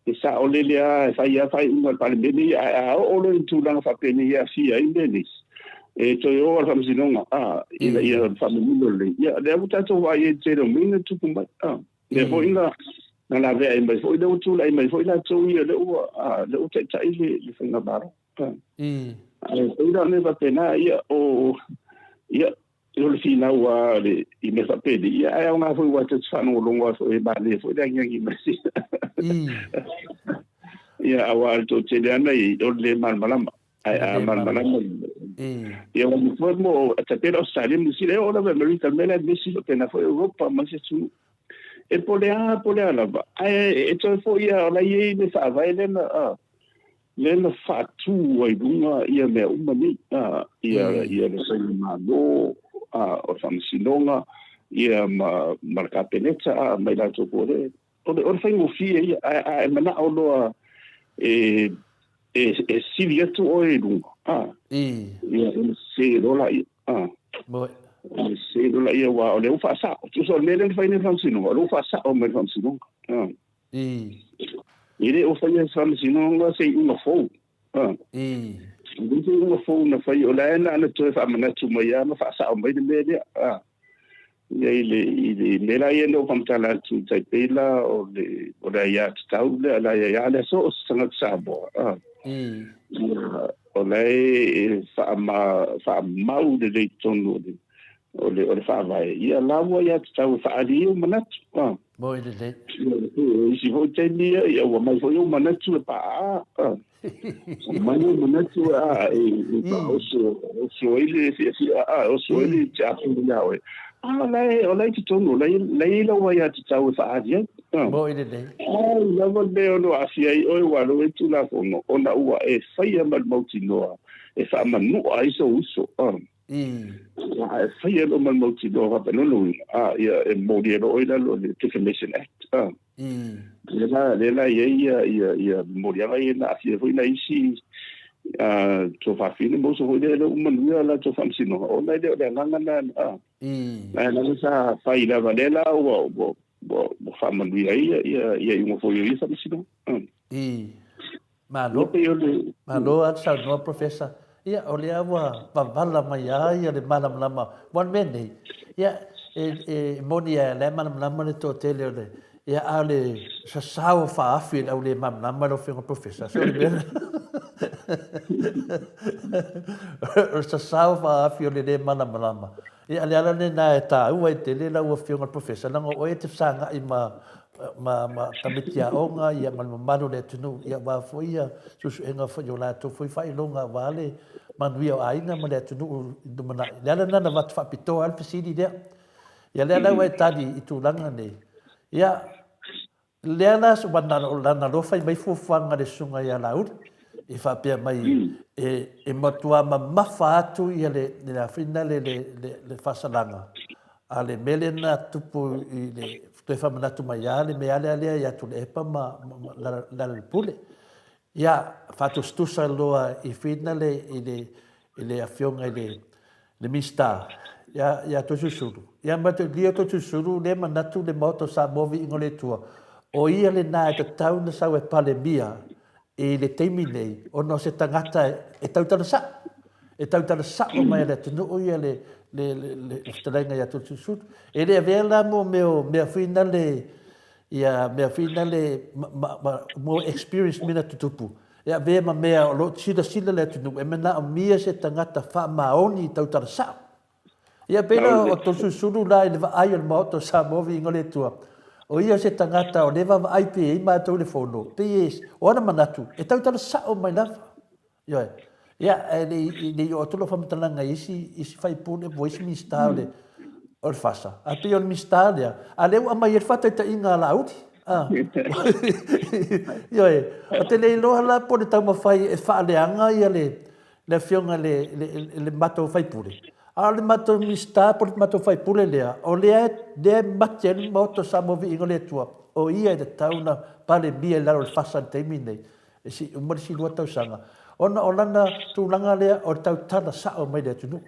E saolele lava, e fai lava faaiuga a le Palemene ia, ae a oo loa i tulaga faapenei e aafia ai mea nei, e toe o lava le Faamasinoga, ina ia faamanino lelei. Ia, lea ua tatou vaai ai i le tele o mea na tupu mai. Lea foi na na laveai mai foi, lea ua tulai mai foi latou ia, lea ua, lea ua taitai le, le faigamalo. Ae pei la o mea faapena, ia, o, ia, o le finau lava le, i mea faapenei, ia, ae aoga foi aua tatou te faalogologo lava foi e manaia foi le agiagi mai. Ia, aua o le toatele lava na i ai, o le le malamalama. Ae a malamalama, ia, ua mafua mo, e tai pei o Ausetalia ma Niu Sila, e oo lava i Amerika, le mea la e misi faapena foi Europa ma isi atunuu. E po o le a, po o le a lava, ae e toe foi lava, o la e i ai le faavae lea na, lea na faatu ai i luga ia mea uma nei, ia, ia le faigamalo, o le faamasinoga, ia ma, ma le Kapeneta, ma i latou foi o le, o le, o le faigofie ia, ae a e manao loa e, e, e sili atu oe i luga, ia, ona sese loa laia, Ona sese loa laia, aua o lea ua faasao. Tusa o le mea lea na fai nei le Faamasinoga, o lea ua faasao mai e le Faamasinoga. E le o faia e le Faamasinoga se iuga fou. E leai se iuga fou na fai, o la e na ona toe faamanatu mai lava ma faasao mai le mea lea. Ia i le, i le mea la ia na ou faamatala atu tai pei la o le, o le aiatatau lea, le aia lea so o se tagata Samoa. Ia, o la e faamau lelei i totonu o le, o le, o le faavae, ia la ua aiatatau e faaali ai ou manatu. Moni lelei. Ia, isi foi taimi ia, ia ua mai foi ou manatu e paaa. Ua mai ou manatu a, e faaoso, oso ai le fiafia, a, oso ai le tiapula ia oe. A o la e, o la e i totonu, o la e, la e i ai lau aiatatau e faaali ai. Moni lelei. Ai lava le mea e ono aafia ai oe aua o lea ua i ai Tulafono, ona ua e faia ma le mautinoa e faamanua ai sou uso. A e faia loa ma le mautinoa faapea, lona uiga, a, ia, e momoli ai loa oe i lalo o le Defamation Act. A. Lea la, lea la e i ai ia, ia, ia momoliaga ia na aafia ai foi nai isi tuafafine ma uso foi lea e le o manuia latou faamasinoga, ona e le o le agaga lena, a. Ae lava sa fai lava, lea la ua, ua, ua, ua faamanuia ai ia, ia, ia iuga foi o ia faamasinoga. Malo. Pei o le... Malo a le saunoa Professor. Ia, o lea ua vavala mai a ia le malamalama. Ua le mea nei, ia, e, e moni a lea malamalama le toatele o le, ia, a o le sasao faaafi e le au le malamalama lau Afioga Professor. So, o le mea o le sasao faaafi o le le malamalama. Ia, o le ala lena e taua ai tele lau Afioga Professor, leaga o oe e te fesagai ma ma, ma tamaiti aoga, ia, ma le mamalu o le atunuu, ia, aua foi ia suesuega foi o latou foi faailoga aua le manuia o aiga ma le atunuu i lumanai. Le ala lena na avatu faapitoa ai le fesili lea. Ia lea la ua e tali i tulaga nei. Ia, lea la lana loa fai mai fuafuaga a le susuga ia Laauli, i faapea mai e, e matua mamafa atu ia le, le, le, le, le, le faasalaga A le mea lea na tupu i le toe faamanatu mai lava le mea lea lea ia Tuilaepa ma Lealailepule. Ia, faatusatusa loa i finale i le i le afioga i le le Minisita ia ia Toeolesulusulu. Ia ma Toeolesulusulu Toeolesulusulu lea e manatu le Maota o Samoa viiga o le Atua, o ia lena e tatau ona sau e Palemia i le taimi nei ona o se tagata e tautala sa'o, e tautala sa'o mai a le atunuu ia le, le, le, le, le fetalaiga ia Toeolesulusulu. E le avea la mo mea o mea foi na le, ia mea foi na le, ma, ma, ma, mo experience mea na tutupu, e avea ma mea o lo o silasila le atunuu e manaomia se tagata faamaoni i tautala sa'o. Ia pei la o Toeolesulusulu la i le vaai o le Maota o Samoa viiga o le Atua, o ia o se tagata o lea e vaavaai pea i ai matou i le Fono, pei e, o ana manatu, e tautala sao mai lava. Ioe. Ia, ae le i, le i oo atu lau faamatalaga i isi, isi faipule po o isi Minisita o le, o le FASA, ae pei o le Minisita lea, a lea ua aumai ai le faataitaiga a Laauli. Ah. Ioe. Ou te le iloa la po o le taumafai e faaleaga ia le, le afioga i le, le, le matou faipule, a o le matou Minisita po o le matou faipule lea, o lea, lea e mate ai le Maota o Samoa Viiga o le Atua, o ia e tatau ona Palemia i lalo o le FASA i le taimi lenei, e si, uma le isi lua tausaga, ona o lana tulaga lea o le tautala sao mai le atunuu.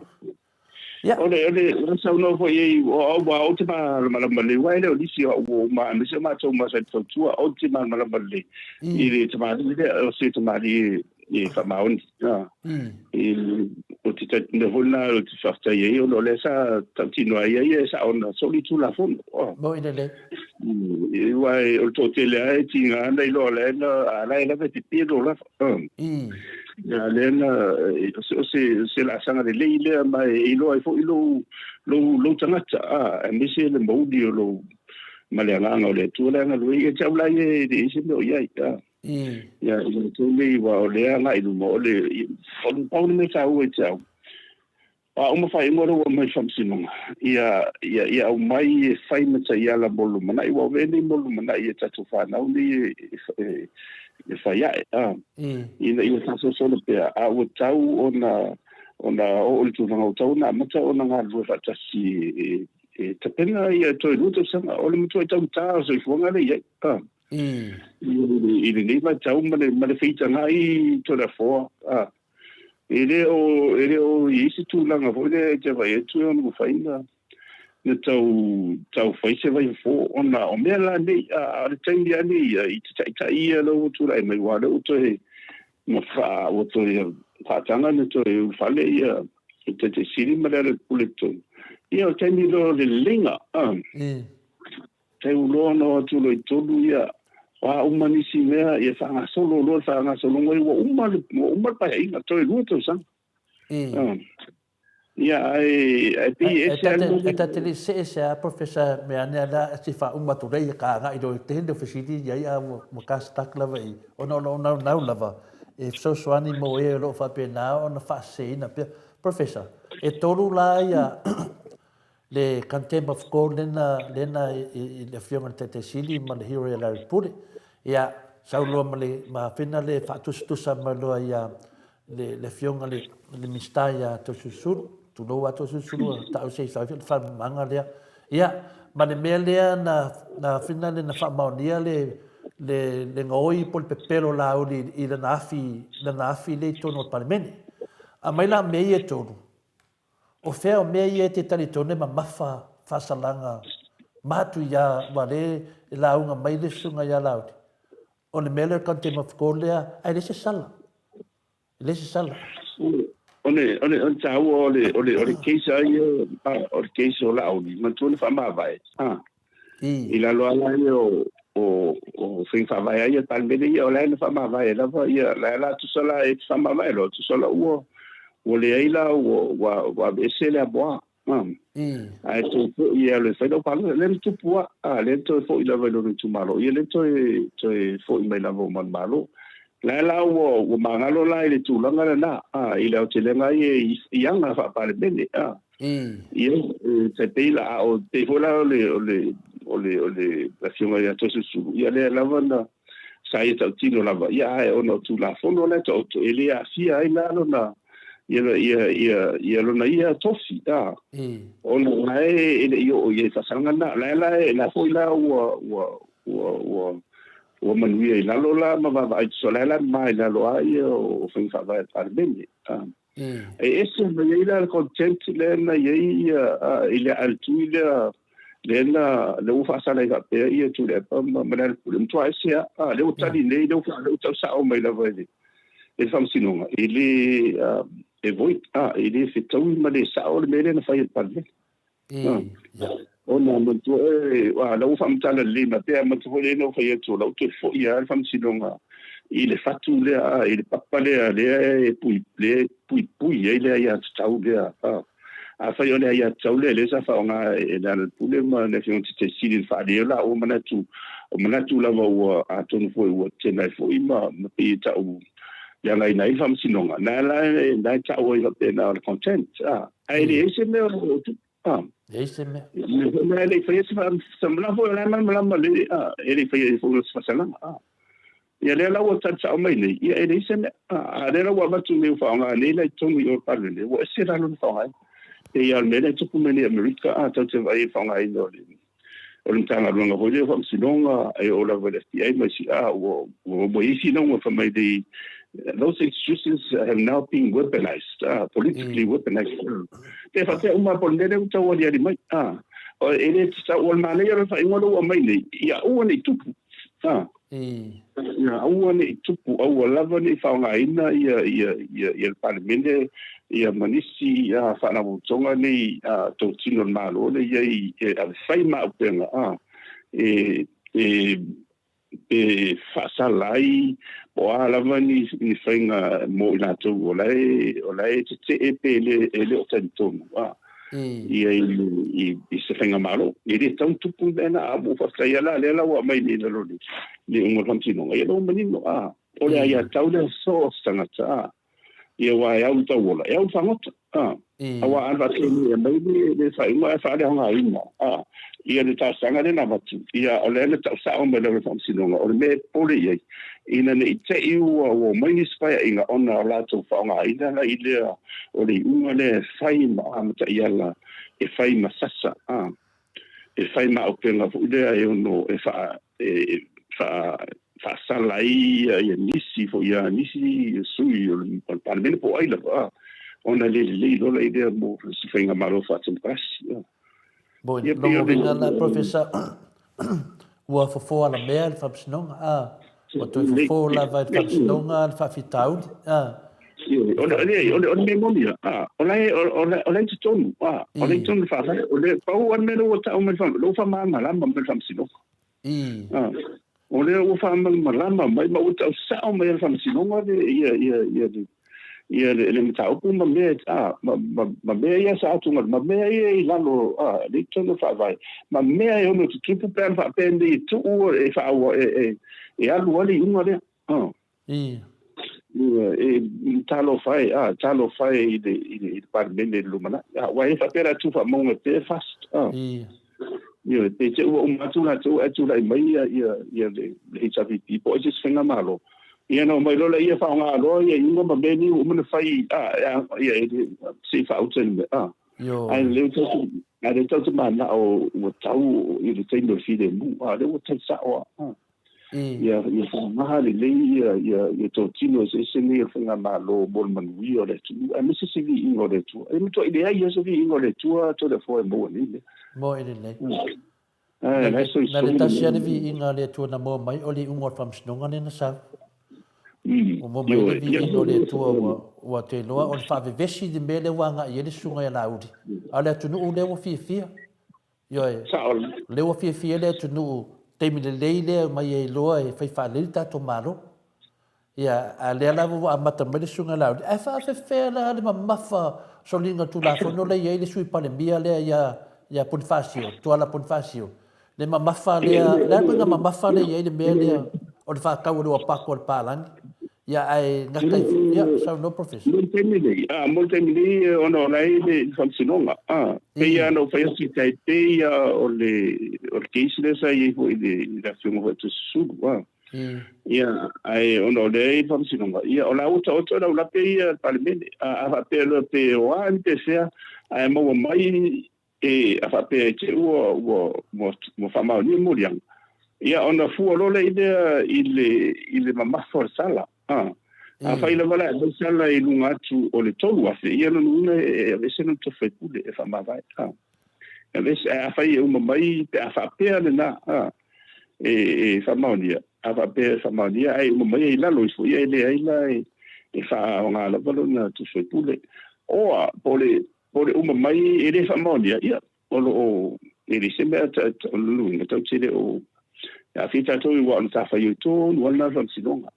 Ia. O le, o le, o le saunoa foi i ai, o au, aua ou te malamalama lelei, aua e le o nisi o au ua uma, aemaise o matou ma sa tautua, ou te malamalama lelei i le tamalii lea, o se tamalii e faamaoni. I, o te talitonu foi lena ou te faafetai ai, ona o lea sa tautino ai ia e sao na soli Tulafono. Moi lelei. Aua o le toatele lava e tiga ana iloa o la e na, a la e lava e pepelo lava. Ia lea na, o se, o se laasaga lelei lea ma e iloa ai foi lou, lou, lou tagata, a, aemaise le mauli o lou, ma le agaga o le Atua lea galue ai. Ia te au la ia e leai se mea o i ai, a. Ia, i latou nei, aua o lea agai i luma, o le, o le pau le mea taua i te au, A uma faaiuga lea ua aumai i le Faamasinoga, ia, ia, ia aumai e fai ma taiala mo le lumanai, aua o mea nei mo le lumanai e tatou fanau nei e, e, e fai ae, a, ina ia faasolosolo pea, a ua tau ona, ona oo i le tulaga ua tau ona amata ona galulue faatasi e, e tapena ia toe lua tausaga, o le matuai taugata o le soifuaga lea e i ai, a. I lenei vaitau ma le, ma le feitagai Toleafoa, a. E le o, e le o i ai se tulaga foi lea e te vaai atu e ono mafai na, na tau, tau fai se vaifofo ona o mea la nei, a, a o le taimi lava nei ia, i te taitai ia lea ua tulai mai, aua o lea ua toe, na wha, ua toe whaatanga na toe ulufale ia le Taitai Sili ma le Alelepule tonu. Ia o le taimi loa o le leleiga, a. Tau loa ona o atu loa i totonu ia, o a uma nisi mea, ia faagasolo loa le faagasologa ia, ua uma le, ua uma le paeaiga, toe lua tausaga. Ia, ae, ae pei e ese lava le E ta te le i see ese a Professor mea ane ala se i faauma atu lea ia ka agai loa i tele o fesili i ai a ua ka stuck lava i ona o lo o naunau lava e fesoasoani mo e o lo o faapena ona faaseseina pea. Professor, e tolu la ia le Contempt of Court lena, lena i le Afioga i le Taitai Sili ma le Hero ia Larry Pule. Ia, sau loa ma le, ma fena le faatusatusa mai loa ia le, le Afioga le, le Minisita ia Toeolesulusulu, tulou lava Toeolesulusulu, ta'u se i fai le faamamaga lea. Ia, ma le mea lea na, na fena le na faamaonia le, le, le gaoi po o le pepelo Laauli i lana afi, lana afi lea i totonu o le Palemene. Aumai la mea ia e tolu, O fea o mea ia e te talitonu e mamafa faasalaga matuia ua le e lauga mai le susuga ia Laauli? O le mea lea o le Contempt of Court lea, ae leai se sala. E leai se sala. O le, o le, o le taua o le, o le, o le case a ia, o le case o Laauli, manatua na faamavae, a, i lalo lava ia o, o, o faiga faavae a ia a le Palemene ia, o la e na faamavae lava ia, la e la tusa la e faamavae loa, tusa la ua, ua leai la, ua, ua, ua aveese le amoa. Ae toe foi e alu e fai lau palota. Lea na tupu lava, a, lea na toe foi lava i lona itumalo, ia lea toe, toe foi mai lava o Manumalo. La la ua, ua magalo la i le tulaga lena, a, i le aotelega ia i, i aga faa-Palemene, a. Ia, e tai pei la, a o, pei foi la o le, o le, o le, o le Afioga ia Toeolesulusulu, ia lea lava na, sa ia tautino lava, ia ae ona o Tulafono la e taoto, e le aafia ai la lona, ia, ia, ia, ia lona ia tofi, a, ona la e, e le i oo i ai faasalaga na, la la e, la foi la ua, ua, ua, ua, ua manuia i lalo la ma vaavaai tusa la la ma i lalo a ia o faiga faavae a le Palemene. A. E ese mai ai la le content lea na i ai ia, i le alitui lea, lea na, lea ua faasala ai faapea ia Tuilaepa ma, ma Lealailepule, matua ese lava. A, lea ua tali nei, lea ua, lea ua tau sao mai lava e le, e le Faamasinoga, e le, e void, a, e le fetaui ma le sao le mea lea na fai e le Palemene. Ona manatua e, a, la ua faamatala lelei mai pea, manatua foi lea na ou fai atu, o la ua toe foi lava le Faamasinoga i le fatu lea, a, i le papa lea, lea e pui, lea e puipui ai le aiatatau lea, a. Afai o le aiatatau lea lea sa faaaoga e Lealailepule ma le Afioga i le Sili i le faaali ai o laua manatu, o manatu lava ua atonu foi ua tetena ai foi ma, ma pei e tau leagaina ai le Faamasinoga, na la e, na e tau ai faapena o le content, a. Ae leai se mea o tupu. A. Leai se mea. Mea e le i faia se faamasalaga foi, o la e malamalama lelei, a, e le i faia foi se faasalaga. A. Ia lea la ua tali sao mai nei, ia e leai se mea. A, a lea la ua avatu nei ua faaaoga nei la i totonu i o i le Palemene, ua ese la lona faaaogaina. Pei lava o le mea lea e tupu mai nei i Amerika, a, tatou te vaai i le faaaogaina o le o le Matagaluega foi lea o Faamasinoga, e oo lava i le FBI ma isi, a, ua, ua, ua i ai finauga fai mai nei, those institutions have now been weaponized, ah, politically weaponized. Pe faapea uma po o le mea lea ua tau aliali mai, ah, e le tatau, o le manaia o le faaiuga lea ua aumai nei, ia aua ne i tupu, ah, ia aua ne i tupu, aua lava ne i faaaogaina ia, ia, ia, ia le Palemene ia ma nisi faalapotopotoga nei totino o le Malo lea e i ai e ave fai ma auupega e, e, e faasala ai po o a lava ni, ni faiga mo i latou o la e, o la e tetee pe le, e le o talitonu ia i, i, i se faigamalo. E le tatau ona tupu le mea lena, a ua faafetai lava la, lea la ua aumai nei i lalo o le iuga o le faamasinoga, ia lea ua manino, o le aiatatau lea so o se tagata, Ia aua e au i tauola, e au i fagota. A, aua a faatonu e aumai le, le faaiuga ae faaleaogaina, a, ia le talosaga lea na avatu, ia o lea na tau sao mai lava e le Faamasinoga, o le mea e popole i ai, ina ne i te i ua, ua omai nisi paeaiga ona o latou faaaogaina la i lea o le iuga lea e fai ma, a, ma taiala e fai ma sasa, a, e fai ma auupega foi lea e ono e faa, e faasala ai ia nisi foi ia nisi sui o le Palemene po o ai lava, ona le lelei loa la idea mo se faigamalo faatemokarasi. Bon, lona uiga la Professor, ua fofo alamea le Faamasinoga, a, ua toe fofo lava e le Faamasinoga le faafitauli, a. O le, o le, o le mea moni a, o la e, o la, o la e i totonu, a, o la e i totonu le Faavae, o le, pau lava le mea lea ua tau mai le Faamasinoga, lea ua faamalamalama mai le Faamasinoga. A, o lea ua faamalamalama mai ma ua tau sao mai e le Faamasinoga le, ia, ia, ia le, ia le, le mataupu ma mea, a, ma, ma, ma mea ia sa atugalu, ma mea ia i lalo, a, lea i totonu o le Faavae, ma mea e ono tutupu pe ana faapea nei e tuu e faaua, e, e, e alu ai le iuga lea. A. Ia, e talofa e, a, talofa e i le, i le, i le Palemene i le lumanai. A, aua e faapea la tu faamauga pe fast. A. Ia, pe te ua uma atu latou ae tulai mai ia, ia, ia le, le HRPP po o ai se isi faigamalo. Ia na omai loa lea faaaoga loa ia iuga ma mea nei ua uma ona fai, a, ia, e, se i faauta i le mea, a. Ae lea ua ae lea tatou te mananao ua tau i le taimi o le filemu, a, lea ua tali sao lava. A. Ia, ia faaaoga lelei ia, ia, ia totino eseese nei o le faigamalo mo le manuia o le atunuu, aemaise se viiga o le Atua. E matuai leai lava se viiga o le Atua Toleafoa e maua nei mea. Moe lelei. Ae, la e Na le soisoi le tasi mea lava le lea. viiga a le Atua na maua mai, o le iuga o le faamasinoga lea na sau. Ua maua mai le Ioe, ia, viiga o le Atua ua, ua te iloa o le faavevesi le mea lea ua agai i ai le susuga ia Laauli. A o le atunuu lea ua fiafia. Ioe, sao lelei. o lea ua fiafia le atunuu, taimi lelei lea e omai ai loa e fai faalelei le tatou Malo. Ia, a lea lava ua amata mai le Susuga Laauli, ae faafefea la le mamafa soliga o le Tulafono lea e i ai le Sui Palemia lea ia, ia Ponifasio, Tuala Ponifasio, le mamafa lea, le a le ituaiga mamafa lea e i ai le mea lea o le faatau o le uapato a le palagi, ia ae gata ai foi, ia, saunoa Professor. Mo le taimi nei, mo le taimi nei, ona o la e i le faamasinoga, pei lava ona ou fai atu i tai, pei lava o le, o le case lea sa i ai foi i le, i le afioga foi ia Toeolesulusulu, Ia, ae ona o lea e i le faamasinoga, ia o la ua taoto le aulape ia a le Palemene. A faapea loa pe o a ni pe fea, ae maua mai e, a faapea e te ua, ua, ua, ua faamaonia moliaga, ia ona fua loa lea i lea i le, i le mamafa o le sala. A, afai lava la e aumai sala i luga atu o le 3,000, ia lona uiga e aveese lona tofi faipule e faamavae. A, aveese, ae afai e uma mai pe a faapea lena, a, e faamaonia, a faapea e faamaonia ae uma mai ai i lalo ifo, ia e leai la e faaaoga lava lona tusi faipule. Oa, po o le uma mai e le faamaonia, ia, o lo o, e leai se mea, o lona uiga, tatou te le o aafia tatou aua o le matafaioi tonu lava lena o le faamasinoga.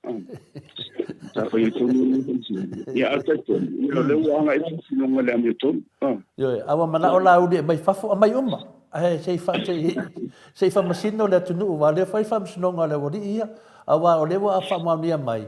Matafaioi tonu lena o le faamasinoga. Ia, ae talitonu, ia, o lea ua agai le faamasinoga i le amiotonu. Ioe, a ua manao Laauli e aumai fafo, aumai uma. Ae se i se i faamasino le atunuu, aua o lea foi faamasinoga a le aualii ia, aua o lea ua faamaonia mai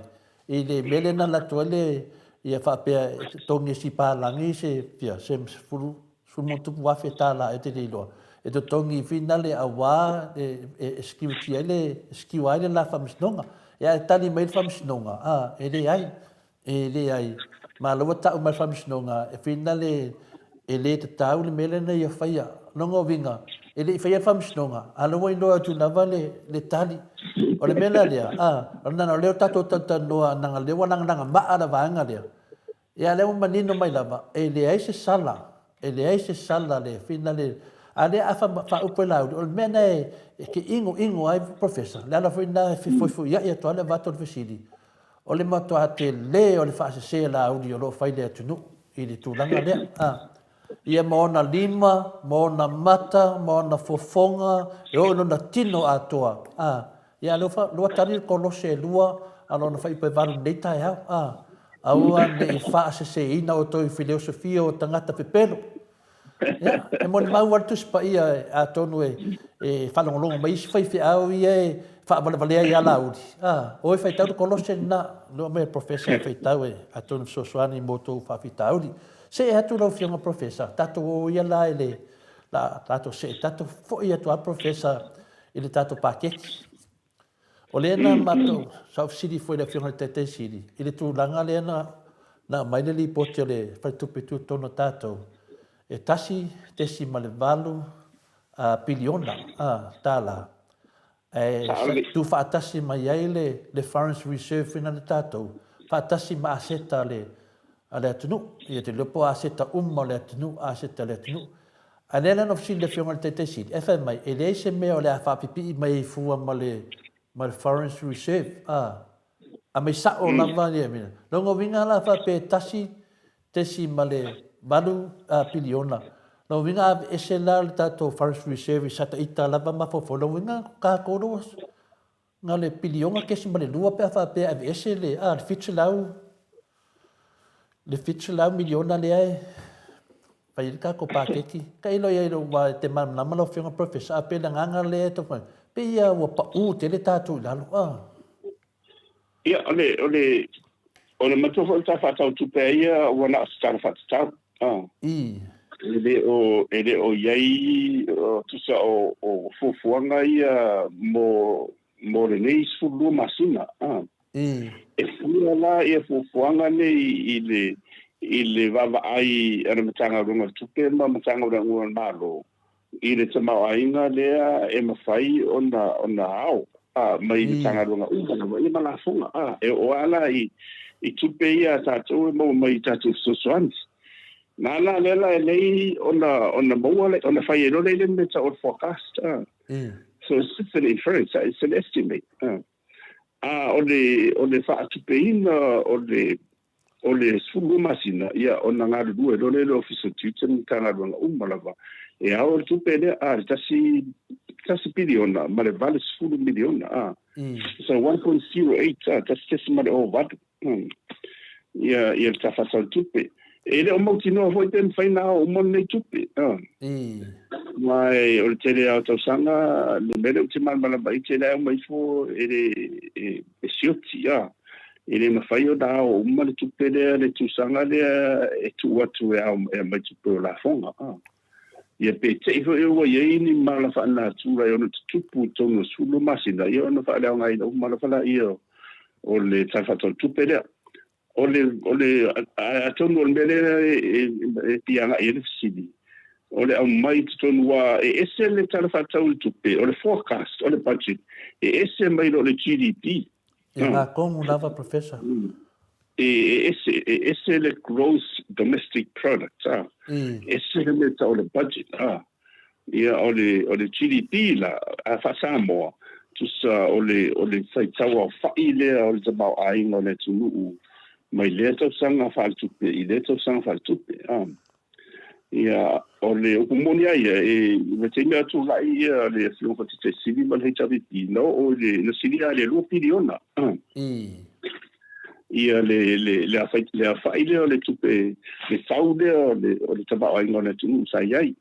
i le mea lea na alu atu ai le, ia faapea e totogi e si palagi se, fia, se sefulu, sefulu ma ona tupu afe tala ea te le iloa, e totogi finale aua e, e, e security ai le, e secure ai le la faamasinoga. Ia ae tali mai le faamasinoga, a, e leai. E leai. Ma la ua tau mai le Faamasinoga, e finale e le tatau le mea lea na ia faia. Lona uiga, e le i faia le Faamasinoga, a la ua iloa atu lava le, le tali. O le mea la lea, a, o lena, o lea ua tatou talatalanoa, leaga o lea ua lagalaga maa le vaega lea. Ia a o lea ua manino mai lava, e leai se sala, e leai se sala le finale. A lea a faaupu e Laauli, o le mea lena e te inoino ai Professor, le ala foi lena e fefoifoiai atu ai le avatu o le fesili, O le matua tele o le faasese Laauli o lo o fai le atunuu i le tulaga lea. A. Ia ma ona lima, ma ona mata, ma ona fofoga, e oo i lona tino atoa. A. Ia lea ua lua tali le Kolose e lua a lona fuaiupu e valu i lenei taeao. A. Aua ne i faaseseina outou i fileosofia o tagata pepelo. Ia, e molimau lava le Tusi Paia atonu e faalogologo mai isi faifeau ia e faavalevalea ia Laauli. A, o e faitau le Kolose lena, lua mai e Professor e faitau e atonu fesoasoani mo tou faafitauli. See atu lau Afioga Professor, tatou o ia la i le, la tatou see, tatou foi atu lava Professor i le tatou paketi. O lea na matou, sa ou fesili foi i le Afioga i le Taitai Sili, i le tulaga lea na, na aumai le lipoti a le Faletupe Tutotonu a tatou, e 1.8 piliona tala, ae tuufaatasi mai ai le, le foreign reserve foi lea a tatou, faatasi ma aseta a le, a le atunuu. Ia te iloa po o aseta uma o le atunuu, aseta a le atunuu. A lea la na fesili le Afioga i le Taitai Sili, ae fai mai, e leai se mea o le a faapipii mai ai fua ma le, ma le foreign reserve, a. Aumai sao lava ia mea. Lona uiga la faapea e 1.8 piliona. Lona uiga a aveese la le tatou foreign reserve i sa ita lava mafaufau, lona uiga tatou lea ua Na le piliona kesima le lua pe a faapea e aveese le, a, le 700, le 700 miliona lea e fai ai le tatou paketi. Tailo i ai aua e te malamalama lau Afioga Professor, a pei le agaga lea e taumafai, pei lava ua pau tele tatou i lalo, a. Ia, o le, o le, o le matua foi o le Tala Faatatau o Tupe a ia ua na o se tala faatatau. I. E le o, e le o i ai, tusa o, o fuafuaga ia mo, mo lenei 12 masina. I. E fua la ia fuafuaga nei i le, i le vaavaai a le Matagaluega o Tupe ma Matagaluega a le Malo i le tamaoaiga lea e mafai ona, ona ao mai Matagaluega uma lava ia ma lafoga. E oo lava la i tupe ia a tatou e maua mai i tatou fesoasoani. Na la lea la e lelei ona, ona maua, ona fai ai loa lea i le mea e tau o le forecast. So it's just an inference, it's an estimate. A o le o le faatupeina o le o le 12 masina, ia, ona galulue loa lea i le Ofisa o Tiute ma Matagaluega uma lava e ao le tupe lea, a, le 1.1 piliona 80 miliona, a. So 1.08, a, 1.08, ia le tafata o le tupe. E le o mautinoa foi pe mafai ona ao uma lenei tupe, a. Ma o le tele lava o tausaga, le mea lea ou te malamalama ai, tele lava uma ifo e le e sioti, a. E le mafai ona ao uma le tupe lea, le tausaga lea e tuu atu e ao e aumai tupe o lafoga, a. Ia pe te i foi ua i ai ni mala faalenatura e ono tutupu i totonu o 12 masina, ia ona faaleaogaina uma lava laia o le Tala Faatatau o le Tupe lea. O le atonu o le mea lea e fia agai ai le fesili, o le aumai i totonu aua e ese le Tala Faatatau o le Tupe, o le forecast, o le budget, e ese mai lo le GDP. E ngā kongu lava, Professor. E ese, e ese le gross domestic product, a. Ese le mea tau o le budget, a. Ia o le GDP la, a faa-Samoa, tusa o le faitau aofa'i lea o le tamaoaiga o le atunuu mai lea tausaga faaletupe i lea tausaga faaletupe. A. Ia, o le upu moni ai ia, e vaitaimi a tulai ia le Afioga Faataitai Sili ma le HRPP, na oo i le, na silia i le 2 piliona. Ia le afa'i lea o le tupe, le tau lea o le tamaoaiga o le atunuu sa i ai.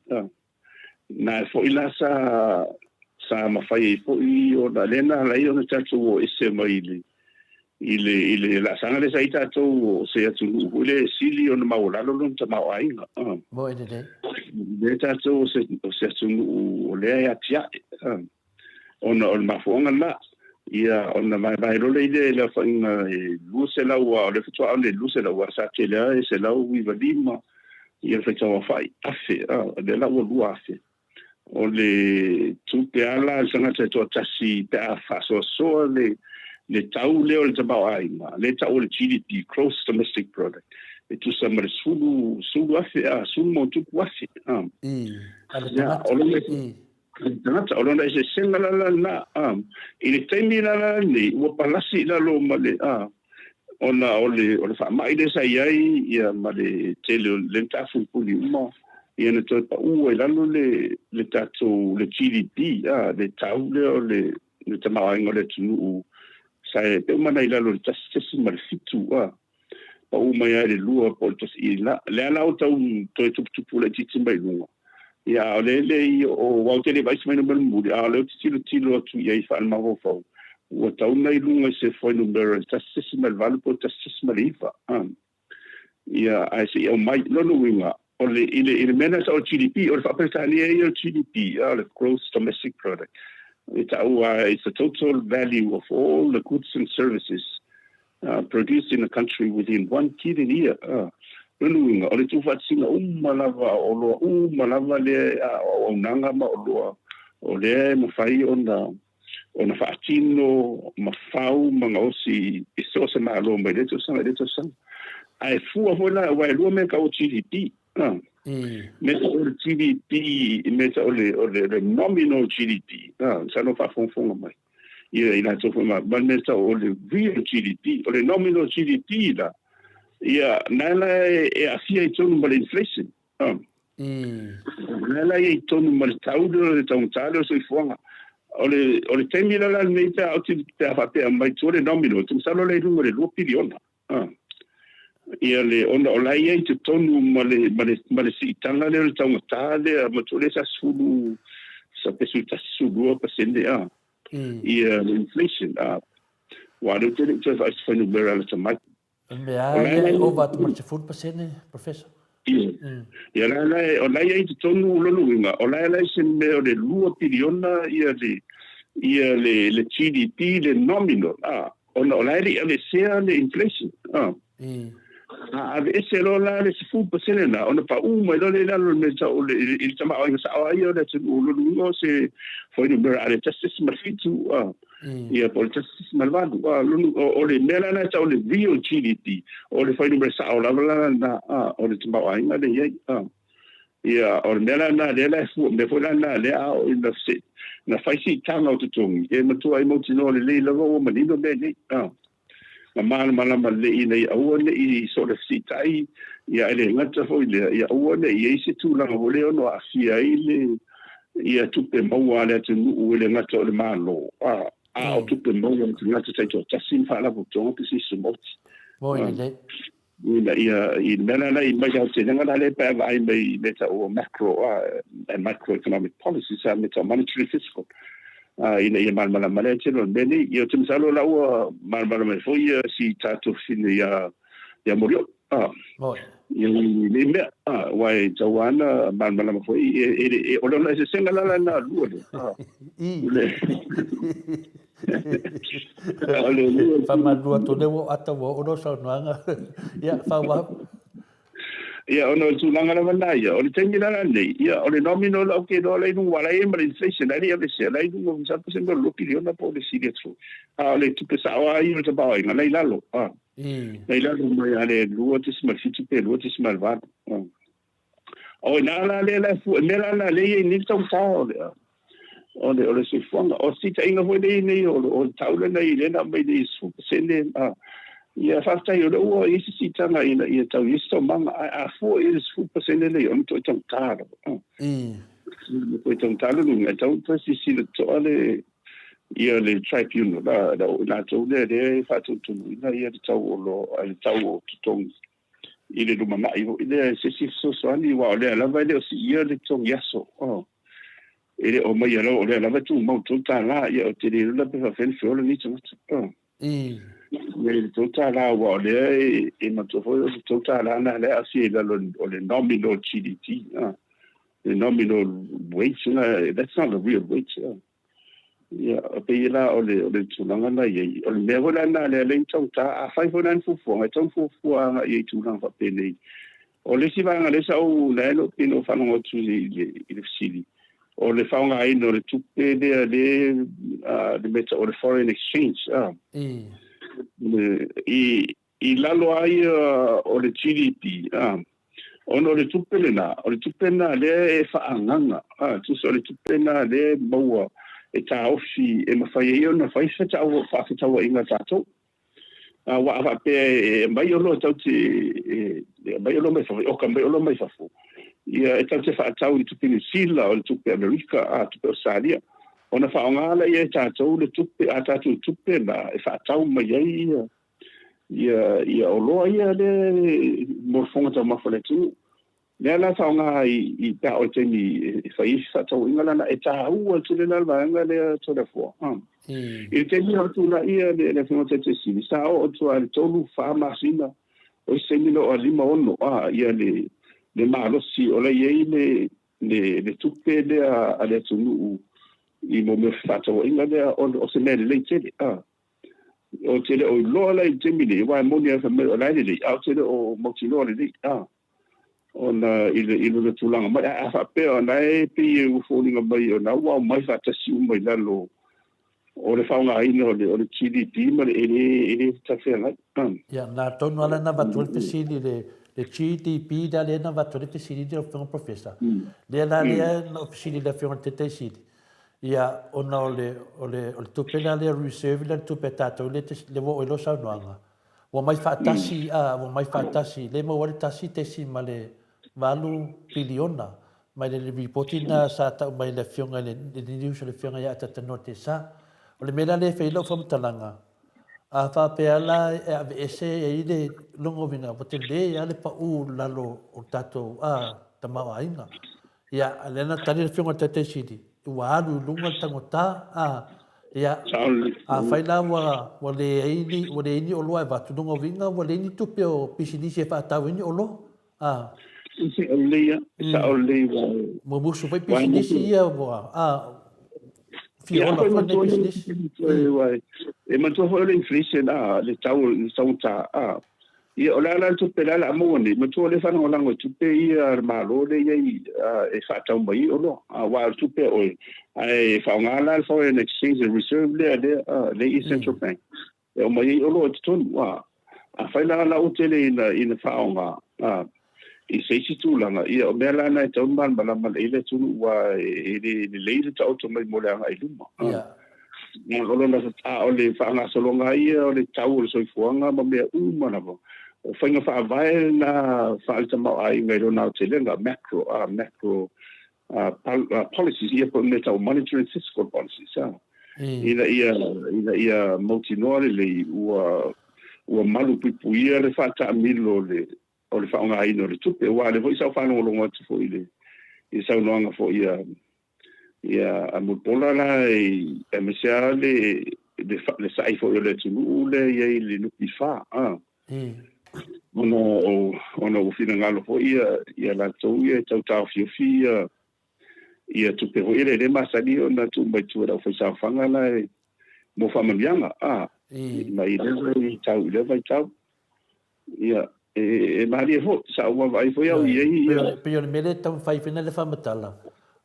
Na e foi la sa mafai ai foi ona lea na ala ai ona tatou o ese mai i le laasaga lea sa i tatou o se atunuu foi lea e sili ona maualalo lona tamaoaiga. Mo e lelei. Lea tatou o se atunuu o lea e atiae. Ona o le mafuaaga lena. Ia ona vaevae loa lea i le aofaiga e 200 o le faatoa le 200 a sa tele lava e 195 ia le faitau aofai afe, a, lea la ua 2,000. O le tupe ala a le tagata e toatasi pe a faasoasoa le tau lea o le tamaoaiga, lea tau o le GDP, gross domestic product, e tusa ma le 10,000, a, 10+,000, a. A le tagata. O le tagata, o lona eseesega la lena, a. I le taimi la lenei, ua palasi i lalo ma le, a, ona o le faamai lea sa i ai, ia, ma le tele o le tafuifuli uma, ia na toe paua i lalo le tatou le GDP, a, le tau lea o le tamaoaiga o le atunuu sa e pe uma na i lalo o le 1.7, a, pau mai ai le 2 po o le 1 la lea la o tau toe tuputupu laitiiti mai luga. Ia o le le o au te le vaai mai numera mulimuli, a o lea ou te tilotilo atu i ai faalemafaufau ua tau na i luga i se fuainumera 1.8 po o 1.9, a. Ia ae se i aumai lona uiga o le i le mea lena o le GDP, o le faaperetania ia o le GDP, a, o le gross domestic product e tau, it's the total value of all the goods and services produced in a country within one given year. Lona uiga o le tuufaatasiga uma lava o oloa uma lava lea o auaunaga ma oloa o lea e mafai ona faatino ma fau ma gaosi i so o se malo mai lea tausaga i lea tausaga. Ae fua foi la, aua e lua mea tau o GDP. Mea tau o le GDP, mea tau o le nominal GDP, sa no faafogafoga mai ia i latou foi ma le mea tau o le real GDP. O le nominal GDP la, ia na la e aafia i totonu ma le inflation. Na la i totonu ma le tau lea o le taugata lea o le soifuaga. O le taimi la lenei pe a oti pe a faapea mai tua le nominal, te masalo la i luga o le 2 piliona. Ia le ona o la e i ai i totonu ma le siitaga lea o le taugata lea ma tua lea sa 10 sa pe 11 12%, a. Ia le inflation, a. Ua lea ou te le i toe vaai i se fuainumera lata mai. O le mea ia e ova atu ma le 10%, Professor. Ia la la o la e i ai i totonu lona uiga, o la e la se mea o le 2 piliona ia le GDP le nominal, a, ona o la e le i aveesea le inflation, a. A aveese loa la le 10% lena, ona paū mai loa lea i lalo o le mea tau o le i le tamaoaiga sao ai o le atunuu, lona uiga o se fuainumera a le 1.7, a. Ia po o le 1.8, a, lona o le mea la e tau o le real GDP, o le fuainumera sao lava la lena, a, o le tamaoaiga lea e i ai, a. Ia, o le mea la lena lea la e fua, mea foi la lena lea a oo ina na fai siitaga o totogi, e matua ai mautinoa lelei lava ua manino mea nei. A. Na malamalama lelei ina ia aua ne i soona fesiitai, ia e le gata foi lea, ia aua ne i i ai se tulaga foi lea e ono aafia ai le ia tupe maua a le atunuu e le gata o le Malo, a, a o tupe maua a tagata taitoatasi ma faalapotopotoga pisinisi tumaoti. Moi lelei. Ina ia, i le mea la la i mai aotelega la lea pe a vaai mai i mea tau o macro and microeconomic policies a mea tau monetary fiscal ina ia malamalama lea tele o le mea nei. Ia ou te masalo la ua malamalama ai foi ia si tatou fesili ia ia Morioo. Moi. Ia i nei mea, aua e tau lava ona malamalama foi e, o le ona eseesega la la na lua lea. I. Faamalulu atu o lea ua ou ata ua oo lau saunoaga. Ia, faaauau. Ia, ona o le tulaga lava lena ia, o le taimi la lenei, ia, o le nominal ou te iloa la i luga, aua o la e i ai ma le inflation, la e le i aveesea, la e i luga, masalo pe se mea o le 2 piliona po o le sili atu foi. A o le tupe sao lava ia o le tamaoaiga, la i lalo, a. La i lalo mai lava i le 2.7 pe 2.8. O i ina la lea la e fua, mea la lena lea e i ai nei le taugata o le, o le, o le soifuaga. O le fitaaiga foi lea e i ai nei, o le, o le tau lena i lea na aumai nei i le 10%, a, ia faafetai o lea ua i ai se siitaga ina ia tau i ai se taumaga, ae a fua i ai le 10% lea, o le matuai taugata lava. Matuai taugata lona uiga, e tatau ona toe silasila totoa le, ia le tribunal, la, la, o i latou lea lea e faatonutonuina ia le tau o lo, le tau o totogi i le lumanai foi lea i se isi fesoasoani, aua o lea lava e le o siia le totogi aso. Oh. E le o aumaia lava, o lea lava e tumau i le $3, ia ou te le iloa la pe faapefea ona feola nei tagata. Oh. Ia i le $3, aua o lea e manatua foi o le $3 lena lea e aafia i lalo o le nominal GDP, le nominal wage, that's not a real wage. Ia, e pei la o le, o le tulaga na i ai. O le mea foi la lena lea lea i taugata, afai foi la ni fuafuaga, e tatau ona fuafua agai i ai tulaga faapenei. O le isi vaega lea sa ou, lea na ou pei na ou faalogo atu i le, i le fesili, o le faaaogaina o le tupe lea le, le mea tau o le foreign exchange, a. Le, i, i lalo lava ia o le GDP, a, ona o le tupe lena, o le tupe lena lea e faaagaga, a, tusa o le tupe lena lea e maua e taofi e mafai ai ona fai se faafetauaiga a tatou. Aua a faapea e aumai oloa tatou te e aumai oloa mai fafo, e oka mai oloa mai fafo, ia e tatou te faatau i le tupe Niu Sila, o le tupe Amerika, a, tupe Ausetalia, ona faaaoga lea e tatou le tupe, a tatou tupe la e faatau mai ai ia ia ia oloa ia lea mo le fofoga taumafa o le atunuu. Lea la faaaoga i i pe a oo i le taimi e fai ai se faatauaiga lana, e taua tele la le vaega lea Toleafoa. I le taimi o tulai ia le le Afioga Taitaisili, sa oo atu lava i le tolu, fa masina, o isi taimi na oo lava i le lima, ono, a, ia le le malosi o la e i ai le le le tupe lea a le atunuu i mo mea o fefaatauaiga lea, o se mea lelei tele, a. Ou te le o iloa la i le taimi nei, aua e moni lava fai mai o la e lelei, ae ou te le o mautinoa lelei, a, ona i le, i lona tulaga mai. Ae a faapea o na e pei e ua foliga mai o na ua aumai faatasi uma i lalo o le faaaogaina o le, o le GDP ma le, e le, e le talafeagai. A. Ia, na tonu lava na avatu ai le fesili i le, le GDP lea lea na avatu ai le fesili i le Afioga Professor. Lea la lea na ou fesili i le Afioga i le Taitaisili, Ia, ona o le, o le, o le tupe lea le reserve lea le tupe a tatou lea te, lea ua oo i lau saunoaga, ua mai faatasi, a, ua mai faatasi, lea e maua ai le 1.8 piliona mai le lipoti lena sa tau mai e le Afioga i le, le news a le Afioga ia Atata Nortesa. O le mea la lea e fai ai lau faamatalaga, a faapea la e aveese ai le logoina, ua tele lava le pau i lalo o le tatou, a, tamaoaiga. Ia, lea na tali le Afioga i le Taitai Sili, ua alu i luga le taugata, a, ia, afai la ua, ua leai ni, ua leai ni oloa e avatu, lona uiga ua leai ni tupe o pisinisi e faatau ai ni oloa, a. E sao lelei lava, e sao lelei ua. Ua musu foi pisinisi ia ua, a, fia ola foi nei pisinisi. E manatua foi o le inflation, a, le tau, le taugata, a. Ia, o le a la le tupe la o le a maua nei? Matua o lea e faalagolago i tupe ia a le Malo lea e i ai e faatau mai ai oloa, aua o le tupe a oe, ae faaaoga la le foreign exchange reserve lea lea lea i Central Bank e aumai ai oloa i totonu. Afai la la ua tele ina ina faaaoga, I se isi tulaga, ia, o mea la na e tatau ona malamalama lelei le atunuu aua e le lelei le taoto mai mo le agai i luma. O lona, a o le faagasologa lava ia o le tau o le soifuaga ma mea uma lava, o faiga faavae na faale-tamaoaiga i lona aotelega, macro, macro policies, ia po o mea tau monetary and fiscal policies, ina ia, ina ia mautinoa lelei ua, ua malupuipuia le faataamilo o le, o le faaaogaina o le tupe. Aua o lea foi sa ou faalogologo atu foi i le, i le saunoaga foi a, ia, a Mulipola la, aemaise lava le, le, le sa'i foi o le atunuu lea e i ai i le NPF, a. Ona o, ona ua finagalo foi ia, ia latou ia e tau taofiofi ia, ia tupe foi ia e le masani ona tuu mai tua i le aufaisaofaga la e, mo faamanuiaga, a, mai lea vaitau i lea vaitau. Ia, e, e malie foi, sa ou vaavaai foi au i ai ia. Pei o le mea lea e taumafai foi le faamatala,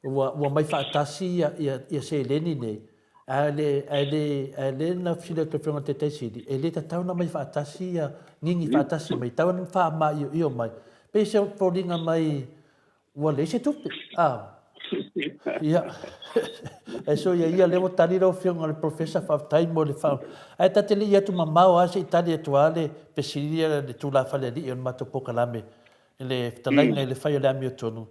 ua, ua mai faatasi ia, ia, ia seleni nei, ae le, ae le, ae le na fesili atu Afioga i le Taitai Sili, e le tatau ona mai faatasi ia gigi faatasi mai, tatau ona faamaioio mai. Pei se foliga mai Ua leai se tupe. Ah. Ia. E so ia ia lea ua tali lau Afioga i le Professor, faafetai mo le fa... Ae ta te le i atu mamao lava se i tali atu lava le fesili a le tulafale alii o le matou polokalame i le fetalaiga i le fai o le amiotonu.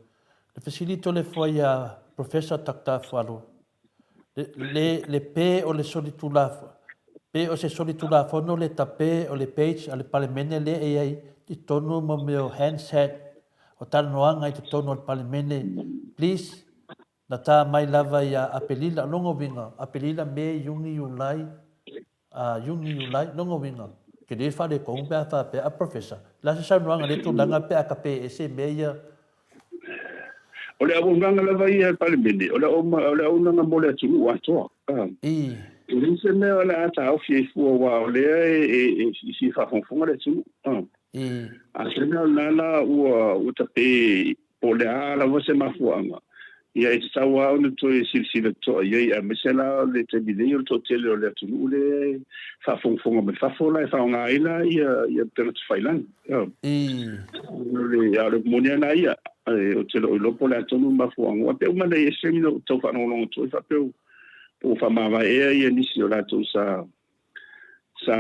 Le fesili Toleafoa ia Professor Doctor Afualo, Le, le pe o le solitulafono, pe o se solitulafono le tape o le page a le Palemene lea e i ai i totonu mo mea o handset o talanoaga i totonu o le Palemene, please, na ta mai lava ia Apelila, lona uiga, Apelila, Me, Iuni, Iulai, a Iuni, Iulai, lona uiga, tele le faaletonu pe a faapea, a Professor, o le a se saunoaga i lea tulaga pe a tape ese mea ia? O le auaunaga lava ia a le Palemene, o le auaunaga mo le atunuu atoa. I. E leai se mea o le a taofi ai fua aua o lea e fia faafogafoga le atunuu. I. A se mea o lena la ua tape Po o le a lava se mafuaaga, ia e tatau lava ona toe silasila totoa i ai, aemaise la o le taimi nei o le toatele o le atunuu lea e faafogafoga mai fafo la e faaaoga ai la ia ia upega tafailagi. O le a o le moni lava lena ia, ou te le o iloa po o le a tonu le mafuaaga, aua pei ua manaia ese taimi na ou tau faalogologo atu ai faapea po ua faamavae ea ia nisi o latou sa sa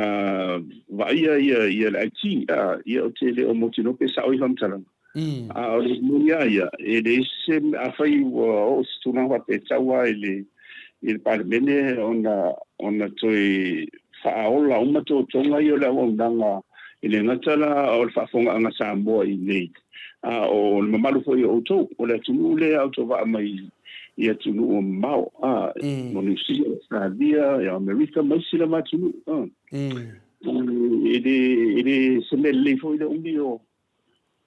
vaaia ia ia le IT, a, ia ou te le o mautinoa pe sao ia faamatalaga. A o le moni lava ia, e leai se, afai ua oo i se tulaga faapea e tatau lava i le i le Palemene ona ona toe faaola uma totoga ia o le auaunaga, e le gata la o le faafofogaaga Samoa i inei, a o le mamalu foi o outou, o le atunuu lea a outou vaa mai i atunuu mamao, a, mo Niu Sila, Ausetalia, ia Amerika ma isi lava atunuu, a. E le, e le se mea lelei foi le umi o,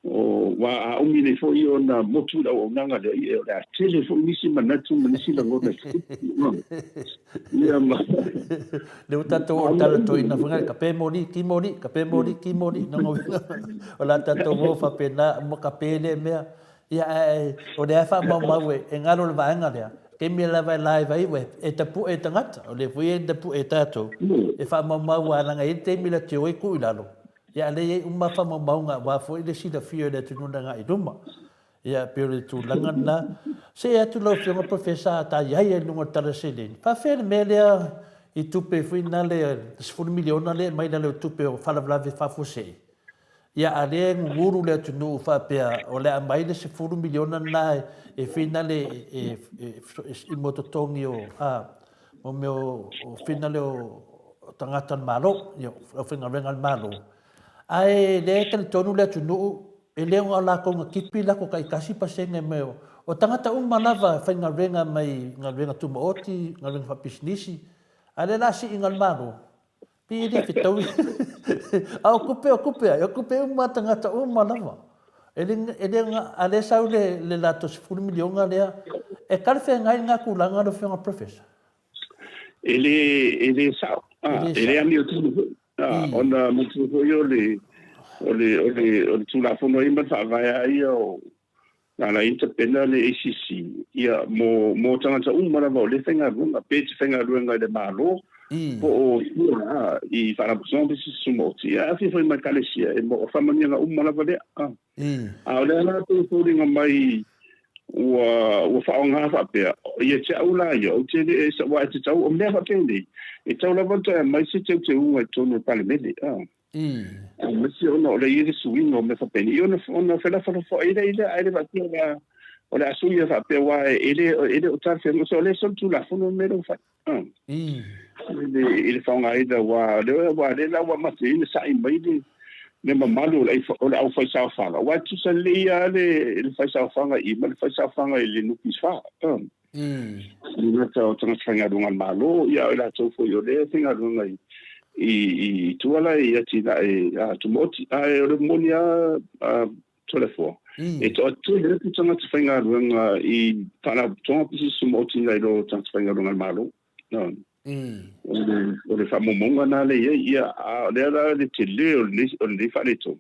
o, aua a umi nei foi ona motu i le auaunaga lea, ia, o le a tele foi nisi manatu ma nisi lagona e tutupu, Ia ma. Lea ua tatou oo i le tala toeaina foi lea, kape moli, ki moli, kape moli, ki moli. Lona uiga, o le a tatou o faapena, uma kape lea mea. Ia, ae o lea e faamaumau e galo le vaega lea, taimi lava e live ai, ua e tapue e tagata, o lea foi e tapue e tatou, e faamaumau lava leaga e i ai le taimi la te o ai tuu i lalo, ia a o lea e i ai uma faamaumauga aua foi le silafia e le atunuu i le agai i luma. Ia, pei o le tulaga lena. See atu lau Afioga Professor a ta i ai i luga o le tala seleni, faafefea le mea lea i tupe foi na le $10 miliona lea e aumai i lalo o tupe o faalavelave faafuasei? Ia, a lea e gugulu le atunuu faapea o le a aumai le $10 miliona lena e finale i mo totogi o, a, mo mea o finale o tagata o le Malo, ia, aufaigaluega a le Malo. Ae lea e talitonu le atunuu, e le o latou na tipi latou taitasi pasene mai o, o tagata uma lava e faigaluega mai galuega tumaoti, galuega faapisinisi, a lea la a siiga le Malo, pei e le fetaui. A o tupe, o tupe ai, o tupe uma a tagata uma lava. E le, e le, a lea sau le, le latou $10 miliona lea, e talafeagai lena tulaga lau Afioga Professor? E le, e le sao. E le amiotonu foi. Ona manatua foi o le, o le, o le, o le Tulafono ia ma le Faavae lava ia o, na ala ai ona tapena le ACC, ia, mo, mo tagata uma lava o lea e faigaluega, pe te faigaluega i le Malo, Po o tua i Faalapotopotoga Pisinisi Tumaoti, ia e aafia foi ma Ekalesia, e o faamanuiaga uma lava lea. A o lea la e pei e foliga mai ua ua faaaoga faapea, ia te au la ia, ou te le, aua e te tau, o mea faapenei, e tau lava ona toe aumai se teuteuga i totonu o le Palemene. Aemaise ona o lea e i ai le suiga o mea faapenei, ia ona felafolafoai lea i lea, ae le faapea o le a, o le a suia faapea, aua e le, e le o talafeagai. So o lea e solitulafono le mea lea ua fai. I le faaaogaina, aua o lea la ua amata ai ona sa'i mai le mamalu o le aufaisaofaga, aua e tutusa lelei lava le faisaofaga i i ma le faisaofaga i le NPF. E le gata o tagata faigaluega a le Malo, ia a o i latou foi o lea e faigaluega i tua la i atinae tumaoti. Ae o le moni lava Toleafoa, e toatele atu tagata faigaluega i Faalapotopotoga Pisinisi Tumaoti nai lo tagata faigaluega a le Malo. O le faamaumauga lena lea e i ai, ia, a o lea la le tele o lenei faaletonu.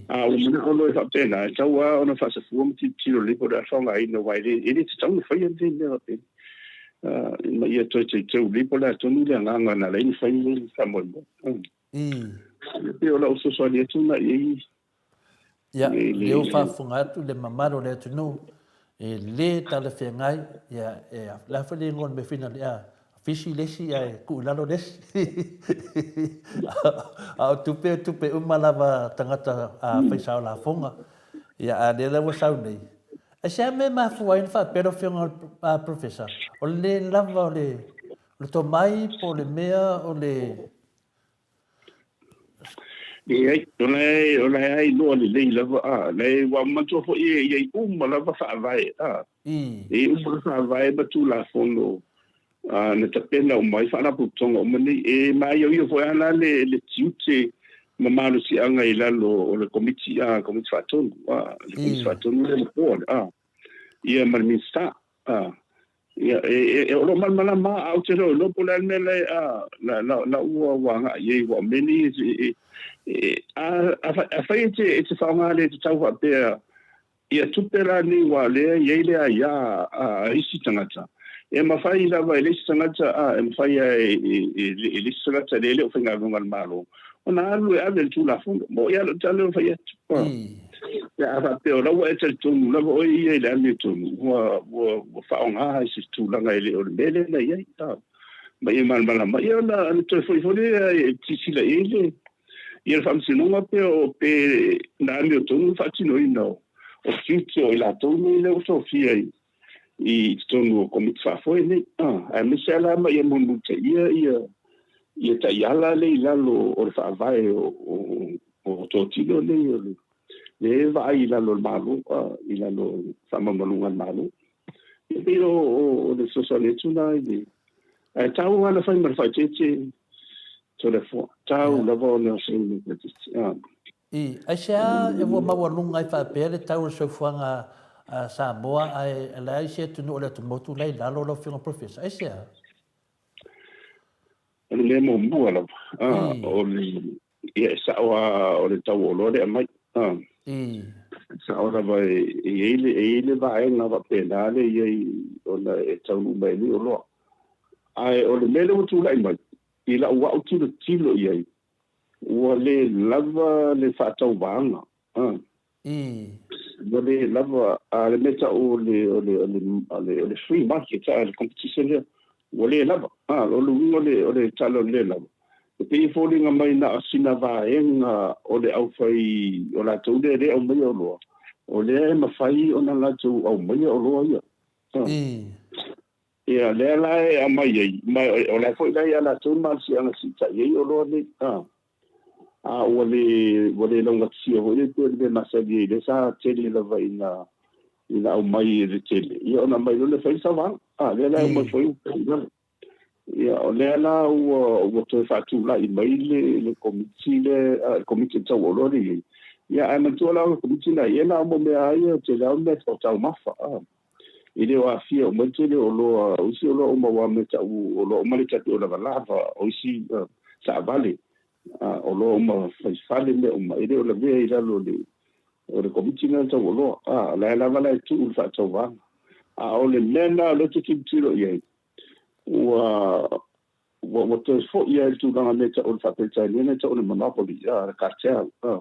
A ua manao loa e faapena, e tatau lava ona faasafua ma tilotilo lelei po o le a le faaaogaina, aua e le tatau ona faia lenei mea faapena. Ma ia toe teuteu lelei po o le a tonu le agaga na ala ai ona fai lenei faamoemoe. E pei o lau fesoasoani atu lena i ai. Ia, lea ua faafofoga atu le mamalu o le atunuu, e le talafeagai, ia, e, le a foi le igoa o le mea fina lea, fisi le isi ae tuu i lalo le isi. A o tupe, o tupe uma lava a tagata faisao lafoga. Ia, a lea la ua sau nei. Aisea mea e mafua ai ona faapea lau Afioga i le Professor, o le le lava o le tomai po o le mea o le... Leai, o la e, o la e ailoa lelei lava, a, la e, ua manatua foi e i ai uma lava faavae, a, e i ai uma lava faavae ma Tulafono, a, na tapena uma ai Faalapotopotoga uma nei. E maioio foi lava la le, le tiute ma malosiaga i lalo o le Komiti, a, Komiti Faatonu, a, le Komiti Faatonu lea le Board, a, ia ma le Minisita, a. Ia, e, e, o lo o malamalama lava, ae ou te le o iloa po o le a le mea la e, a, la, la, la ua, ua agai i ai, aua o mea nei, e, e, e, a, afai e te, e te faaaoga le tatau faapea, ia tupe la nei aua o lea e i ai le aia a, a isi tagata, e mafai lava e le isi tagata, a, e mafai lava e, e, e, e le isi tagata lea e le o faigaluega a le Malo, ona alu e ave i le Tulafono. Mo ia lou tala e fai atu. Pe a faapea o la ua e talitonu lava oe ia i le amiotonu, ua, ua, ua faaaoga i se tulaga e le o le mea lea na i ai. Ma ia malamalama. Ia ona, ona toe foi foi lea e silasila i ai le, ia le faamasinoga pe o, pe na amiotonu le faatinoina o, o tiute o i latou nei lea ua tofia i, i totonu o Komiti Faafoe nei. Aemaise lava la ma ia mulimulitaia ia, ia taiala lea i lalo o le faavae o, o, o totilo nei o le, le vaai i lalo o le Malo, i lalo o le faamalumaluga a le Malo. E pei o, o, o le fesoasoani atu lena i le, ae tau lava ona fai ma le faaeteete Toleafoa. Tau lava ona fai ma le faaeteete. I aisea e ua maualuga ai faapea le tau o le soifuaga a Samoa ae leai se atunuu o le atumotu la i lalo lau Afioga Professor? Aisea? O le mea muamua lava, o le, ia e sao lava o le tau o oloa lea e aumai. E sao lava e i ai le, e i ai le vaega faapena lea e i ai ona e taunuu mai ai nei oloa. Ae o le mea lea ua tulai mai, i lau au tilotilo i ai, Ua le lava le faatauvaga. Ua le lava, a le mea tau o le, o le, o le, o le, o le free market, a, le competition lea, ua le lava. A, o le uiga o le, o le tala o le le lava, e pei e foliga mai na o sina vaega o le aufai, o latou lea e le aumaia oloa, o lea e mafai ona latou aumaia oloa ia. Ia, lea la e aumai ai, ma o la foi la ia latou le malosiaga e siitai ai oloa nei, a, a ua le, ua le laugatasia foi lea pei o le mea masani ai, lea sa tele lava ina, ina aumai e le tele, ia ona aumai loa lea fai le sauaga, a, lea la e aumai foi ua pau i lalo. Ia, o lea la ua, ua toe faatulai mai le, le komiti lea, a, le komiti o le tau oloa lea e i ai. Ia, ae manatua la o le komiti lena, ia na o mea lava ia, tele lava o mea tau taumafa, a. E le o aafia uma le tele o oloa, o isi oloa uma aua mea tau oloa uma lea ta te o lavalava, o isi taavale, oloa uma faifale mea uma, e le o lavea i lalo o le o le Komiti lena tau oloa. A, o la e lava la e tuu le faatauvaga. A o le mea lena o lea ou te tilotilo i ai, ua ua toe fo'i lava i le tulaga mea e ta'u o le Faa-Peretania e ta'u o le monopoly, a, le cartel, a.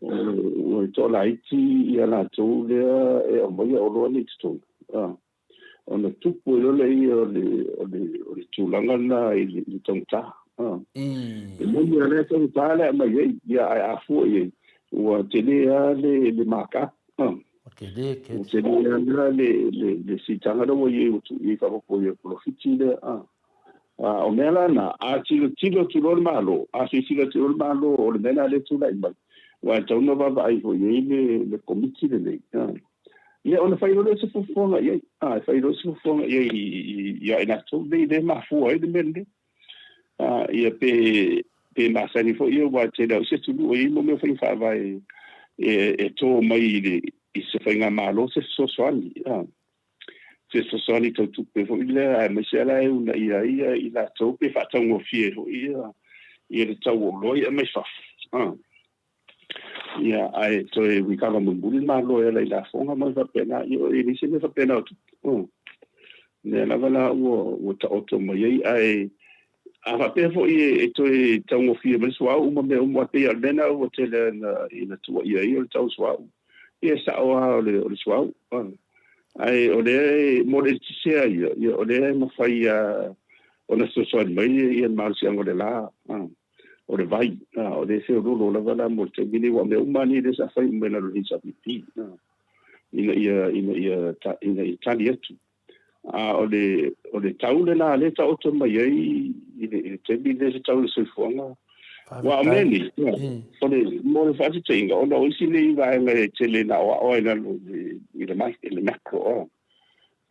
Ua toalaiti ia latou lea e aumaia oloa nei i totonu, a. Ona tupu ai loa lea o le, o le, o le tulaga lena i le, i le taugata, a. E moni lava lea taugata le aumai ai, ia, ae a fua i ai, ua tele lava le, le markup, a. Ua tele tele. Ua tele lava le, le, le siitaga lea ua i ai ua tuu i ai faaopoopo i ai o le polofiti lea, a. A o mea la na, a tilotilo atu loa le Malo, a silasila atu loa le Malo o le mea lena lea e tulai mai, aua e tatau ona vaavaai foi i ai le, le Komiti lenei, a. Ia ona fai loa lea o se fuafuaga i ai, a, e fai loa se fuafuaga i ai ia i latou nei lea e mafua ai le mea lenei. A, ia pe, pe masani foi ia aua e tele lava o isi atunuu e i ai mo mea o faiga faavae e, e to mai i le, i se faigamalo se fesoasoani, a. Se fesoasoani tau tupe foi lea, aemaise la e uunaia ai i latou pe faataugofie foi ia, ia le tau o oloa ia mai fafo. A. Ia, ae toe recover mulimuli le Malo e ala i lafoga ma mea faapena. Ia, e leai se mea faapena o tupu. Lea lava la ua taoto mai ai, ae a faapea foi e toe taugofie mai le suauu ma mea uma, pei lava o le mea lena ua tele ina tuuaia ai o le tau o suauu. Ia, e sao lava o le suauu. Ae o lea e, mo le eletise lava ia, o lea e mafai lava ona fesoasoani mai le malosiaga o le la. O le vai, o lea e feoloolo lava la mo le taimi nei, aua o mea uma lava nei lea sa fai uma i lalo o le HRPP, ina ia, ina ia, ina ia tali atu. A o le, o le tau lena lea e taoto mai ai i le, i le taimi lea se tau o le soifuaga. Aua o mea nei, o le, mo le faataitaiga, ona o isi nei vaega e tele ina aoao ai i lalo i le, i le macro,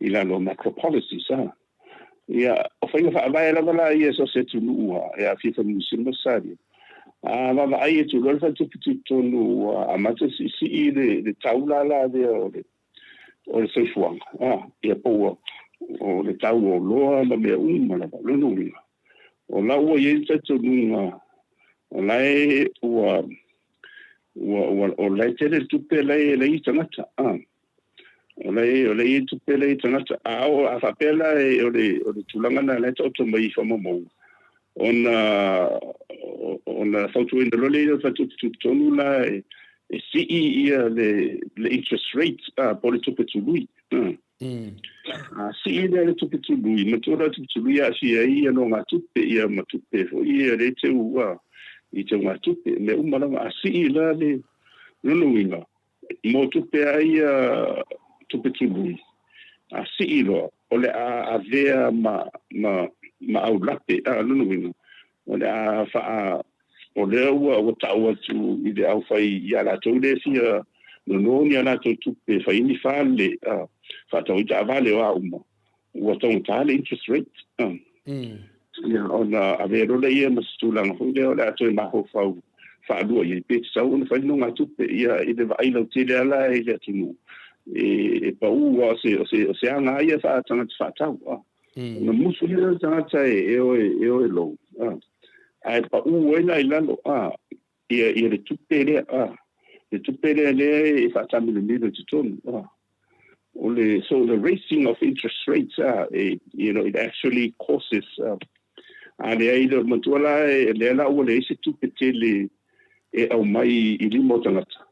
i lalo o macro policies, a. Ia, o faiga faavae lava la ia i so o se atunuu lava, e aafia foi ma Niu Sila ma Ausetalia. A vaavaai atu loa le faletupe tutotonu ua amata siisii le, le tau lala lea o le, o le soifuaga, a, ia po ua, o le tau o oloa ma mea uma lava. O lona uiga, o la ua i ai le talitonuga o la e ua, ua, ua, o la e tele le tupe la e, la e i tagata, a. O la e, o la e i ai tupe la e i tagata. A o, a faapea la e, o le, o le tulaga lena la e taoto mai i faamaumauga, ona, ona fautuaina loa lea o le faletupe tutotonu la e, e sii ia le, le interest rate, a, po o le tupe tului. A sii lea le tupe tului, matua la tupe tului e aafia ai ia nogatupe, ia ma tupe foi ia le teu, a, i teugatupe, mea uma lava. A sii la le, lona uiga, Mo tupe a ia tupe tului, a sii loa, o le a avea ma, ma, ma aulape, a, lona uiga, o le a faa, o lea ua, ua tau atu i le aufai iā latou lea e fia nono ni a latou tupe e fai ai ni fale, a, faatau ai taavale o a uma, ua taugata le interest rate, a. Ia, ona avea loa lea ma se tulaga foi lea o le a toe mafaufau faalua i ai, pe tatau ona fai le nogatupe, ia, i le vaai lautele lava la i le atunuu, e pau lava, o se, o se, o se aga lava ia faa-tagata faatau, a. Ona musu lea o le tagata e o e, e o e loan, a. Ae pau ai la i lalo, a, ia, ia le tupe lea, a, le tupe lea lea e faataamilomilo i totonu, a. O le, so the raising of interest rates, a, e, you know, it actually causes, a, a leai, le matua la, e, lea la ua leai se tupe tele e aumai i lima o tagata.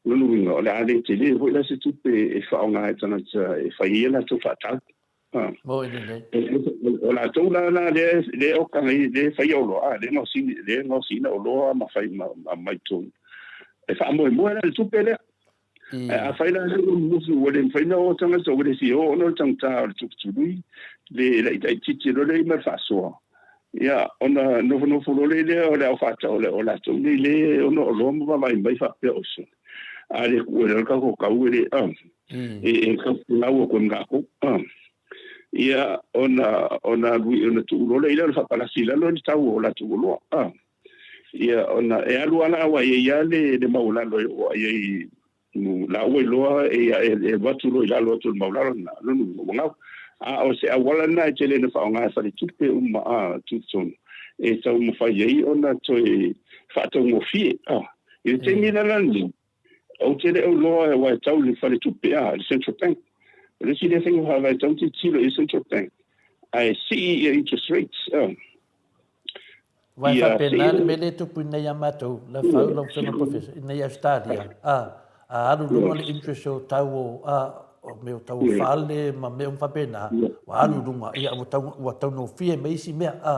O lona uiga, o le a le tele foi la se tupe e faaaoga ai tagata e fai ai a latou faatau. Moi lelei. O latou la la lea lea okaga i lea faia oloa, a lea gaosini lea gaosiina oloa ma fai ma aumai i totonu. E faamoemoe la i le tupe lea. Ae afai la lea ua musu ua le mafai ona o tagata ua le fia o ona o le taugata o le tupe tului, le laitaititi loa lea i ma le faasoa, ia ona nofonofo loa lea o le au faatau o latou nei lea ono oloa ma vaavaai mai faapea oi sole, a le ku'u e le tatou tau e le e e tau atu ai ma tatou. Ia ona ona alu ona tuu loa lea o le faapalasi i lalo le tau o latou oloa. Ia ona e alu lava la aua e i ai lava le maualalo e oo ai ai la ua iloa e e alu atu loa i lalo atu o le maualalo lena, lona uiga ua gau. A o se auala lena e tele ina faaaoga e faletupe uma a tutotonu e taumafai ai ona toe faataugofie. I le taimi la lenei, ou te le o iloa aua e tau i le faletupe, a, le Central Bank. O le isi lea faiga faavae e tatau ona tilotilo i ai le Central Bank. Ae sii ia interest rates. Aua e faapena le mea lea e tupu i inei ia matou, la fau lau Afioga Professor, i inei i Ausetalia, a, a alu i luga le interest o tau o, a, o mea o tau o fale ma mea uma faapena, ua alu i luga, ia ua tau, ua taugofie mai isi mea, a.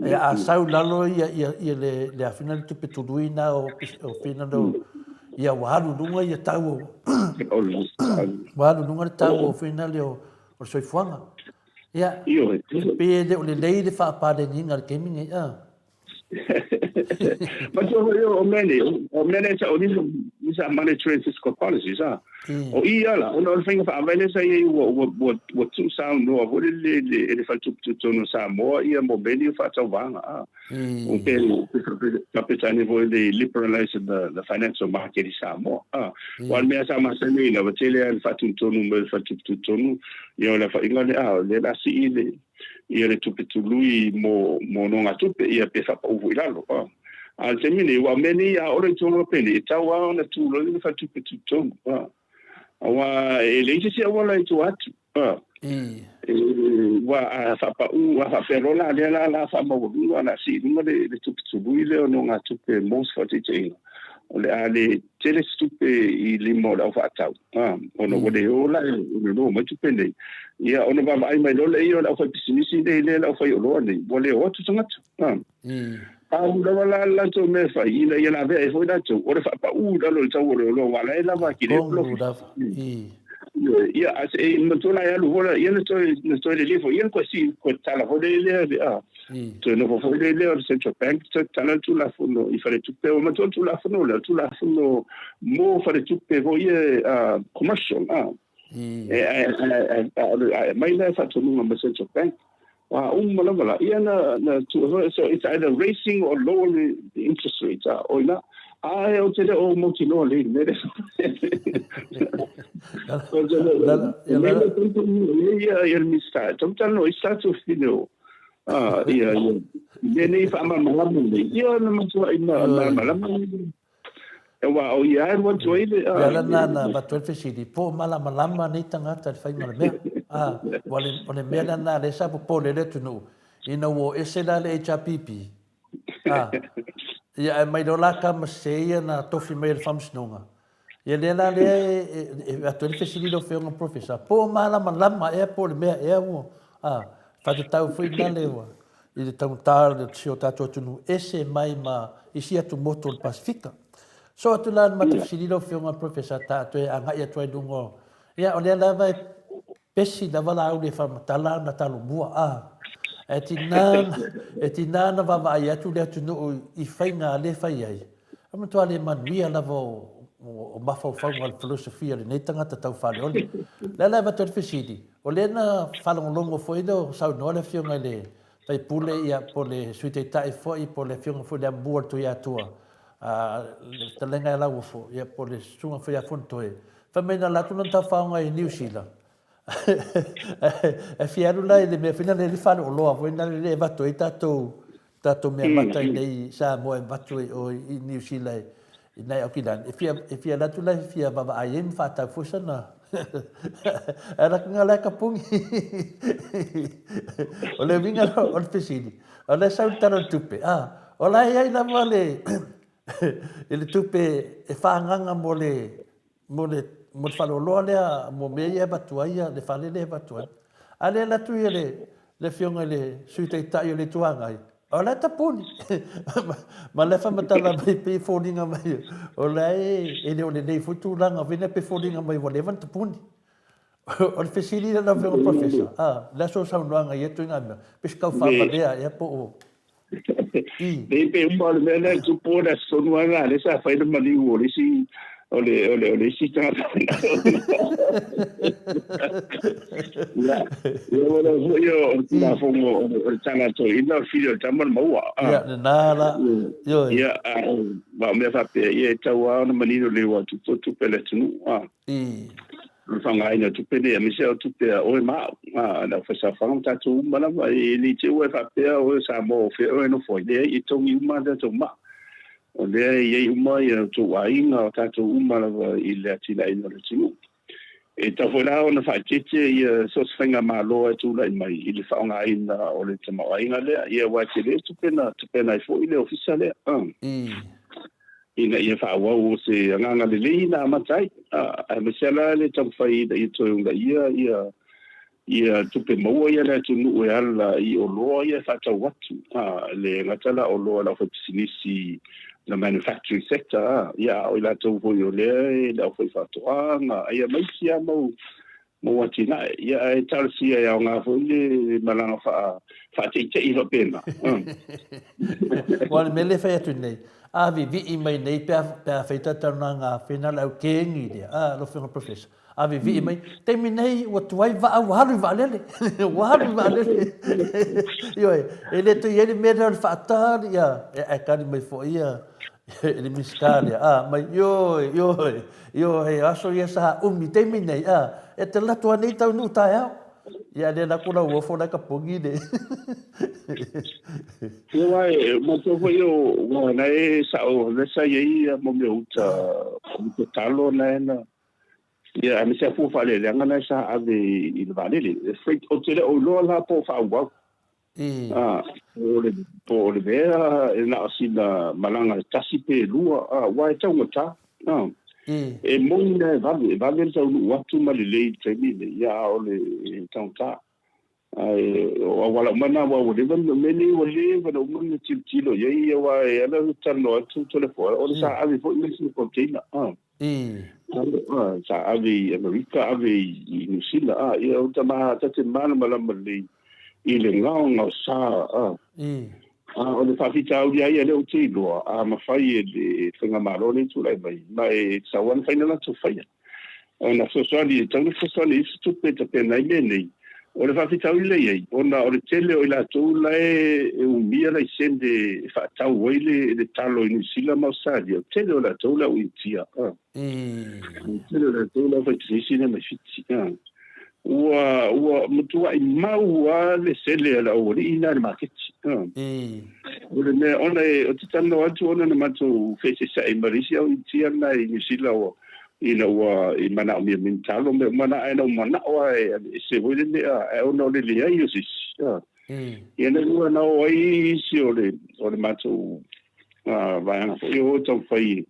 Ia a sau i lalo ia, ia, ia le, le afina le tupe tului na o, o fina no, ia ua alu i luga ia tau o, ua alu i luga le tau o fina le o, o le soifuaga. Ia, e pei e le o lelei le faapaleniina i le taimi nei, a. Matua foi o mea nei, o mea nei sa o nisi, nisi a monetary and fiscal policies, a. O i ala, ona o le faiga faavae lea sa i ai ua, ua, ua, ua tuusaunoa foi le, le, e le Faletupe Tutotonu o Samoa ia mo mea nei o faatauvaga, a. O pe, faapetani foi le liberalize the financial market i Samoa, a. Aua o le mea sa masani ai lava, tele lava ina faatonutonu mai le Faletupe Tutotonu, ia o le afaina lea, a o lea o le a sii le, ia le tupe tului mo, mo nogatupe, ia pe faapau foi i lalo. A, a o le taimi nei, aua o mea nei, a oo loa i tulaga penei, e tatau lava ona tulai le Faletupe Tutotonu, a, aua e leai se isi auala i tua atu. A, ua a faapau, a faapea loa la lea la la faamaualuga, o le a sii i luga le, le tupe tului lea o nogatupe mo se faataitaiga, o le a le tele se tupe i lima o le au faatau, a, ona ua le o la e nono mai tupe nei. Ia, ona vaavaai mai loa lea o le aufaipisinisi nei lea le aufaioloa nei, ua le o atu tagata. A, pau lava la le latou mea e fai, ina ia lavea ai foi latou, o le faapau i lalo o le tau o le oloa, aua o la e lava ake lea Tonu lava. Ia, a se i matua la e alu foi la, ia na toe, na toe lelei foi, ia na toe sii, toe tatala foi lea, lea, a. Toe nofo foi lea lea o le Central Bank, toe tatala le Tulafono i faletupe. Ua matua le Tulafono lea, o le Tulafono mo faletupe foi ia commercial, a. E, a, a, a aumai la faatonuga mai Central Bank. A uma lava la, ia na, na tuu foi, so it's either raising or lower the interest rates, a, o ina, a e o te le o mautinoa lei le mea lea. Ia, ia le Minisita, e tau talanoa i sa tatou fino, a, ia, ia, mea nei faamalamalama nei, ia na matuai malamalama nei. Aua o ia e alu atu ai le... O le ala lena na avatu ai le fesili, po o malamalama nei tagata i le faiga o le mea. A, ua le, o le mea lena lea sa popole ai le atunuu, ina ua o ese la le HRPP, a, ia ae mai loa la tama sese ia na tofi mai e le Faamasinoga. Ia lea la lea e, e avatu ai le fesili i lau Afioga Professor, po o malamalama ea po o le mea ea ua, a, faatatau foi na le ua, i le taugata o si o tatou atunuu ese mai ma isi atumotu o le Pasefika. So atu la le matou fesili lau Afioga Professor ta toe agai atu ai luga o, ia o lea lava e pesi lava Laauli e faamatala ana talomua a, e tina e tina ona vaavaai atu le atunuu i faiga a lea e fai ai, e matua le manuia lava o, o mafaufauga o le filosofia o lenei tagata tau faleole. O le ala e avatu ai le fesili, O lea na faalogologo foi lea o saunoa le Afioga i le Sui Usufono, ia, po o le Sui Taitai foi, po o le Afioga foi i le Amomua o le Tuiatua, le Fetalaiga ia Lauofo, ia, po o le Susuga foi ia Fonotoe, fai mai na alu atu lona taufaoga i Niu Sila, ae fia alu la i le mea foi lea i le faleoloa foi lea e avatu ai tatou tatou mea mata i nei i Samoa e avatu ai o i Niu Sila i nai Aukilani, e fia, e fia alu atu la e fia vaavaai ai ma faatau foi sana ae laki nga la e kapuni. O le uiga o le fesili, o lea e sau le Tala o le Tupe, a, o la e i ai lava le, i le tupe e faaagaaga mo le, mo le, mo le faleoloa lea, mo mea ia e avatu ai le fale lea e avatu ai. A lea e alu atu ia le, le Afioga i le Sui Taitai o le Itu Agai, o la e tapuni. Ma la e faamatala mai pei e foliga mai o la e, e le o lelei foi tulaga foi lea pei e foliga mai ua leva ona tapuni. O le fesili lea lau Afioga Professor, a, le aso o saunoaga i ia ituaiga mea, pe se tau faavalea ea po o I. Nei pe uma o le mea lea e tupu o le aso tonu lava lena lea sa fai le maliu o le isi o le o le o le isi tagata. Ia, ia o le foi o le Tulafono o le tala a toeaina o le fili o le tama o le maua. Ia, lena la. Ioe. Ia, a o mea faapea, ia e tatau lava ona manino lelei aua o tupe o tupe a le atunuu. I. O le faaaogaina o tupe nei, aemaise o tupe a oe ma au, a le aufaisaofaga ma tatou uma lava. E le i te i ua e faapea oe o Samoa o fea oe e nofo ai. Leai, e togi uma a tatou maa. O lea e i ai uma outou aiga, o tatou uma lava i le atinaeina o le atunuu. E tatau foi la ona faaeteete ia so o se faigamalo e tulai mai i le faaaogaina o le tamaoaiga lea, ia aua e tele tupe na tapena ai foi le ofisa lea, ina ia faaauau o se agaga lelei na amata ai, aemaise lava la le taumafai ina ia toe uunaia ia ia tupe maua ia a le atunuu e ala i oloa ia e faatau atu, e le gata la o oloa a le aufaipisinisi le manufacturing sector, a, ia a o i latou foi o lea e le aufaifaatoaga, ia ma isi lava mau mau atinae. Ia ae talosia e aoga foi le malaga faa faateitei faapena. Aua o le mea lea e fai atu nei, a vivii mai nei pe a, pe a fai talatalanoaga a fena le au kengi lea, a, lau Afioga i le Professor, A vivii mai, taimi nei ua tuai vaa ua alu i vaalele, ua alu i vaalele. Ioe, e le toe i ai le mea lea o le faatali, ia, ae tali mai foi ia le Minisita lea, a, mai, ioe, ioe, ioe, o aso ia sa umi, taimi nei, a, e te alu atu lava nei taunuu taeao. Ia, lea la ku lauofo la e tapuni le. Ia aua e matou foi o aua na e sao lea sa i ai mo mea uta o talo na e na Ia, aemaise lava fua faalealeaga na sa ave i le vaalele. E freight, ou te le o iloa la po o faaauau. A, po o le mea e na o sina malaga e tasi pe lua, a, aua e taugata. A, e moni lava e vave, e vave le taunuu atu ma lelei i le taimi lenei, ia a o le taugata. Ae o auala uma na aua ua leva o mea nei ua leva ona uma ona tilotilo i ai aua e ala ona talanoa atu Toleafoa o le sa ave foi ma isi container a sa ave i Amerika ave i Niu Sila a ia o tama ta te malamalama lelei i le gaogaosa a a o le faafitauli lava ia lea ou te iloa a mafai e le faigamalo lenei tulai mai ma e tatau lava ona fai na latou faia. Ona fesoasoani, e tatau ona fesoasoani i isi tupe e tapena ai mea nei. O le faafitauli lea e i ai, ona o le tele o i latou la e umia laisene e faatau ai le talo i Niu Sila ma Ausetalia, o le tele o latou le au Initia, o le tele o latou le aufaipisinisi lea mai Fiti. Ua, ua matuai mau lava le sele a le aualii lena i le maketi. O le mea, ona e, ou te talanoa atu ona na matou feeseeseai ma le isi au Initia lena i Niu Sila ua, ina ua i manaomia mai ni talo mea uma na, ae na ou manao lava e aveese foi le mea, ae ona o le leai o se isi. Ia na lua na oo ai isi o le, o le matou vaega foi o taumafai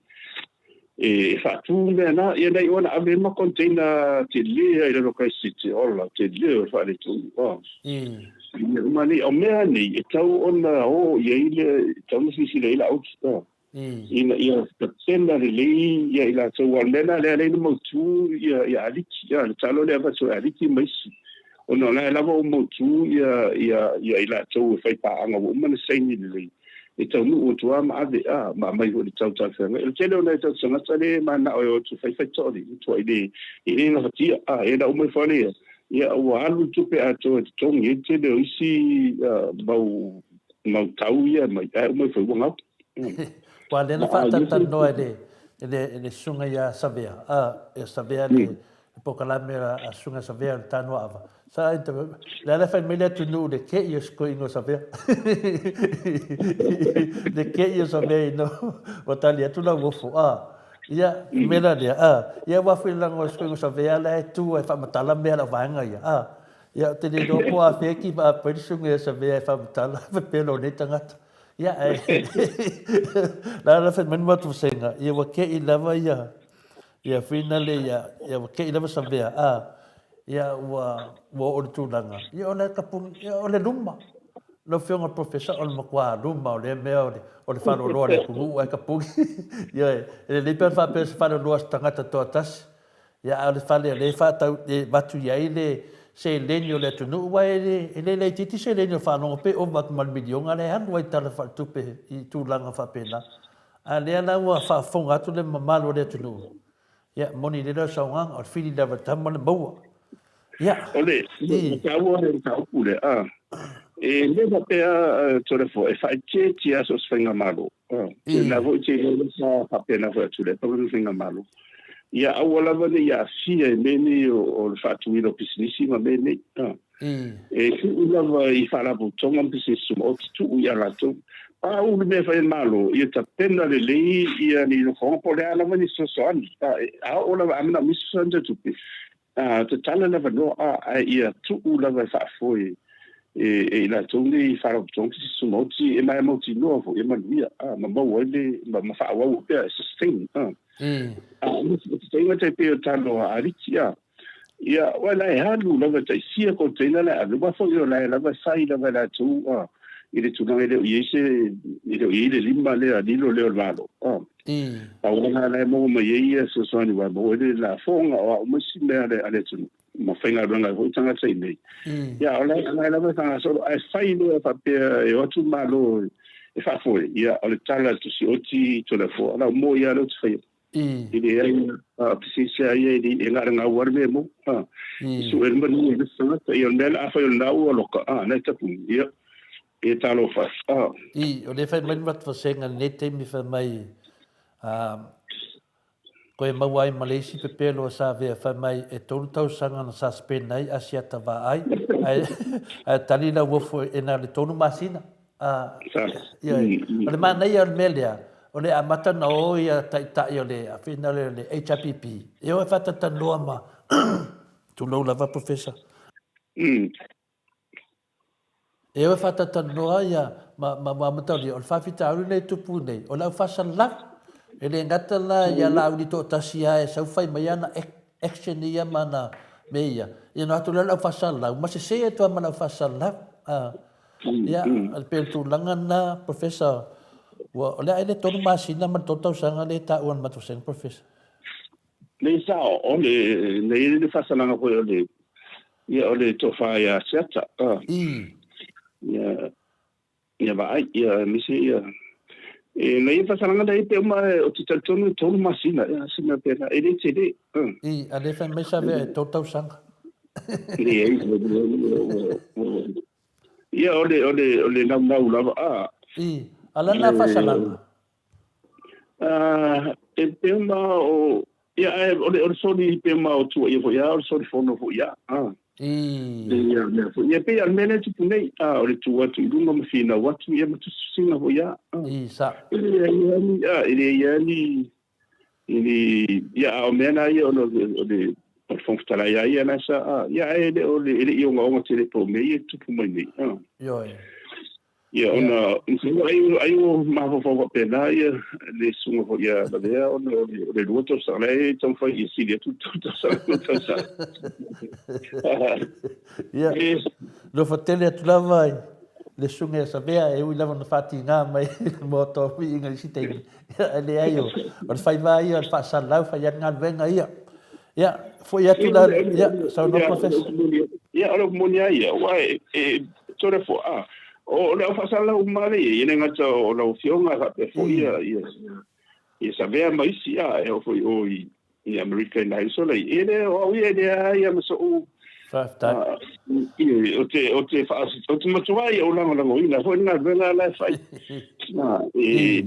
e faatu mea na, ia na iu ona ave ma container tele lava i lalo o Christchurch, ola, tele o le faaletonu. Mea uma nei, o mea nei e tatau ona o i ai le, e tatau ona silasila i ai le auki, ina ia tapena lelei ia i latou, aua o le mea lena lea e ala ai ona mautu ia aliki, le talo lea e avatu e aliki ma isi, ona o la e lava ua mautu ia i latou e fai paaga ua uma ona saini lelei. E taunuu atu lava ma ave, a, ma aumai foi i le tau talafeagai. O le tele o nai o tatou tagata lea e mananao e o atu e fai faitoalii, matuai le, e le gafatia, a, e lau mai foi lea, ia, ua alu le tupe atoa e totogi ai le tele o isi mau, mau tau ia mai, ae uma ifo ai ua gau. Aua o lea na faatalatalanoa e le, e le, e le susuga ia Savea, a, e Savea le, le polokalame a Susuga Savea o le Tanoa Ava. Sa ai te, le ala fai mai le atunuu le ke i o sikoinga o Savea. Le ke i o Savea ina ua tali atu Lauofo, a, ia, mea la lea, a, ia ua fai langa o sikoinga o Savea la e tu ai faamatala mea lau vaega ia, a, ia, o te le iloa po o afea ki vaapai le susuga ia Savea e faamatala, pepelo o nei tagata. Ia, ae, la la fai mai le matou vasenga, ia ua ke i lava ia, Ia finale ia, ia ua kei lava Savea, a, ia ua, ua oo i le tulaga, ia o le tapuni, ia o le luma. Lau Afioga i le Professor, o le matua luma o lea mea o le, o le faaloloa o le atunuu ae tapuni. Ioe, e lelei pe ana faapea o se faaloloa o se tagata toatasi, ia a o le fale o lea e faatau, e avatu i ai le seleni o le atunuu, aua e le, e le laitiiti seleni o le faalogo pe ova atu ma le miliona lea e alu ai i tala faaletupe i tulaga faapena. A lea la ua faafofoga atu le mamalu o le atunuu, ia, moni lelei lau saunoaga, o le fili lava e tama le maua. Ia, O le i. taua o le mataupu lea, a, e le faapea Toleafoa e faaeteete lava so o se faigamalo. A, lena foi te iloa lea sa faapena foi atu le pau le faigamalo. Ia aua lava ne i aafia i mea nei o le faatuina o pisinisi ma mea nei. A. E tuu lava i faalapotopotoga ma pisinisi tumaoti, tuu ia latou. Pau le mea e fai e le Malo, ia tapena lelei ia ni nofoaga po o le a lava ni fesoasoani. A oo lava a manaomia se fesoasoani tau tupe, Tatala le avanoa, ae ia tuu lava e faafoe e i latou nei Faalapotopotoga Pisinisi Tumaoti e ma e mautinoa foi e manuia, ma maua ai le, ma faaauau ai pea, e sustain. A o le fesootaiga tai pei o le talo a Aliti, ia, aua la e alu lava e tai fia container la e ave, aua foi o la e lava e fai lava e latou i le tulaga e le o i ai se, e le o i ai le lima lea, lilo lea o le Malo. Pau lava la e maua mai ai ia fesoasoani aua e maua ai le lafoga o a uma isi mea a le atunuu ma faigaluega ai foi tagata i inei. Ia, o la e lava e faagasolo, ae fai loa faapea e o atu le Malo e faafoe, ia, o le tala a le Tusioti Toleafoa, o lau moi lava lea ou te faia. E leai, a pisinisi lava ia e galagau lava le mea e maua. E sue le manuia i le isi tagata. Ia o le mea la afai o lena ua loka, a, na e tapuni, ia, e talofa atu. I, o lea e fai mai le matou vasega i lenei taimi fai mai, a, koe maua ai ma le isi pepelo a Savea fai mai e tolu tausaga na suspend ai Asiata Vaai, ae, ae tali lauofo e na o le tolu masina. A, ioe. O le manaia o le mea lea, o le amata ona o ia taitai o le afina lea o le HRPP, e o e faatalatanoa ma, tulou lava Professor, e o e faatalatanoa ia ma, ma, ma Mataulia, o le faafitauli lenei e tupu nei, o le au faasalalau. E le gata la ia Laauli toatasi lava e sau fai mai ana action ia ma ana mea ia, ia ona o atu lea o le au faasalalau, ma sese atu lava ma le au faasalalau. Ia, e pei o le tulaga lena, Professor, ua, o le a le tolu masina ma le tolu tausaga lea e taua e le matou vasega, Professor. Nei sao, o le, nei le faasalaga foi o le, ia, o le tofa ia Asiata, I. Ia, ia vaai, ia, aemaise ia, e, nei le faasalaga lea pe uma ou te talitonu e tolu masina, ia, se mea pena, e le tele. I, a le fai mai sa vea e tolu tausaga. Leai, Ia, o le, o le, o le naunau lava, a. I, a lana faasalaga? A, e pe uma o, ia, ae, o le, o le soli pe uma o tuuaia foi a, o le soli fono foi a, a. I. Ia, mea foi, ia, pei a le mea lea e tupu nei, a, o le tu atu i luga ma finau atu, ia, ma tusitusiga foi a, a. I, sa. E leai lava ni, a, e leai lava ni, Ia, a o mea la ia o le, o le, o le Fofoga Fetalai lava ia la sa, a, ia, ae le o le, e le i ogaoga tele pei o mea ia e tutupu mai nei. A. Ioe. Ia, ona, ai, ai ua mafaufau faapena ia le susuga foi ia Lavea, ona o le, o le lua tausaga, la e taumafai ia sili atu le tolu tausaga, lua tausaga. Ia, alofa tele atu lava i le susuga ia Savea, e ui lava na faatiga mai i le Maota o Viiga i isi taimi, Ia, e leai, o, o le faiva ia o le faasalalau, fai ai le galuega ia. Ia, foi atu la, ia, saunoa Professor. Ia, o le upu moni lava ia, aua e, e, tore fo, a, o le au faasalalau uma lea e i ai, e le gata o lau Afioga, faapea foi ia, ia, ia Savea ma isi, a, e oo foi i o i, i Amerika i nai uso lei. E le, o au ia e leai lava ma so'u, Faafetai. o te, o te wha, o te matua ai o lagolagoina foi le galuega la e fai. E,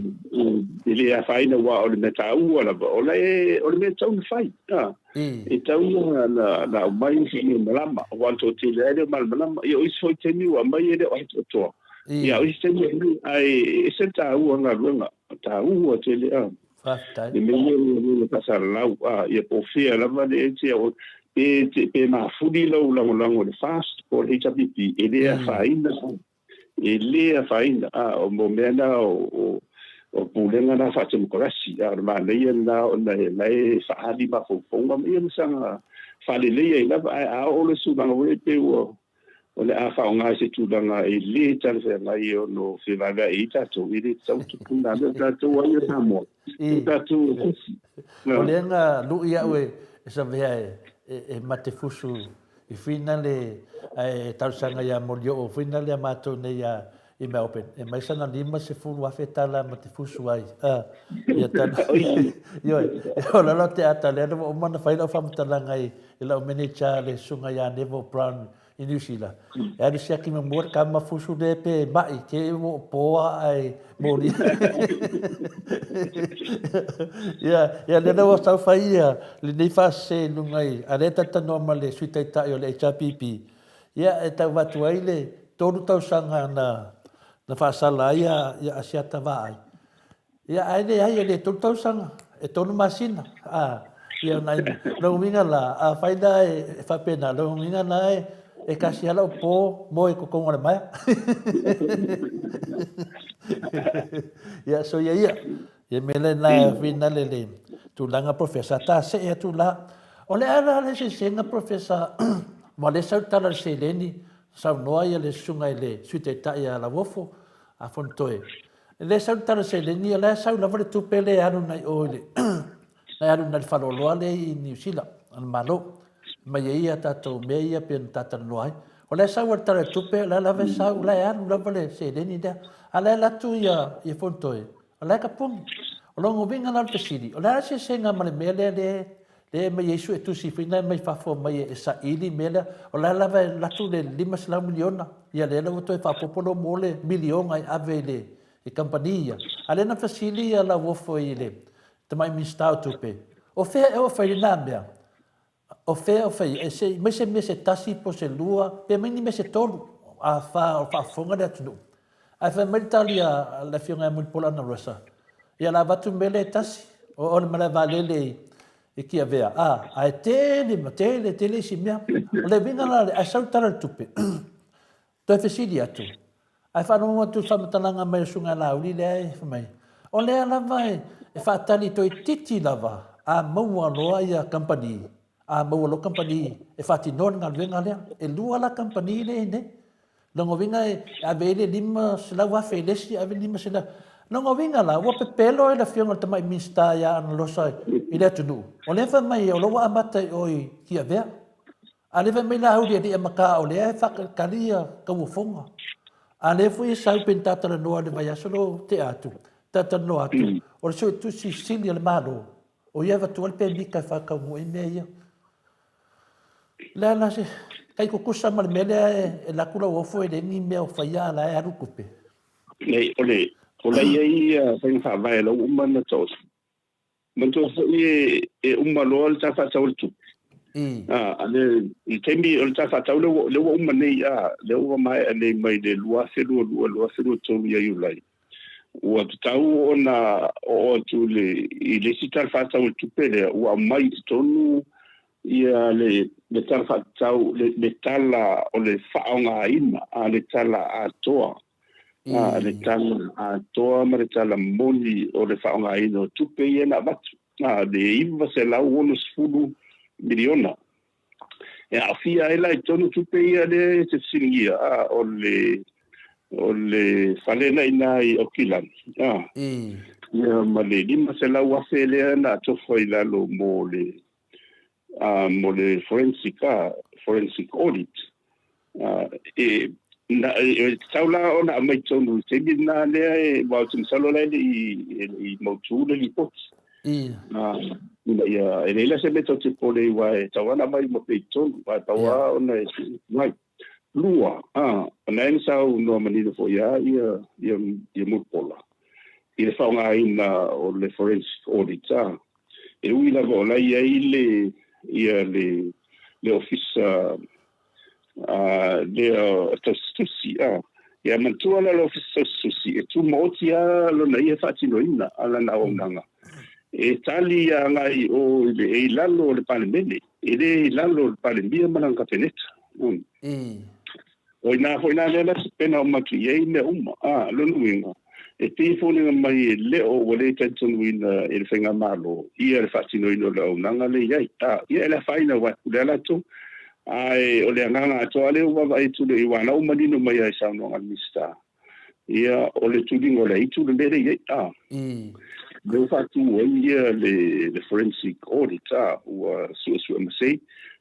e le afaina aua o le mea taua lava, o le, o le mea e tatau ona fai. E tatau na, na, na aumai se mea malama, aua o le toatele lava e le o malamalama. Ia o isi foi taimi ua aumai e le o atoatoa. Ia o isi taimi aumai, ae e ese le taua o le galuega, taua tele. Faafetai. Le mea lea o le faasalalau, a, ia po o fea lava le te, pe, te, pe mafuli lau lagolago i le FAST po o le HRPP, e le afaina, e le afaina, a, o mo mea na o, o, o pulega na faatemokarasi, a, o le manaia lena ona e la e faaali mafaufauga ma ia ma saga faalelei ai lava, ae a oo le tulaga foi lea pei ua, o le a faaaoga i se tulaga e le talafeagai e ono fevaevae ai tatou, e le tatau tupu na mea, o tatou ai o Samoa, o tatou e tasi. O lea na lui au e Savea e mate fusu i finale ae talosaga ia Molioo finale a matou nei ia i Melbourne. E mai sana 50,000 tala mate fusu ai. Ia tala. Ioe. O lalo te ata lea na ua uma ona fai lau faamatalaga i lau manager le susuga ia Neville Brown i New Zealand. E alu siaki muamua le tama fusu lea pe ma'i te ua o poa ae moli. Ia, ia lea ua tau fai ia lenei faasese i luga i, a lea talatalanoa ma le Sui Taitai o le HRPP, ia e tau avatu ai le tolu tausaga na, na faasala ai ia, ia Asiata Vaai. Ia, ae leai, e le tolu tausaga, e tolu masina. A, Ia nai lona uiga la, afai la e faapena, lona uiga la e tasi lava lau po moe i totonu o le maea. Ia soia ia. Ia mea lena e finale le tulaga Professor, ta see atu la. O le a la le eseesega Professor, aua o lea e sau le tala i le seleni, saunoa ia le susuga i le Sui Taitai ia Lauofo a Fonotoe, o lea e sau le tala i le seleni, o la e sau lava le tupe lea e alu agai o i le na e alu i le faleoloa lea i Niu Sila a le Malo, mai ai a tatou mea ia pei ona ta talanoa ai. O la e sau lava i le Tala o le Tupe, o la e lava e sau, o la e alu lava le seleni lea. A o la e alu atu ia Fonotoe, o la e tapuni. O lona uiga la o le fesili, o le a le eseesega ma le mea lea lea e aumai ai suetusi foi na mai fafo mai e saili mea lea, o la e lava e alu atu le $500 miliona, ia lea la ua toe faaopoopo loa mo le miliona e ave i le kamupani ia. A o lea na fesili Lauofo i le Tamai Minisita o Tupe, o fea ea o fai lena mea? O fea o fai ai? Se i aumai se mea se tasi po o se lua, pe aumai ni mea se tolu, a fa o faafofoga le atunuu. Ae fai mai le tali a le Afioga ia Mulipola Anarosa, ia o le a avatu le mea lea e tasi, o le malae vaalele i Tiavea, a, ae tele ma tele tele isi mea. O le uiga la, ae sau le Tala o le Tupe, Toe fesili atu, ae faalogo atu i le faamatalaga mai a le Susuga ia Laauli lea e fai mai, o lea lava e faatali toeitiiti lava a maua loa ia kamupani, a maua loa kamupani e faatinoa le galuega lea. E lua la kamupani lea e i ai nei. Lona uiga e ave ai le $500,000 i le isi, ave le $500,000. Lona uiga la, ua pepelo ai le Afioga i le Tamai Minisita ia Analosa i le atunuu, o lea e fai mai o la ua amata i o i Tiavea. A lea fai mai Laauli e le i amata o lea e faatalitali ia tauofoga. A lea foi e sau pe ni ta talanoa i le vaiaso lea ua tea atu, ta talanoa atu, o le Suetusi Sili a le Malo, o ia e avatua le pemita e faataunuu ai mea ia. O le a la se tai tutusa ma le mea lea e alu atu Lauofo e leai ni mea o faia a o la e alu tupe. Leai, o le, o la e i ai faiga faavae o la ua uma ona taoto. Manatua foi e uma loa le Tala Faatatau o le Tupe. A le, i le taimi o le Tala Faatatau lea ua, lea ua uma nei, a, lea ua maea nei mai le 2022, 2023 ia Iulai, ua tatau ona oo atu i le, i le isi Tala Faatatau o le Tupe lea, ua aumai i totonu ia le, le Tala Faatatau, le, le tala o le faaaogaina, a, le tala atoa a le tala atoa ma le tala moni o le faaaogaina o tupe ia na avatu, a le $960 miliona. E aafia ai la i totonu tupe ia lea e te fesiligia, a o le o le fale na i ina i Aukilani, a ia ma le $500,000 lea na atofa i lalo mo le mo le forensic, a forensic audit. E na, e tatau la ona aumai i totonu i le taimi lena lea e, aua ou te masalo la e le i mautu le lipoti. Ina ia, e leai la se mea tatou te popole ai aua e tatau lava ona aumai uma pea i totonu, ae pau lava ona e tuu mai. Lua, o lena na saunoa manino foi lava ia Mulipola i le faaaogaina o le forensic audit, e ui lava o la e i ai le, ia le, le ofisa lea tausitusi, a. Ia manatua la le ofisa tausitusi, e tumaoti lava lona ia faatinoina a lana auaunaga. E tali agai i o i le, e i lalo o le Palemene, e le i lalo o le Palemia ma lana Kapeneta. O i ina foi la lea la se pena o matu i ai mea uma. A, lona uiga, e pei e foliga mai e le o ua le talitonuina e le Faigamalo ia le faatinoina o le auaunaga lea e i ai. A, ia e le afaina aua e pule lava latou. Ae o le agaga atoa lea ua vaavaai atu nei, aua o la ua manino mai lava i saunoaga a le Minisita, ia o le tuliga o le aitu le mea lea e i ai. A, lea ua faatu ai ia le forensic audit, a, ua suesue masei,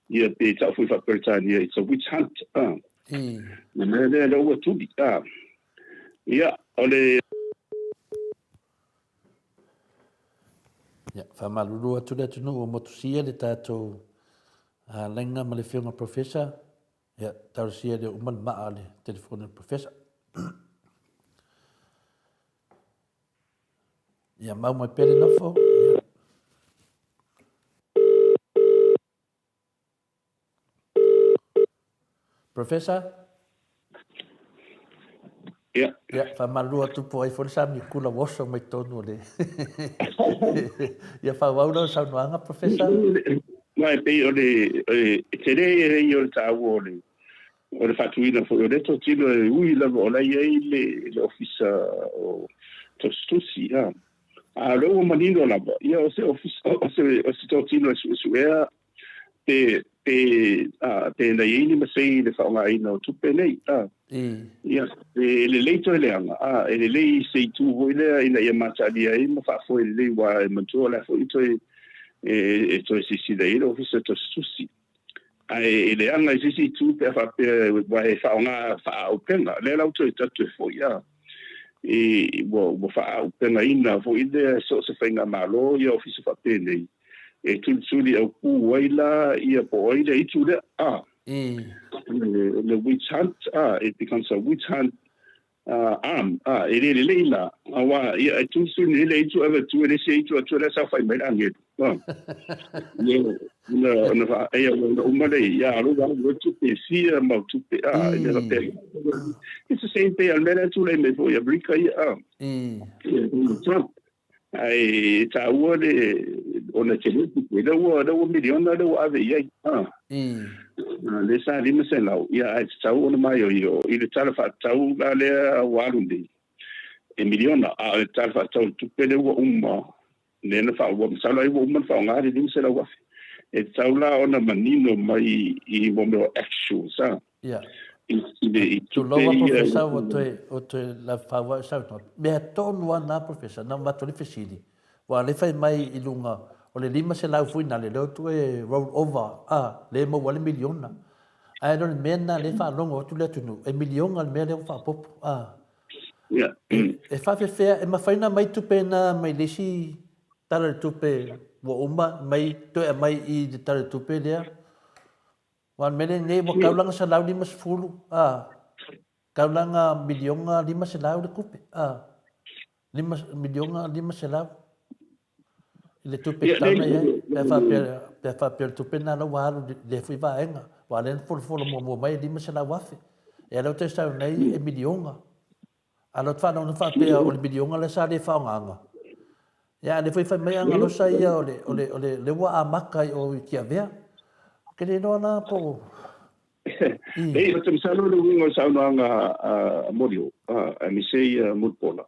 ia pe tau foi faa-Peretania, it's a witch hunt. A, le mea lea lea ua tuli. A, ia, o le Ia, faamalulu atu le atunuu ua motusia le tatou laina ma le Afioga Professor. Ia, talosia lea uma le maa o le telefoni o le Professor. Ia, mau mai pea le nofo. Ia. Professor? Ia. Ia, faamalulu atu po o ai foi le samikula ua oso mai totonu o le Ia faaauau lau saunoaga Professor. Ma e pei o le e tele ia o le taua o le o le faatuina foi o lea totino e ui lava o la e i ai le le ofisa o tusitusi a a o lea ua manino lava ia o se ofisa o se o se totino e suesuea pe pe a pe na i ai ni masei i le faaaogaina o tupe nei a ia e lelei toe leaga a e lelei se itu foi lea ina ia mataalia ai ma faafoe lelei aua e manatua o le a foi toe e, e toe silasila i ai le ofisa tusitusi ae e leaga i se isi itu pe a faapea aua e faaaoga faaauupega lea la ua toe tatu e foi a e ua ua faaauupegaina foi lea so o se faigamalo ia ofisa faapenei e tulituli aupū ai la ia po o ai le aitu lea, a. Le, le witch hunt, a, it becomes a witch hunt arm, a, e le lelei la, auā, ia, e tulituli nei le aitu ave atu e le isi aitu atu lea saofai mai le agelu, a. Ia, ona, ona faa, ia, ona uma lea, ia, alo la, ua tupe fia mau tupe, a, e le faapea. It's the same thing, a le mea lea e tulai mai foi i Amerika ia, a. Ia, Trump, Ae taua le ona tele tupe, lea ua lea ua miliona lea ua ave i ai. Ah. Lea sa 500, ia ae tatau ona maioio i le tala faatatau la lea ua alu nei, e miliona, a o le tala faatatau o le tupe lea ua uma, lea na faa, ua masalo ai ua uma ona faaaoga le 500,000. E tatau la ona manino mai i mo mea o actuals, ah. Ia. I le i tupe Tulou a Professor ua toe, ua toe lavefau ai saunoa. Mea tonu a na Professor, na matou le fesili. Ua le fai mai i luga o le 500 foi nale lea ua toe roll over a, le maua ai le miliona. Ae le o le mea lena lea e faalogo atu le atunuu, e miliona le mea lea ua faaopoopo a. Ia. E faafefea, e mafai ona aumai tupe na mai le isi Tala o le Tupe ua uma, mai toe aumai i le Tala o le Tupe lea. Aua o le mea lenei ua taulaga 150, a, taulaga miliona 500 le tupe, a, lima, miliona 500 i le tupe e tatau ona i ai, pe a faapea, pe a faapea o le tupe lena la ua alu i lea foi vaega, aua o lea na folafolo muamua mai e 500,000, ia lea ua toe sau nei e miliona. A lea ou te faalogo faapea o le miliona lea sa le faaaogaina, ia a o lea foi fai mai Agalosa ia o le, o le, o le, lea ua amata i o i Tiavea. Ou te le iloa la po o... Ei, ou te masalo le uiga o le saunoaga a Molioo, aemaise ia Mulipola,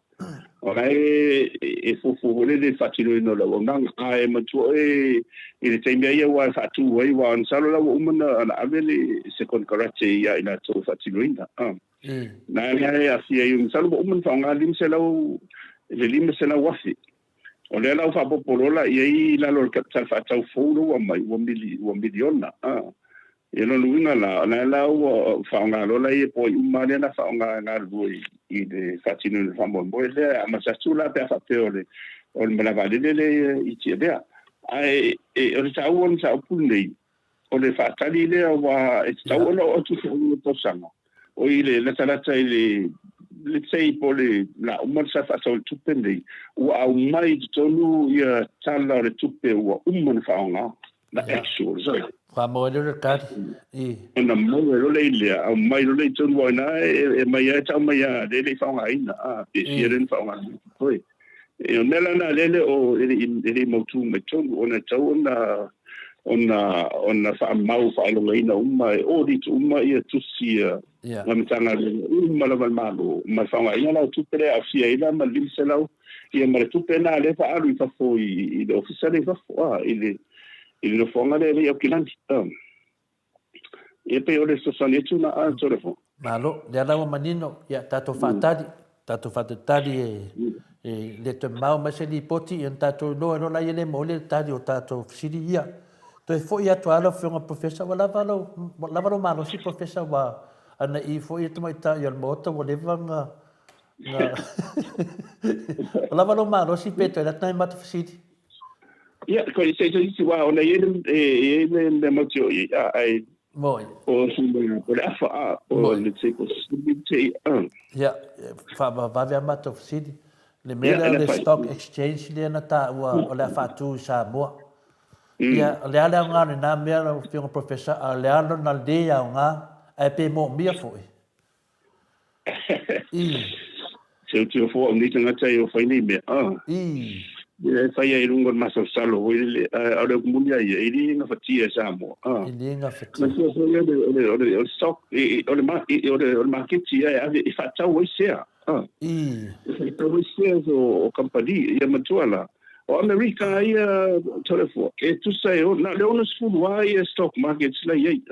o la e e fuafua foi lele i le faatinoina o le auaunaga. Ae manatua oe i le taimi lava ia ua e faatu ai, aua masalo la ua uma ona ave le se konekarate ia i latou e faatinoina. Na lea e aafia ai, masalo ua uma ona faaaoga le 500, le 500,000. O lea la ua faaopoopo loa la i ai i lalo o le Tala Faatatau fou lea ua aumai, ua mili, ua miliona. A. Ia lona uiga la, o lea la ua faaaoga loa la ia po ai uma lava lea na faaaoga e galulue i le faatinoina o le faamoemoe lea. E amata atu la pe a faapea o le, o le malae vaalele lea i Tiavea. Ae e, o le taua o le mataupu lenei, O le faatali lea aua e tatau ona oo atu i le faaiuga o le tausaga, oi le latalata i le, let's say po o le a uma le Tala Faatatau o le Tupe lenei, ua aumai i totonu ia tala o le tupe ua uma ona faaaoga, the actuals. Faamaua ai loa le tali. I. Ona maua loa lea i lea, aumai loa lea i totonu aua o i ina e aumai lava e tau mai lava lea e le i faaaogaina, a, pe fia lea na faaaogaina. Oi. E, o le mea la lena lea e le o, e le i, e le i mautū mai totonu, ona e tatau ona, ona, ona faamau faailogaina uma, e audit uma ia tusi a yeah. Matagaluega uma lava a le Malo, ma le faaaogaina la o tupe lea e aafia ai la ma le 500, ia ma le tupe lena lea e faaalu i fafo i, i le ofisa lea i fafo, a, i le, i le nofoaga lea i Aukilani. A. Ia pei o le fesoasoani atu na a Tolefo. Malo, lea la ua manino, ia tatou faatali, tatou faatalitali e, e le toe mamao mai se lipoti, ia ona tatou iloa loa lea e le maoli le tali o tatou fesili ia. Toe foi atu lava lau Afioga Professor, ua lava lou, ua lava lou malosi Professor, ua anaii foi le tamaitai o le Maota ua leva ona, na, ua lava lou malosi pe toe alu atu nai matou fesili. Ia, ko se se isi wā, ona i ai le, e, i ai le mea mautio i ai, a, ai, Moi. o se mea, o le afa, a, o Moi. le te, o se te, a. Ia, faavavave a matou fesili. Le mea lea o le stock exchange lea na taua o le a faatu i Samoa. Ia, o le a le aoga o lena mea lau Afioga Professor, a o le a lona le aoga, ae pe moomia foi? Se autilo fua o nei tagata e o fai nei mea. Ia e fai ai i luga o le masalosalo foi lele, a o le upu moni lava ia, e le gafatia e Samoa. E le gafatia. Manatua foi o le, o le, o le stock, o le, o le, o le maketi ia e ave e faatau ai sea. E faatau ai shares o kamupani. Ia manatua la, o Amerika ia, Toleafoa, e tusa e, na o le 60 lava ia stock markets la i ai.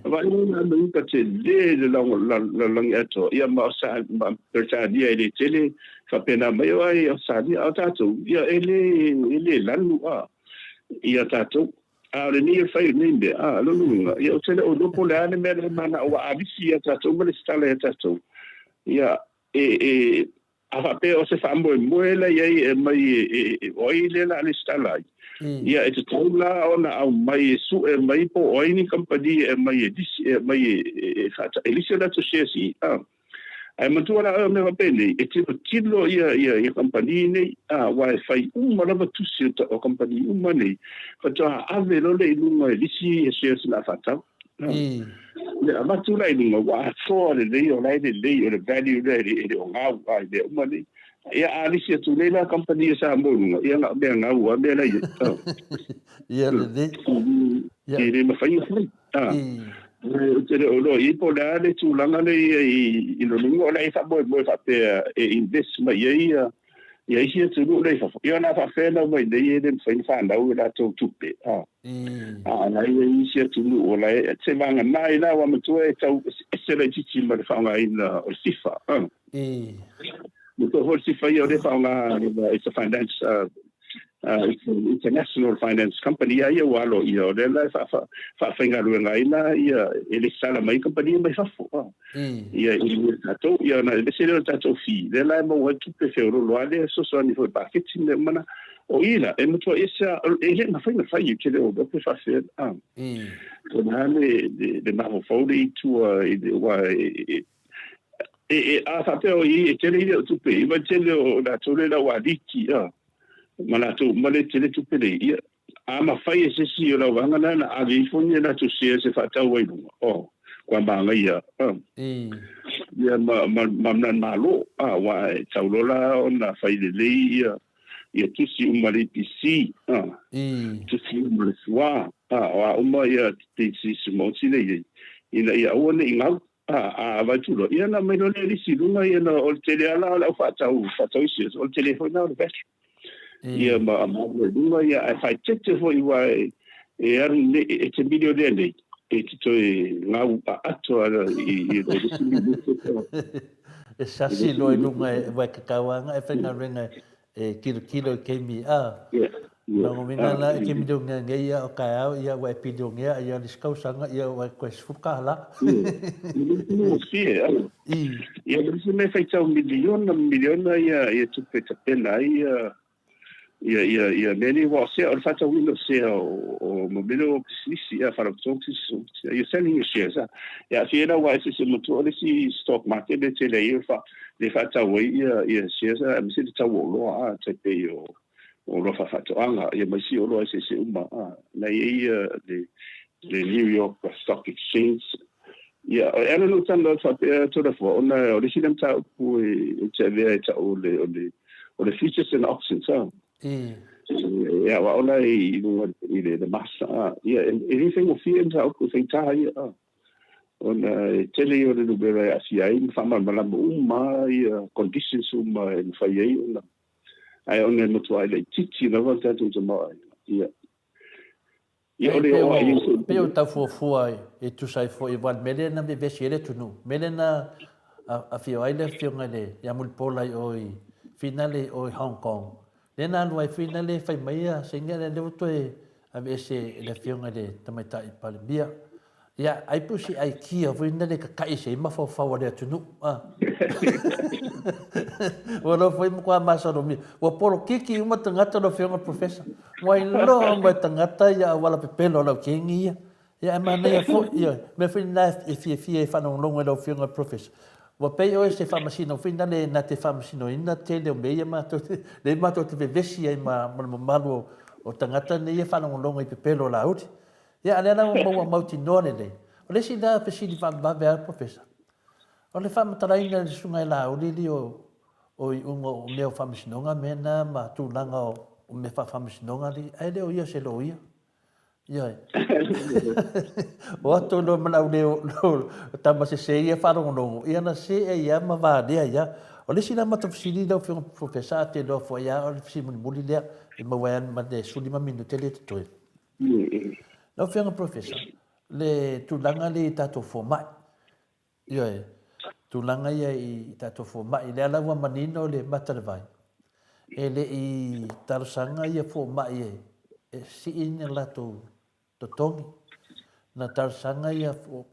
Vaai mai na Amerika tele le lalolagi atoa, ia ma ma Peretania e le tele faapena mai o ai Ausetalia, a o tatou, ia e le, e le lanu a ia tatou. A o lenei e fai o lenei mea, a, lona uiga, ia ou te le o iloa po o le a le mea lea e manao ua alisi ia tatou ma lesitala ia tatou. Ia, e, e, A faapea o se faamoemoe la i ai e aumai e, o ai lea o le a resitala ai, ia e tatau la ona aumai e sue mai po o ai ni kamupani e aumai e lisi, e aumai e, e lisi o latou shares i i. A. Ae manatua la oe o mea faapenei, e tilotilo ia, ia, ia kamupani nei, a, aua e fai uma lava tusi o, o kamupani uma nei, faatoa ave loa lea i luga e lisi ia shares o le a faatau. Le avatu la i luga ua atoa lelei o la e lelei o le value lea e le o gau a i mea uma nei. Ia a lisi atu nei la kamupani a Samoa i luga, ia na o mea gau a mea la i ai. Ia lelei. Ia. E le mafai ona fai. Ou te le o iloa i ai po o le a le tulaga lea i ai i lona uiga o le a e faamoemoe faapea e invest mai ai ia ia isi atunuu la i fafo, ia o le a faapefea ona omai nei e le mafai ona fanau e latou tupe, a. A o la e i ai isi atunuu o la e, se vagana ai la ua matua e tau eseese laitiiti ma le faaaogaina o le FIFA, a. Matua foi le FIFA ia o lea e faaaoga, it's a finance, it's an international finance company a ia ua aloaia, o lea la e faafaigaluega ai la ia, e lesitala mai ai kamupani mai fafo, a. Ia i le tatou, ia ona ese lea o le tatou fee, lea la e maua ai tupe feololo lava lea e fesoasoani foi i le paketi ma mea uma na. O i la, e matua ese lava, e le mafai ona fai, ou te le o iloa pe faapefea. Po o le a le mafaufau lea i tua i le, aua e, e, a faapea o i e tele ia o tupe, i vai tele o latou lea ua aliki, ma latou uma lea e tele tupe lea, ia, A mafai e se isi o lau vaega lea na ave ifo ni a latou shares e faatau ai i luga, oh, kua mānaia, ah. Ia ma, ma, ma na Malo, ah, aua e tau loa la ona fai lelei ia, ia tusi uma a le EPC, ah, tusi uma a le SWA, ah, o a uma ia tusi lea i ai, ina ia aua ne i gau. Ah, a avatu loa, ia ona aumai loa lea lisi i luga, ia na, o le tele lava la o le au faatau, faatau i shares, o le tele foi lena o le value. Ia ma ma alu ai i luga, ia ae faaeteete foi aua e, e alu nei, e te milionea nei, e te toe gau aato lava i, i, i le isi minute. E sasi loa i luga e, aua e tatau lava ona e faigaluega e tilotilo i taimi, a. Lona uiga la e te milionea nei ia o taeao ia ua e pilionea ia le isi tausaga ia ua e toe $10. Ia le isi mea e faitau miliona ma miliona ia ia tupe e tapena ai ia ia ia ia mea nei aua o sea o le faatauina o sea o o mo mea o pisinisi ia faalapotopotoga pisinisi you're selling your shares a e aafia ai la aua eseese matua o le isi stock market lea e tele ai le faatau ai ia ia shares aemaise le tau o oloa a tai pei o o oloa faafaatoaga, ia ma isi oloa eseese uma, a, na i ai ia le, le New York Stock Exchange. Ia, e ala ona ou talanoa atu faapea Toleafoa, ona o le isi lea mataupu e, ou te avea e tau o le, o le, o le futures and options, a. E aoao la i luga i le, le master, a. Ia, e, e le faigofie mataupu e faigata ia, a. Ona e tele ia o le numera e aafia ai ma faamalamalama uma ia conditions uma e mafai ai ona Ae ona e matuai laitiiti lava le tatou tamaoaiga, ia. Ia, o le oo ai i Pei o tau fuafua e tusa ai foi, aua o le mea lea na vevesi ai le atunuu. O le mea lea na afio ai le afioga i le ia Mulipola i o i Finale i o i Hong Kong. Lea na alu ai foi lea fai mai ia Seiga lea ua toe aveese e le afioga i le Tamaitai Palemia. Ia, ai po o se aikia foi lena le kakaʻi ese ai mafaufau a le atunuu, a. Ua loa foi matua masalomia. Ua polokiki uma tagata lau Afioga i le Professor. Ua iloa uma e tagata ia auala pepelo a lau kengi ia. Ia ae manaia foi, ioe, mea foi lena e fiafia e faalogologo i lau Afioga i le Professor. Ua pei oe se faamasino foi lena na te faamasinoina tele o mea ia matou te, lea matou te vevesi ai ma le mamalu o tagata nei e faalogologo i pepelo o Laauli. Ia, a o lea la ua maua mautinoa lelei. O le isi lea fesili vavevave a Professor, O le faamatalaina e le Susuga ia Laauli li o o iuga o mea o faamasinoga mea na ma tulaga o mea faafaamasinoga li, ae le o ia o se loia. Ioe. O atu loa ma le au le o tama sese ia faalogologo, ia na see ai lava ma valea ai lava. O le isi la matou fesili lau Afioga Professor, a te iloa foi lava o le fesili mulimuli lea e maua ai lava ma le 15 minute lea e totoe. Lau Afioga Professor, le tulaga lea i tatou fomai, Ioe, tulaga ia i tatou fomai, lea la ua manino le mata o le vai, e le i talosaga ia fomai e sii ni latou totogi, na talosaga ia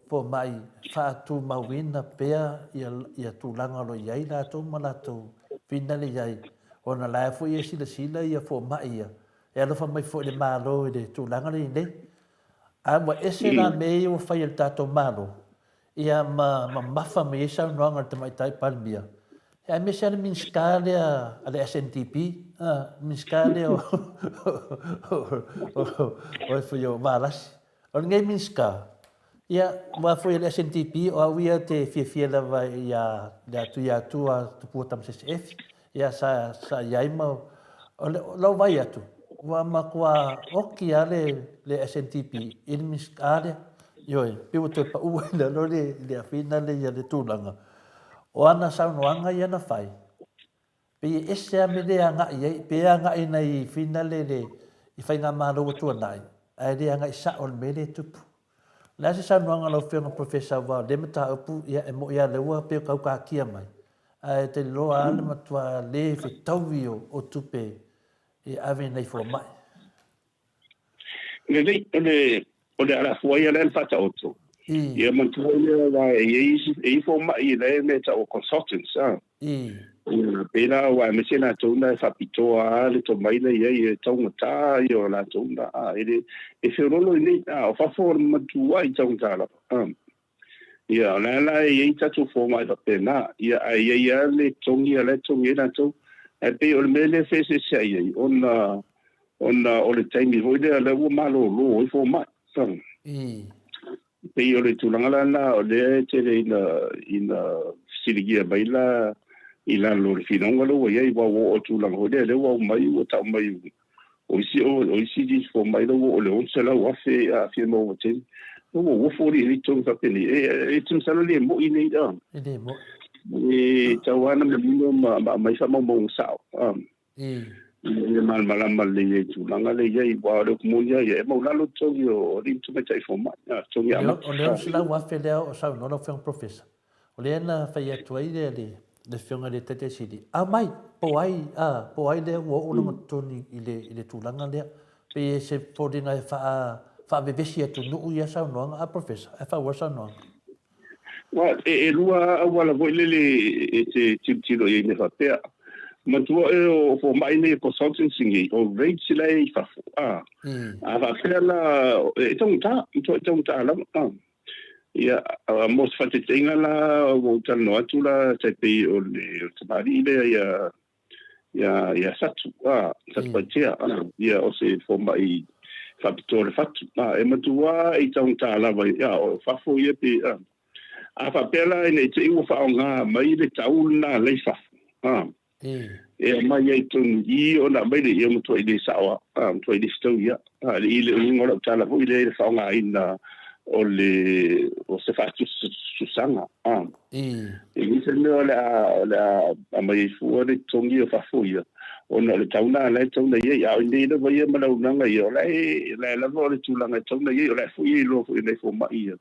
fomai faatumauina pea ia tulaga o lo o i ai latou ma latou finale i ai, ona la e foi e silasila ia fomai ia, e alofa mai foi le Malo i le tulaga lea e i ai nei. A ua ese la mea ia ua fai e le tatou Malo, ia ma mamafa mai ai saunoaga a le Tamaitai Palemia, aemaise lava le Minisita lea a le SNDP, a, le Minisita lea o, o, o, o Valasi. O lenei Minisita, ia, aua foi o le SNDP, o au ia te fiafia lava ia le atu ia Atua Tupua Tamasese Efi, ia sa, sa i ai ma, o le, lau vai atu, ua matua oki lava le, le SNDP i le Minisita lea. Ioe, pei ua toe pau ai i lalo le, le afina lea ia le tulaga. O ana saunoaga ia na fai, pei e ese lava mea lea e agai i ai, pei e agai i nai fina lea i faigamalo ua tuanai, ae le agai sao i le mea lea e tupu. O le a se saunoaga a lau Afioga Professor aua o lea mataupu, ia e moni lava o lea ua pei ua taukatia mai, ae te iloa lava le matua le fetaui o tupe e ave i nai fomai. Lelei, o le, o le alafua ia lea na faataoto. Ia manatua lea aua e i ai isi, e i ai fomai la e mea e tau o consultants, a. Ia, pei la aua aemaise latou na e faapitoa lava le tomai la i ai e taugata ia o latou na, a, e le, e feololo i nei, a, o fafo o le matuai taugata lava, a. Ia, o la la e i ai tatou fomai faapena, ia, ae i ai lava le totogi la e totogi ai latou. Ae pei o le mea lea e feeseeseai ai, ona, ona o le taimi foi lea lea ua malolo ai fomai. Pei o le tulaga la lena o lea e tele ina, ina fesiligia mai la i lalo o le finauga lea ua i ai, aua ua oo i le tulaga foi lea, lea ua aumai ua tau mai O isi o isi di fomai la ua o le 600,000 a fia maua taimi. Ua uofo alii nei totogi faapenei. E te masalo le moi nei a. E le moi. E tau lava na manino ma ma aumai faamaumauga sao. A. Ina ia malamalama lelei ai i tulaga lea i ai aua o le upu moni lava ia e maulalo totogi o alii ma tamaitai fomai. A, totogi amata. O le 600,000 lea o saunoa lau Afioga Professor. O lea na fai atu ai le, le, le afioga i le Taitai Sili, aumai, po o ai, a, po o ai lea ua oo lona totogi i le, i le tulaga lea. Pei e se foliga e faa, faavevesi atunuu ia saunoaga, a Professor, ae faaauau le saunoaga. Well, e, e lua lava auala foi lele e te tilotilo i ai mea faapea. Manatua oe o fomai nei o consultants nei, o rates la e i fafo, a. A faapea la, e taugata, e taugata lava, a. Ia, mo se faataitaiga la, ua ou talanoa atu la, tai pei o le tamalii lea ia, ia, ia Satu, a, Satupaitea, a, ia, o se fomai faapitoa o le fatu, a, e matua i taugata lava, ia, o fafo ia pe, a, a faapea la ina i te i ua faaaoga mai le tau lena la i fafo, a, E aumai ai totonu i i ona aumai lea, ia matuai le sao lava, a, matuai le fetaui lava. A, i le uiga o lau tala foi lea i le faaaogaina o le, o se faatusatusaga, a. E leai se mea o le a, o le a aumai ai fua le totogi o fafo ia, ona o le tau lena o la e tatau ona i ai. A o i inei lava ia ma le auaunaga ia, o la e, o la e lava o le tulaga e tatau ona i ai, o la e foi e iloa foi e nai fomai ia,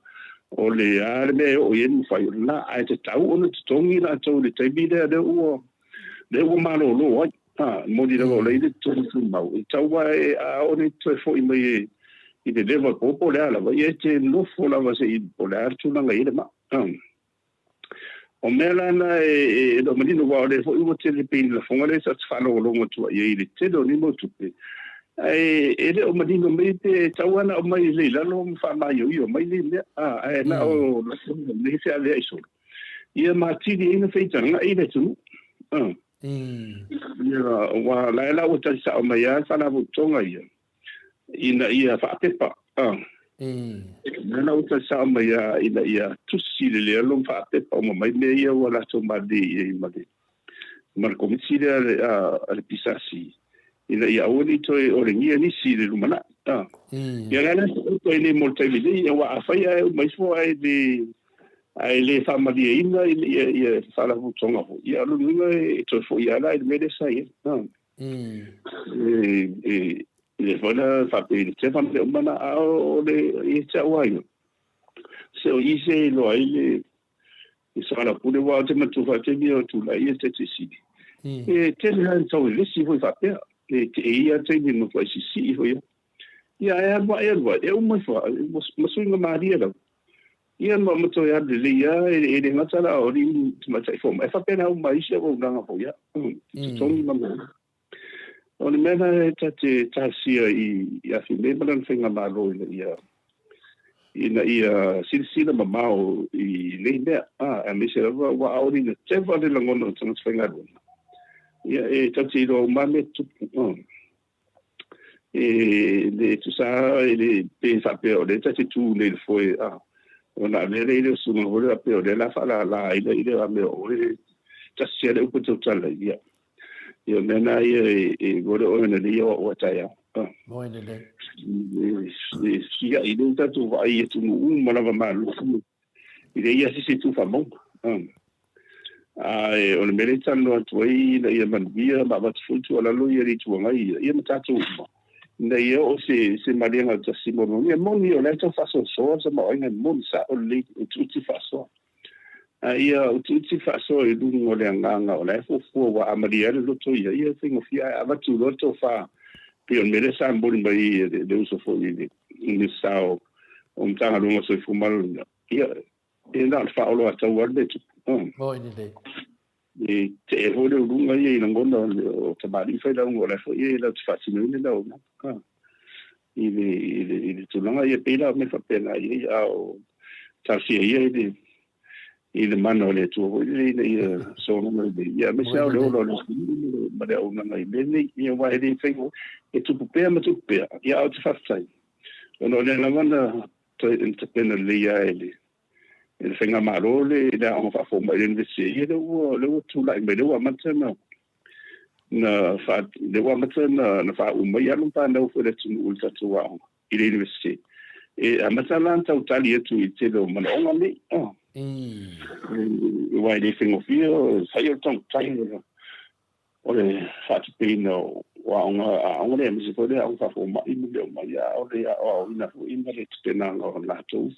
o le a le mea e oo i ai le mafai o lena, ae tatau ona totogi latou i le taimi lea lea ua lea ua malolo ai. A, moni lava o la e i ai le totogi tumau, e tatau lava e, a oo nei toe foi mai e i le level po o le a lava, ia e te nofo lava se i po o le a le tulaga e i ai le maa. O mea la na e le o manino, aua o lea foi ua tele pei le lafoga lea sa faalogologo atu ai i le tele o nei mau tupe, ae e le o manino mai pe e tatau lava ona aumai lelei i lalo ma faamaioio mai nei mea, ae na o lafoga nei feaveai solo, ia ma atili ai ona feitagai le atunuu. Ia, aua o la e la ua tali sao mai lava le Faalapotopotoga ia, ina ia faapepa. Lea na ou talisao mai lava ina ia tusi le lealo ma faapepa uma mai mea ia ua latou malilie i ai ma le ma le Komiti lea a le PSC ina ia aua ne i toe olegia nisi i le lumanai. Ia o le a la se upu ai nei mo le taimi nei, aua afai ae uma ifo ae le ae le faamalieina ia ia Faalapotopotoga foi, ia o lona uiga e toe foi lava la i le mea lea sa i ai. E le foi la faapea i le teva ma mea uma na, a o le ia te au lava ia, se o i se e iloa ai le soalaupule, aua ou te manatua foi lava taimi o tulai ia Tete Sili, e tele lava ina tau vevesi foi faapea, e i lava taimi e matuai sisii foi lava. Ia ae alu ae alu ae, e uma ifo lava, ma suiga malie lava. Ia ma ma toe alu lelei lava, e le gata la o alii tamaitai fomai, ae faapena uma ai isi auaunaga foi lava, totogi ma mea. O le mea lena e ta te talosia i Afime ma lana faigamalo ina ia ina ia silasila mamao i nei mea, aemaise lava ua aole ina teva le lagona o tagata faigaluega. Ia e tatou te iloa uma lava mea tutupu. E le tusa e le pe faapea o lea ta te tu nei i le foe, a ona avea lea i le usuga foi lea faapea o lea la faalala ai le ile mea o oe tasi lava le upu e tautala ai. Ia, ia o mea na ia e vole oe ona lei o au taeao. Moe lelei. E siai le tatou vaai i atunuu uma lava malolosi i leai lava se isi itu faamauga. Ae o le mea lea e talanoa atu ai ina ia manuia ma avatu foi tuualalo ia le Itu Agai ia, ia ma tatou uma, ina ia oo se, se maliega tasi mo le manuia. E moni o la e tau faasoasoa le tamaoaiga, e moni sao lelei, utiuti faasoa. A ia utiuti faasoa i luga o le agaga o la e fuafua, aua a malie lava le loto ia, ia e faigofie, ae avatu loa le tofa, pei o le mea lea sa momoli mai e le uso foi i le Minisita o Matagaluega o Soifua Maloloina, ia, e na o le faaoloatau lava le mea e tupu. Moni lelei. E tee foi le uluga ia i lagona o tamalii failauga o la e foi e latou te faatinoina le auaunaga i le, i le, i le tulaga ia, pei la o mea faapena ia, a o talosia ia i le, i le mana o le Atua foi lele ina ia sologa lelei, ia, aemaise lava o le ola o le atunuu ma le auaunaga i mea nei, ia, aua e le fai, e tupu pea ma tupu pea, ia, ae ou te faafetai, ona o lea lava na toe tapena lelei lava e le e le faigamalo le le aoga faafomai i le Iunivesite, ia lea ua lea ua tulai mai, lea ua amata na na faa lea ua amata na na faauu mai alo ma fanau foi a le atunuu i le tatou aoga i le Iunivesite. E amata la ona tau tali atu i le tele o manaoga nei. Aua e le faigofie, fai o le taumatai o le faatupeina o aoga, aoga lea, aemaise foi le aoga faafomai ma mea uma, ia, a o le aoaoina foi ma le tapenaga o latou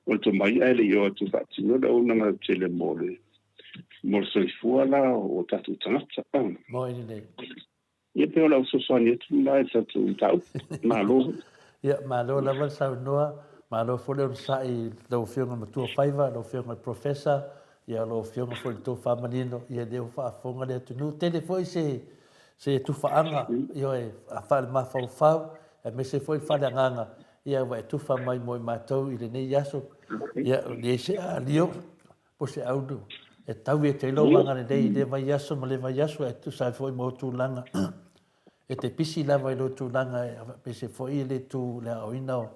o le tomai ae le i o atu e faatino le auaunaga tele mo le mo le soifua la o tatou tagata. Moe lelei. Ia pei o lau fesoasoani atu lena i le tatou mataupu. Malo. Ia, malo lava le saunoa, malo foi le onosai i lau Afioga i le Matua Faiva, lau Afioga i le Professor, ia lau Afioga foi i le Tofa Manino, ia lea ua faafofoga le atunuu. Tele foi se se tufaaga, ioe, faale-mafaufau, aemaise foi le faaleagaga, ia ua e tufa mai mo i matou i lenei aso. Ia, e leai se ario po o se aunu e tau e te lou agalelei i lea vaiaso ma lea vaiaso e tusa ai foi ma ou tulaga e te pisi lava i lou tulaga e aemaise foi i le itu le aoaoina o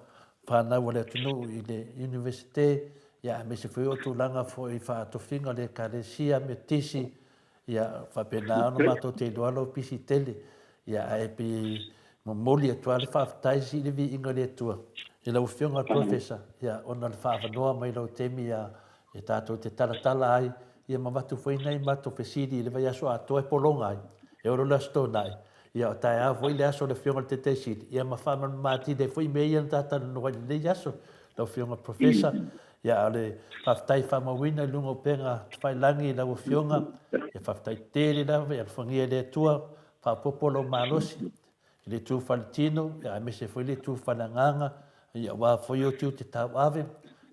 fanau a le atunuu i le Universite ia aemaise foi o tulaga foi faatofiga o le Ekalesia Metotisi Ia, faapena ona matou te iloa lou pisi tele. Ia, ae pei momoli atu lava le faafetai sii le viiga i le Atua i lau Afioga i le Professor, ia, ona o le faaavanoa mai i lou taimi ia, e tatou te talatala ai, ia ma avatu foi nai matou fesili i le vaiaso atoa e pologa ai, e olo le Aso Toonai, ia, o taeao foi le aso o le Afioga i le Taitaisili, ia ma faamalamalama atili ai foi mea ia na ta talanoa ai i lenei aso, lau Afioga i le Professor. Ia, a o le faafetai faamauina i luga o upega tafailagi i lau Afioga, ia faafetai tele lava, ia alofagia e le Atua, faaopoopo lou malosi i le itu faletino, ia aemaise foi le itu faleagaga, ia aua foi ou tiute tauave,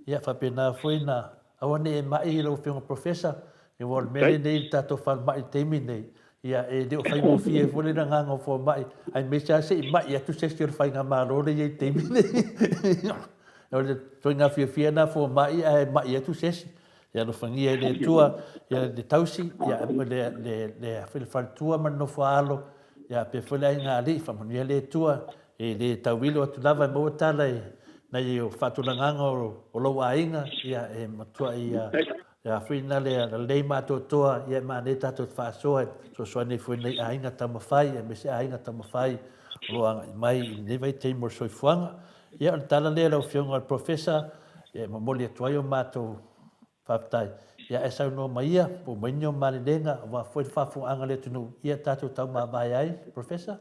ia faapena foi na aua ne i e mai lau Afioga Professor, ia aua o le mea lenei i le tatou falemai i le taimi lenei, ia e le o faigofie foi le agaga o fomai, aemaise lava se i mai atu se isi o le faigamalo lea e i ai i le taimi lenei. O le ituaiga fiafia lena fomai ae mai atu se isi. Ia alofagia e le Atua ia le tausi, ia le, le, le faletua ma le nofo a alo, ia faapea foi le aiga alii, faamanuia le Atua, e le tauilo atu lava e maua tala i nai o faatulagaga o lou aiga, ia, e matuai ia foi na le lelei ma atoatoa, ia e manaia tatou te faasoa e fesoasoani ai foi i nai aiga taumafai, aemaise aiga taumafai o lo o agai mai i lenei vaitaimi o le soifuaga. Ia, o le tala lea lau Afioga i le Professor, e momoli atu ai o matou faafetai. Ia, e saunoa mai ia, po o mai ni o malelega aua foi le faafofogaaga a le atunuu, ia tatou taumavae ai, Professor.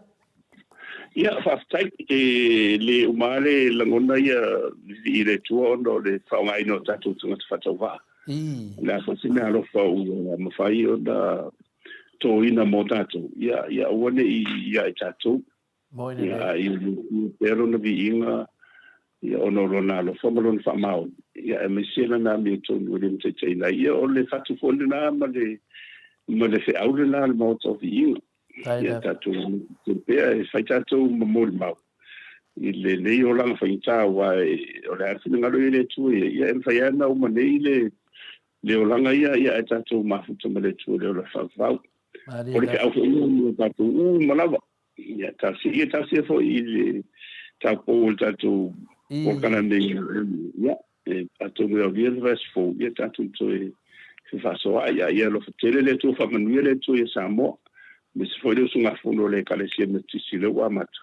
Ia, faafetai. E le uma lava le lagona ia i le Atua ona o le faaaogaina o tatou tagata faatauvaa. O le a foi se meaalofa ua mafai ona toina mo tatou, ia, ia aua ne i ia i tatou. Ia, a ia pea lona viiga ia, ona o lona alofa ma lona faamaoni, ia, aemaise lana amiotonu e le mataitaiina ai. Ia, o le fatu foi lena ma le, ma le feau lena a le Maota o Viiga. Ia tatou pea e fai tatou ma molimau i lenei olaga faigata, aua o le a le finagalo ia le Atua ia, ia e mafai lava ona uma nei le le olaga ia, ia ae tatou mafuta ma le Atua i le ola faavavau. O le feau foi lea mo tatou uma lava. Ia talosia, ia talosia foi i le taupou o le tatou polokalame ia, e atonu e aulia le vaiaso fou, ia tatou toe fefaasoaai, a ia alofa tele le Atua, faamanuia le Atua ia Samoa, aemaise foi le usugafono a le Ekalesia Metotisi lea ua amata,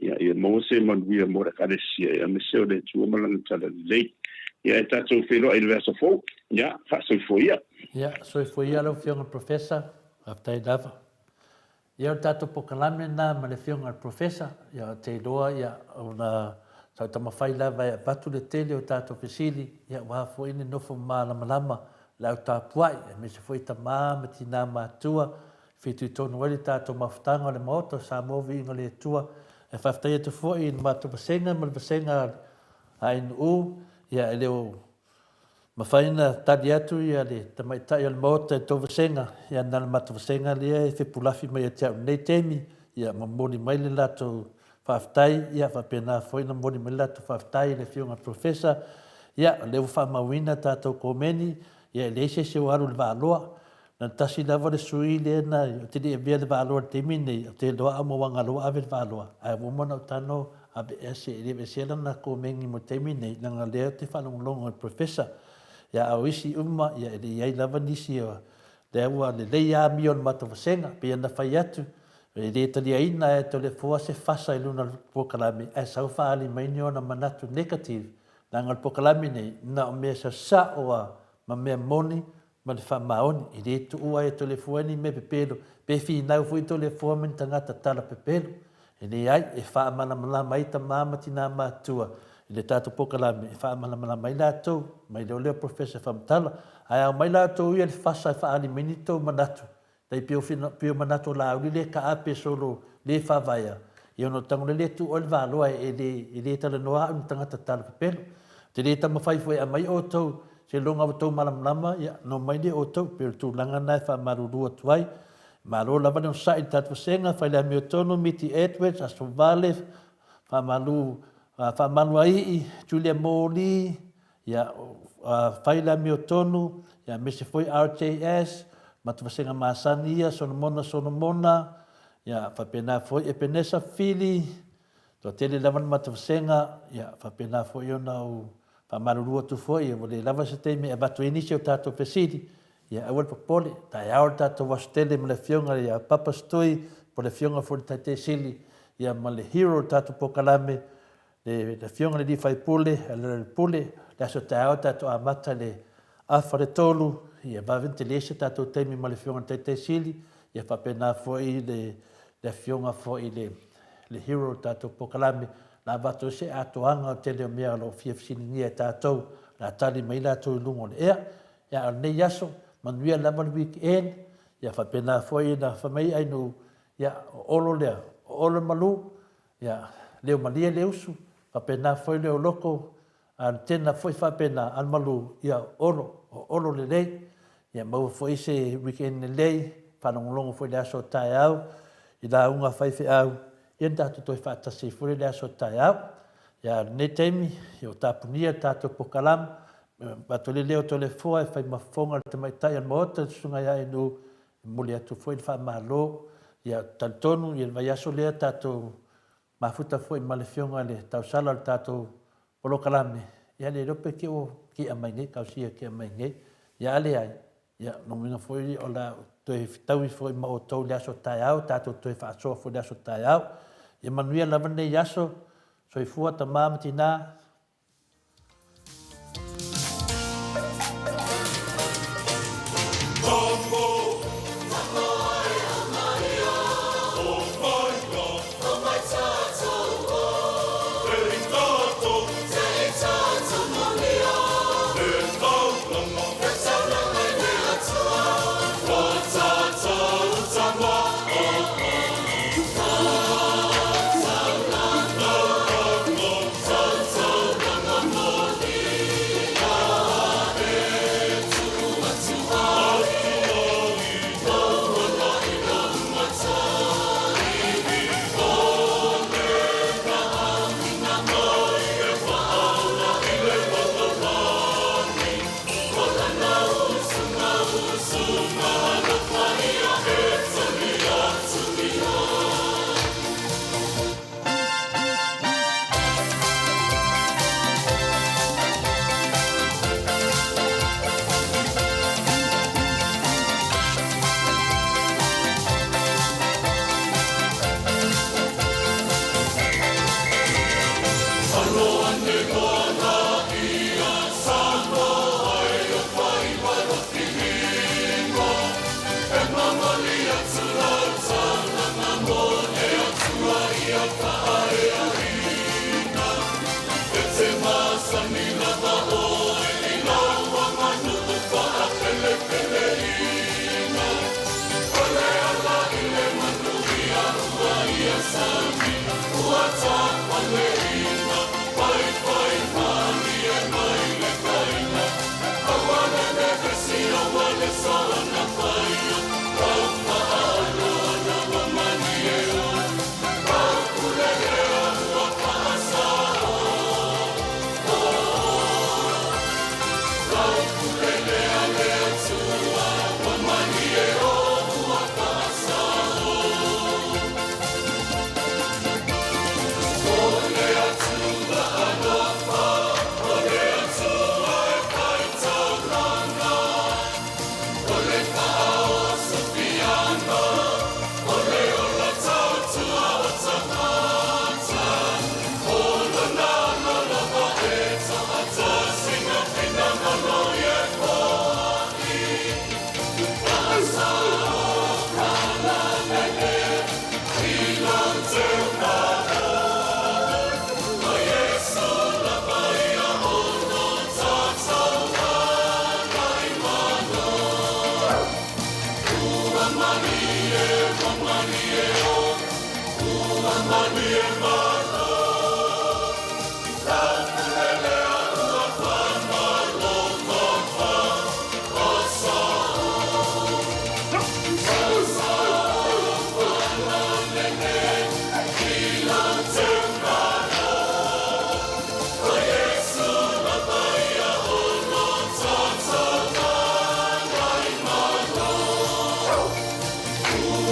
ia, ia maua se manuia mo le Ekalesia, aemaise o le Atua ma Lana Talalelei. Ia e tatou feiloai i le vaiaso fou, ia, faasoifua ia. Ia, soifua ia lau Afioga i le Professor, faafetai lava. Ia o le tatou polokalame lena ma le Afioga i le Professor, ia ou te iloa ia ona sa ou taumafai lava e avatu le tele o tatou fesili, ia aua foi le nofo malamalama le au tapuai, aemaise foi tama ma tina matutua, e fitoitonu ai le tatou mafutaga o le Maota o Samoa Viiga o le Atua. E faafetai atu foi i le matou vasega ma le vasega a ANU, ia e le o Mafai ona tali atu ia le tamaitai o le Maota i le tou vasega, ia na o le matou vasega lea e fepulafi mai ia te au i lenei taimi, ia momoli mai le latou faafetai, ia faapena foi ona momoli mai le latou faafetai i le Afioga i le Professor. Ia, o lea ua faamauina tatou komeni, ia e leai se isi o alu i le Vaaloa. Na o le tasi lava le sui lea na, ou te le i avea le Vaaloa i le taimi lenei, ou te iloa a uma ua agaloa ave le Vaaloa, ae ua uma ona ou tago aveese, e le aveesea lana komeni mo le taimi lenei, leaga o lea ou te faalogologo i le Professor. Ia a o isi uma, ia e le i i ai lava nisi o, lea ua lelei lava amio o le matou vasega, pei ona fai atu, e le taliaina e Toleafoa se fasa i luna o le polokalame, ae sau faaali mai ni ona manatu negative, leaga o le polokalame lenei, na o mea sasao lava ma mea moni ma le faamaoni. E le tuua ai e Toleafoa ni mea pepelo, pe finau foi Toleafoa ma ni tagata tala pepelo. E leai, e faamalamalama ai tama ma tina matutua i le tatou polokalame, e faamalamalama ai latou, mai lea o lea Professor Faamatala. Ae ao mai latou ia le fasa e faaali mai ni tou manatu Tai pei o pei o manatu o Laauli le taape solo le faavaea, ia ona o tago le le tuu ai le valoa e le e le talanoa au i ni tagata tala pepelo. Ou te le taumafai foi e aumai outou seiloga ua tou malamalama, ia ona omai lea outou. Pei o le tulaga lena e faamalulu atu ai. Malo lava le onosai i le tatou vasega, fai le amiotonu, Miti Edwards, Asovale, Faamalu, Faamaluaii, Julia Moli, Ia, fai le amiotonu, ia aemaise foi RJS, Matuvasega masani ia, Solomona Solomona, ia faapena foi Epenesa Fili, toatele lava le Matuvasega, ia faapena foi ona ou faamalulu atu foi, ua le lava se taimi e avatu ai nisi o tatou fesili, ia aua le popole, taeao le tatou aso tele ma le afioga ia Papa Stui, po o le afioga foi i le Taitai Sili, ia ma le hero o le tatou polokalame, Le Afioga i le Sui Usufono, Lealailepule, le aso taeao tatou amata i le afa le 3, ia vave ona tele se tatou taimi ma le Afioga i le Taitai Sili, ia faapena foi le Afioga foi i le hero o le tatou polokalame, la avatu ai se atoaga o le tele o mea o lo o fia fesiligia e tatou, la tali mai latou i luga o le ea. Ia, a o lenei aso, manuia lava le weekend, ia faapena foi ona fai mai Ainuu, ia, o Olo lea, o Olo Malu, Ia, leo malie le usu, faapena foi le oloko, a le tena foi faapena, a le malu, ia, olo, o olo lelei. Ia maua foi se weekend lelei, faalogologo foi i le aso o taeao, i lauga a faifeau, ia na tatou toe faatasi ai foi i le aso o taeao. Ia, a o lenei taimi, ia ua tapunia le tatou polokalame, avatu ai le leo o Toleafoa e fai ma fofoga i le tamaitai o le Maota, le Susuga ia Ainuu, E momoli atu foi le faamalo. Ia, talitonu i le vaiaso lea tatou mafuta foi ma le Afioga i le Tausala o le tatou polokalame, ia le iloa pe ke ua ki'a mai nei, tausia ki'a mai nei. Ia a leai, ia, lona uiga foi o le a toe fetaui foi ma outou i le aso taeao, tatou toe faasoa foi i le aso taeao. Ia manuia lava lenei aso, soifua tama ma tina.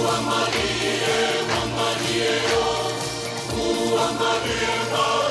Ua malie, ua malie o, ua malie.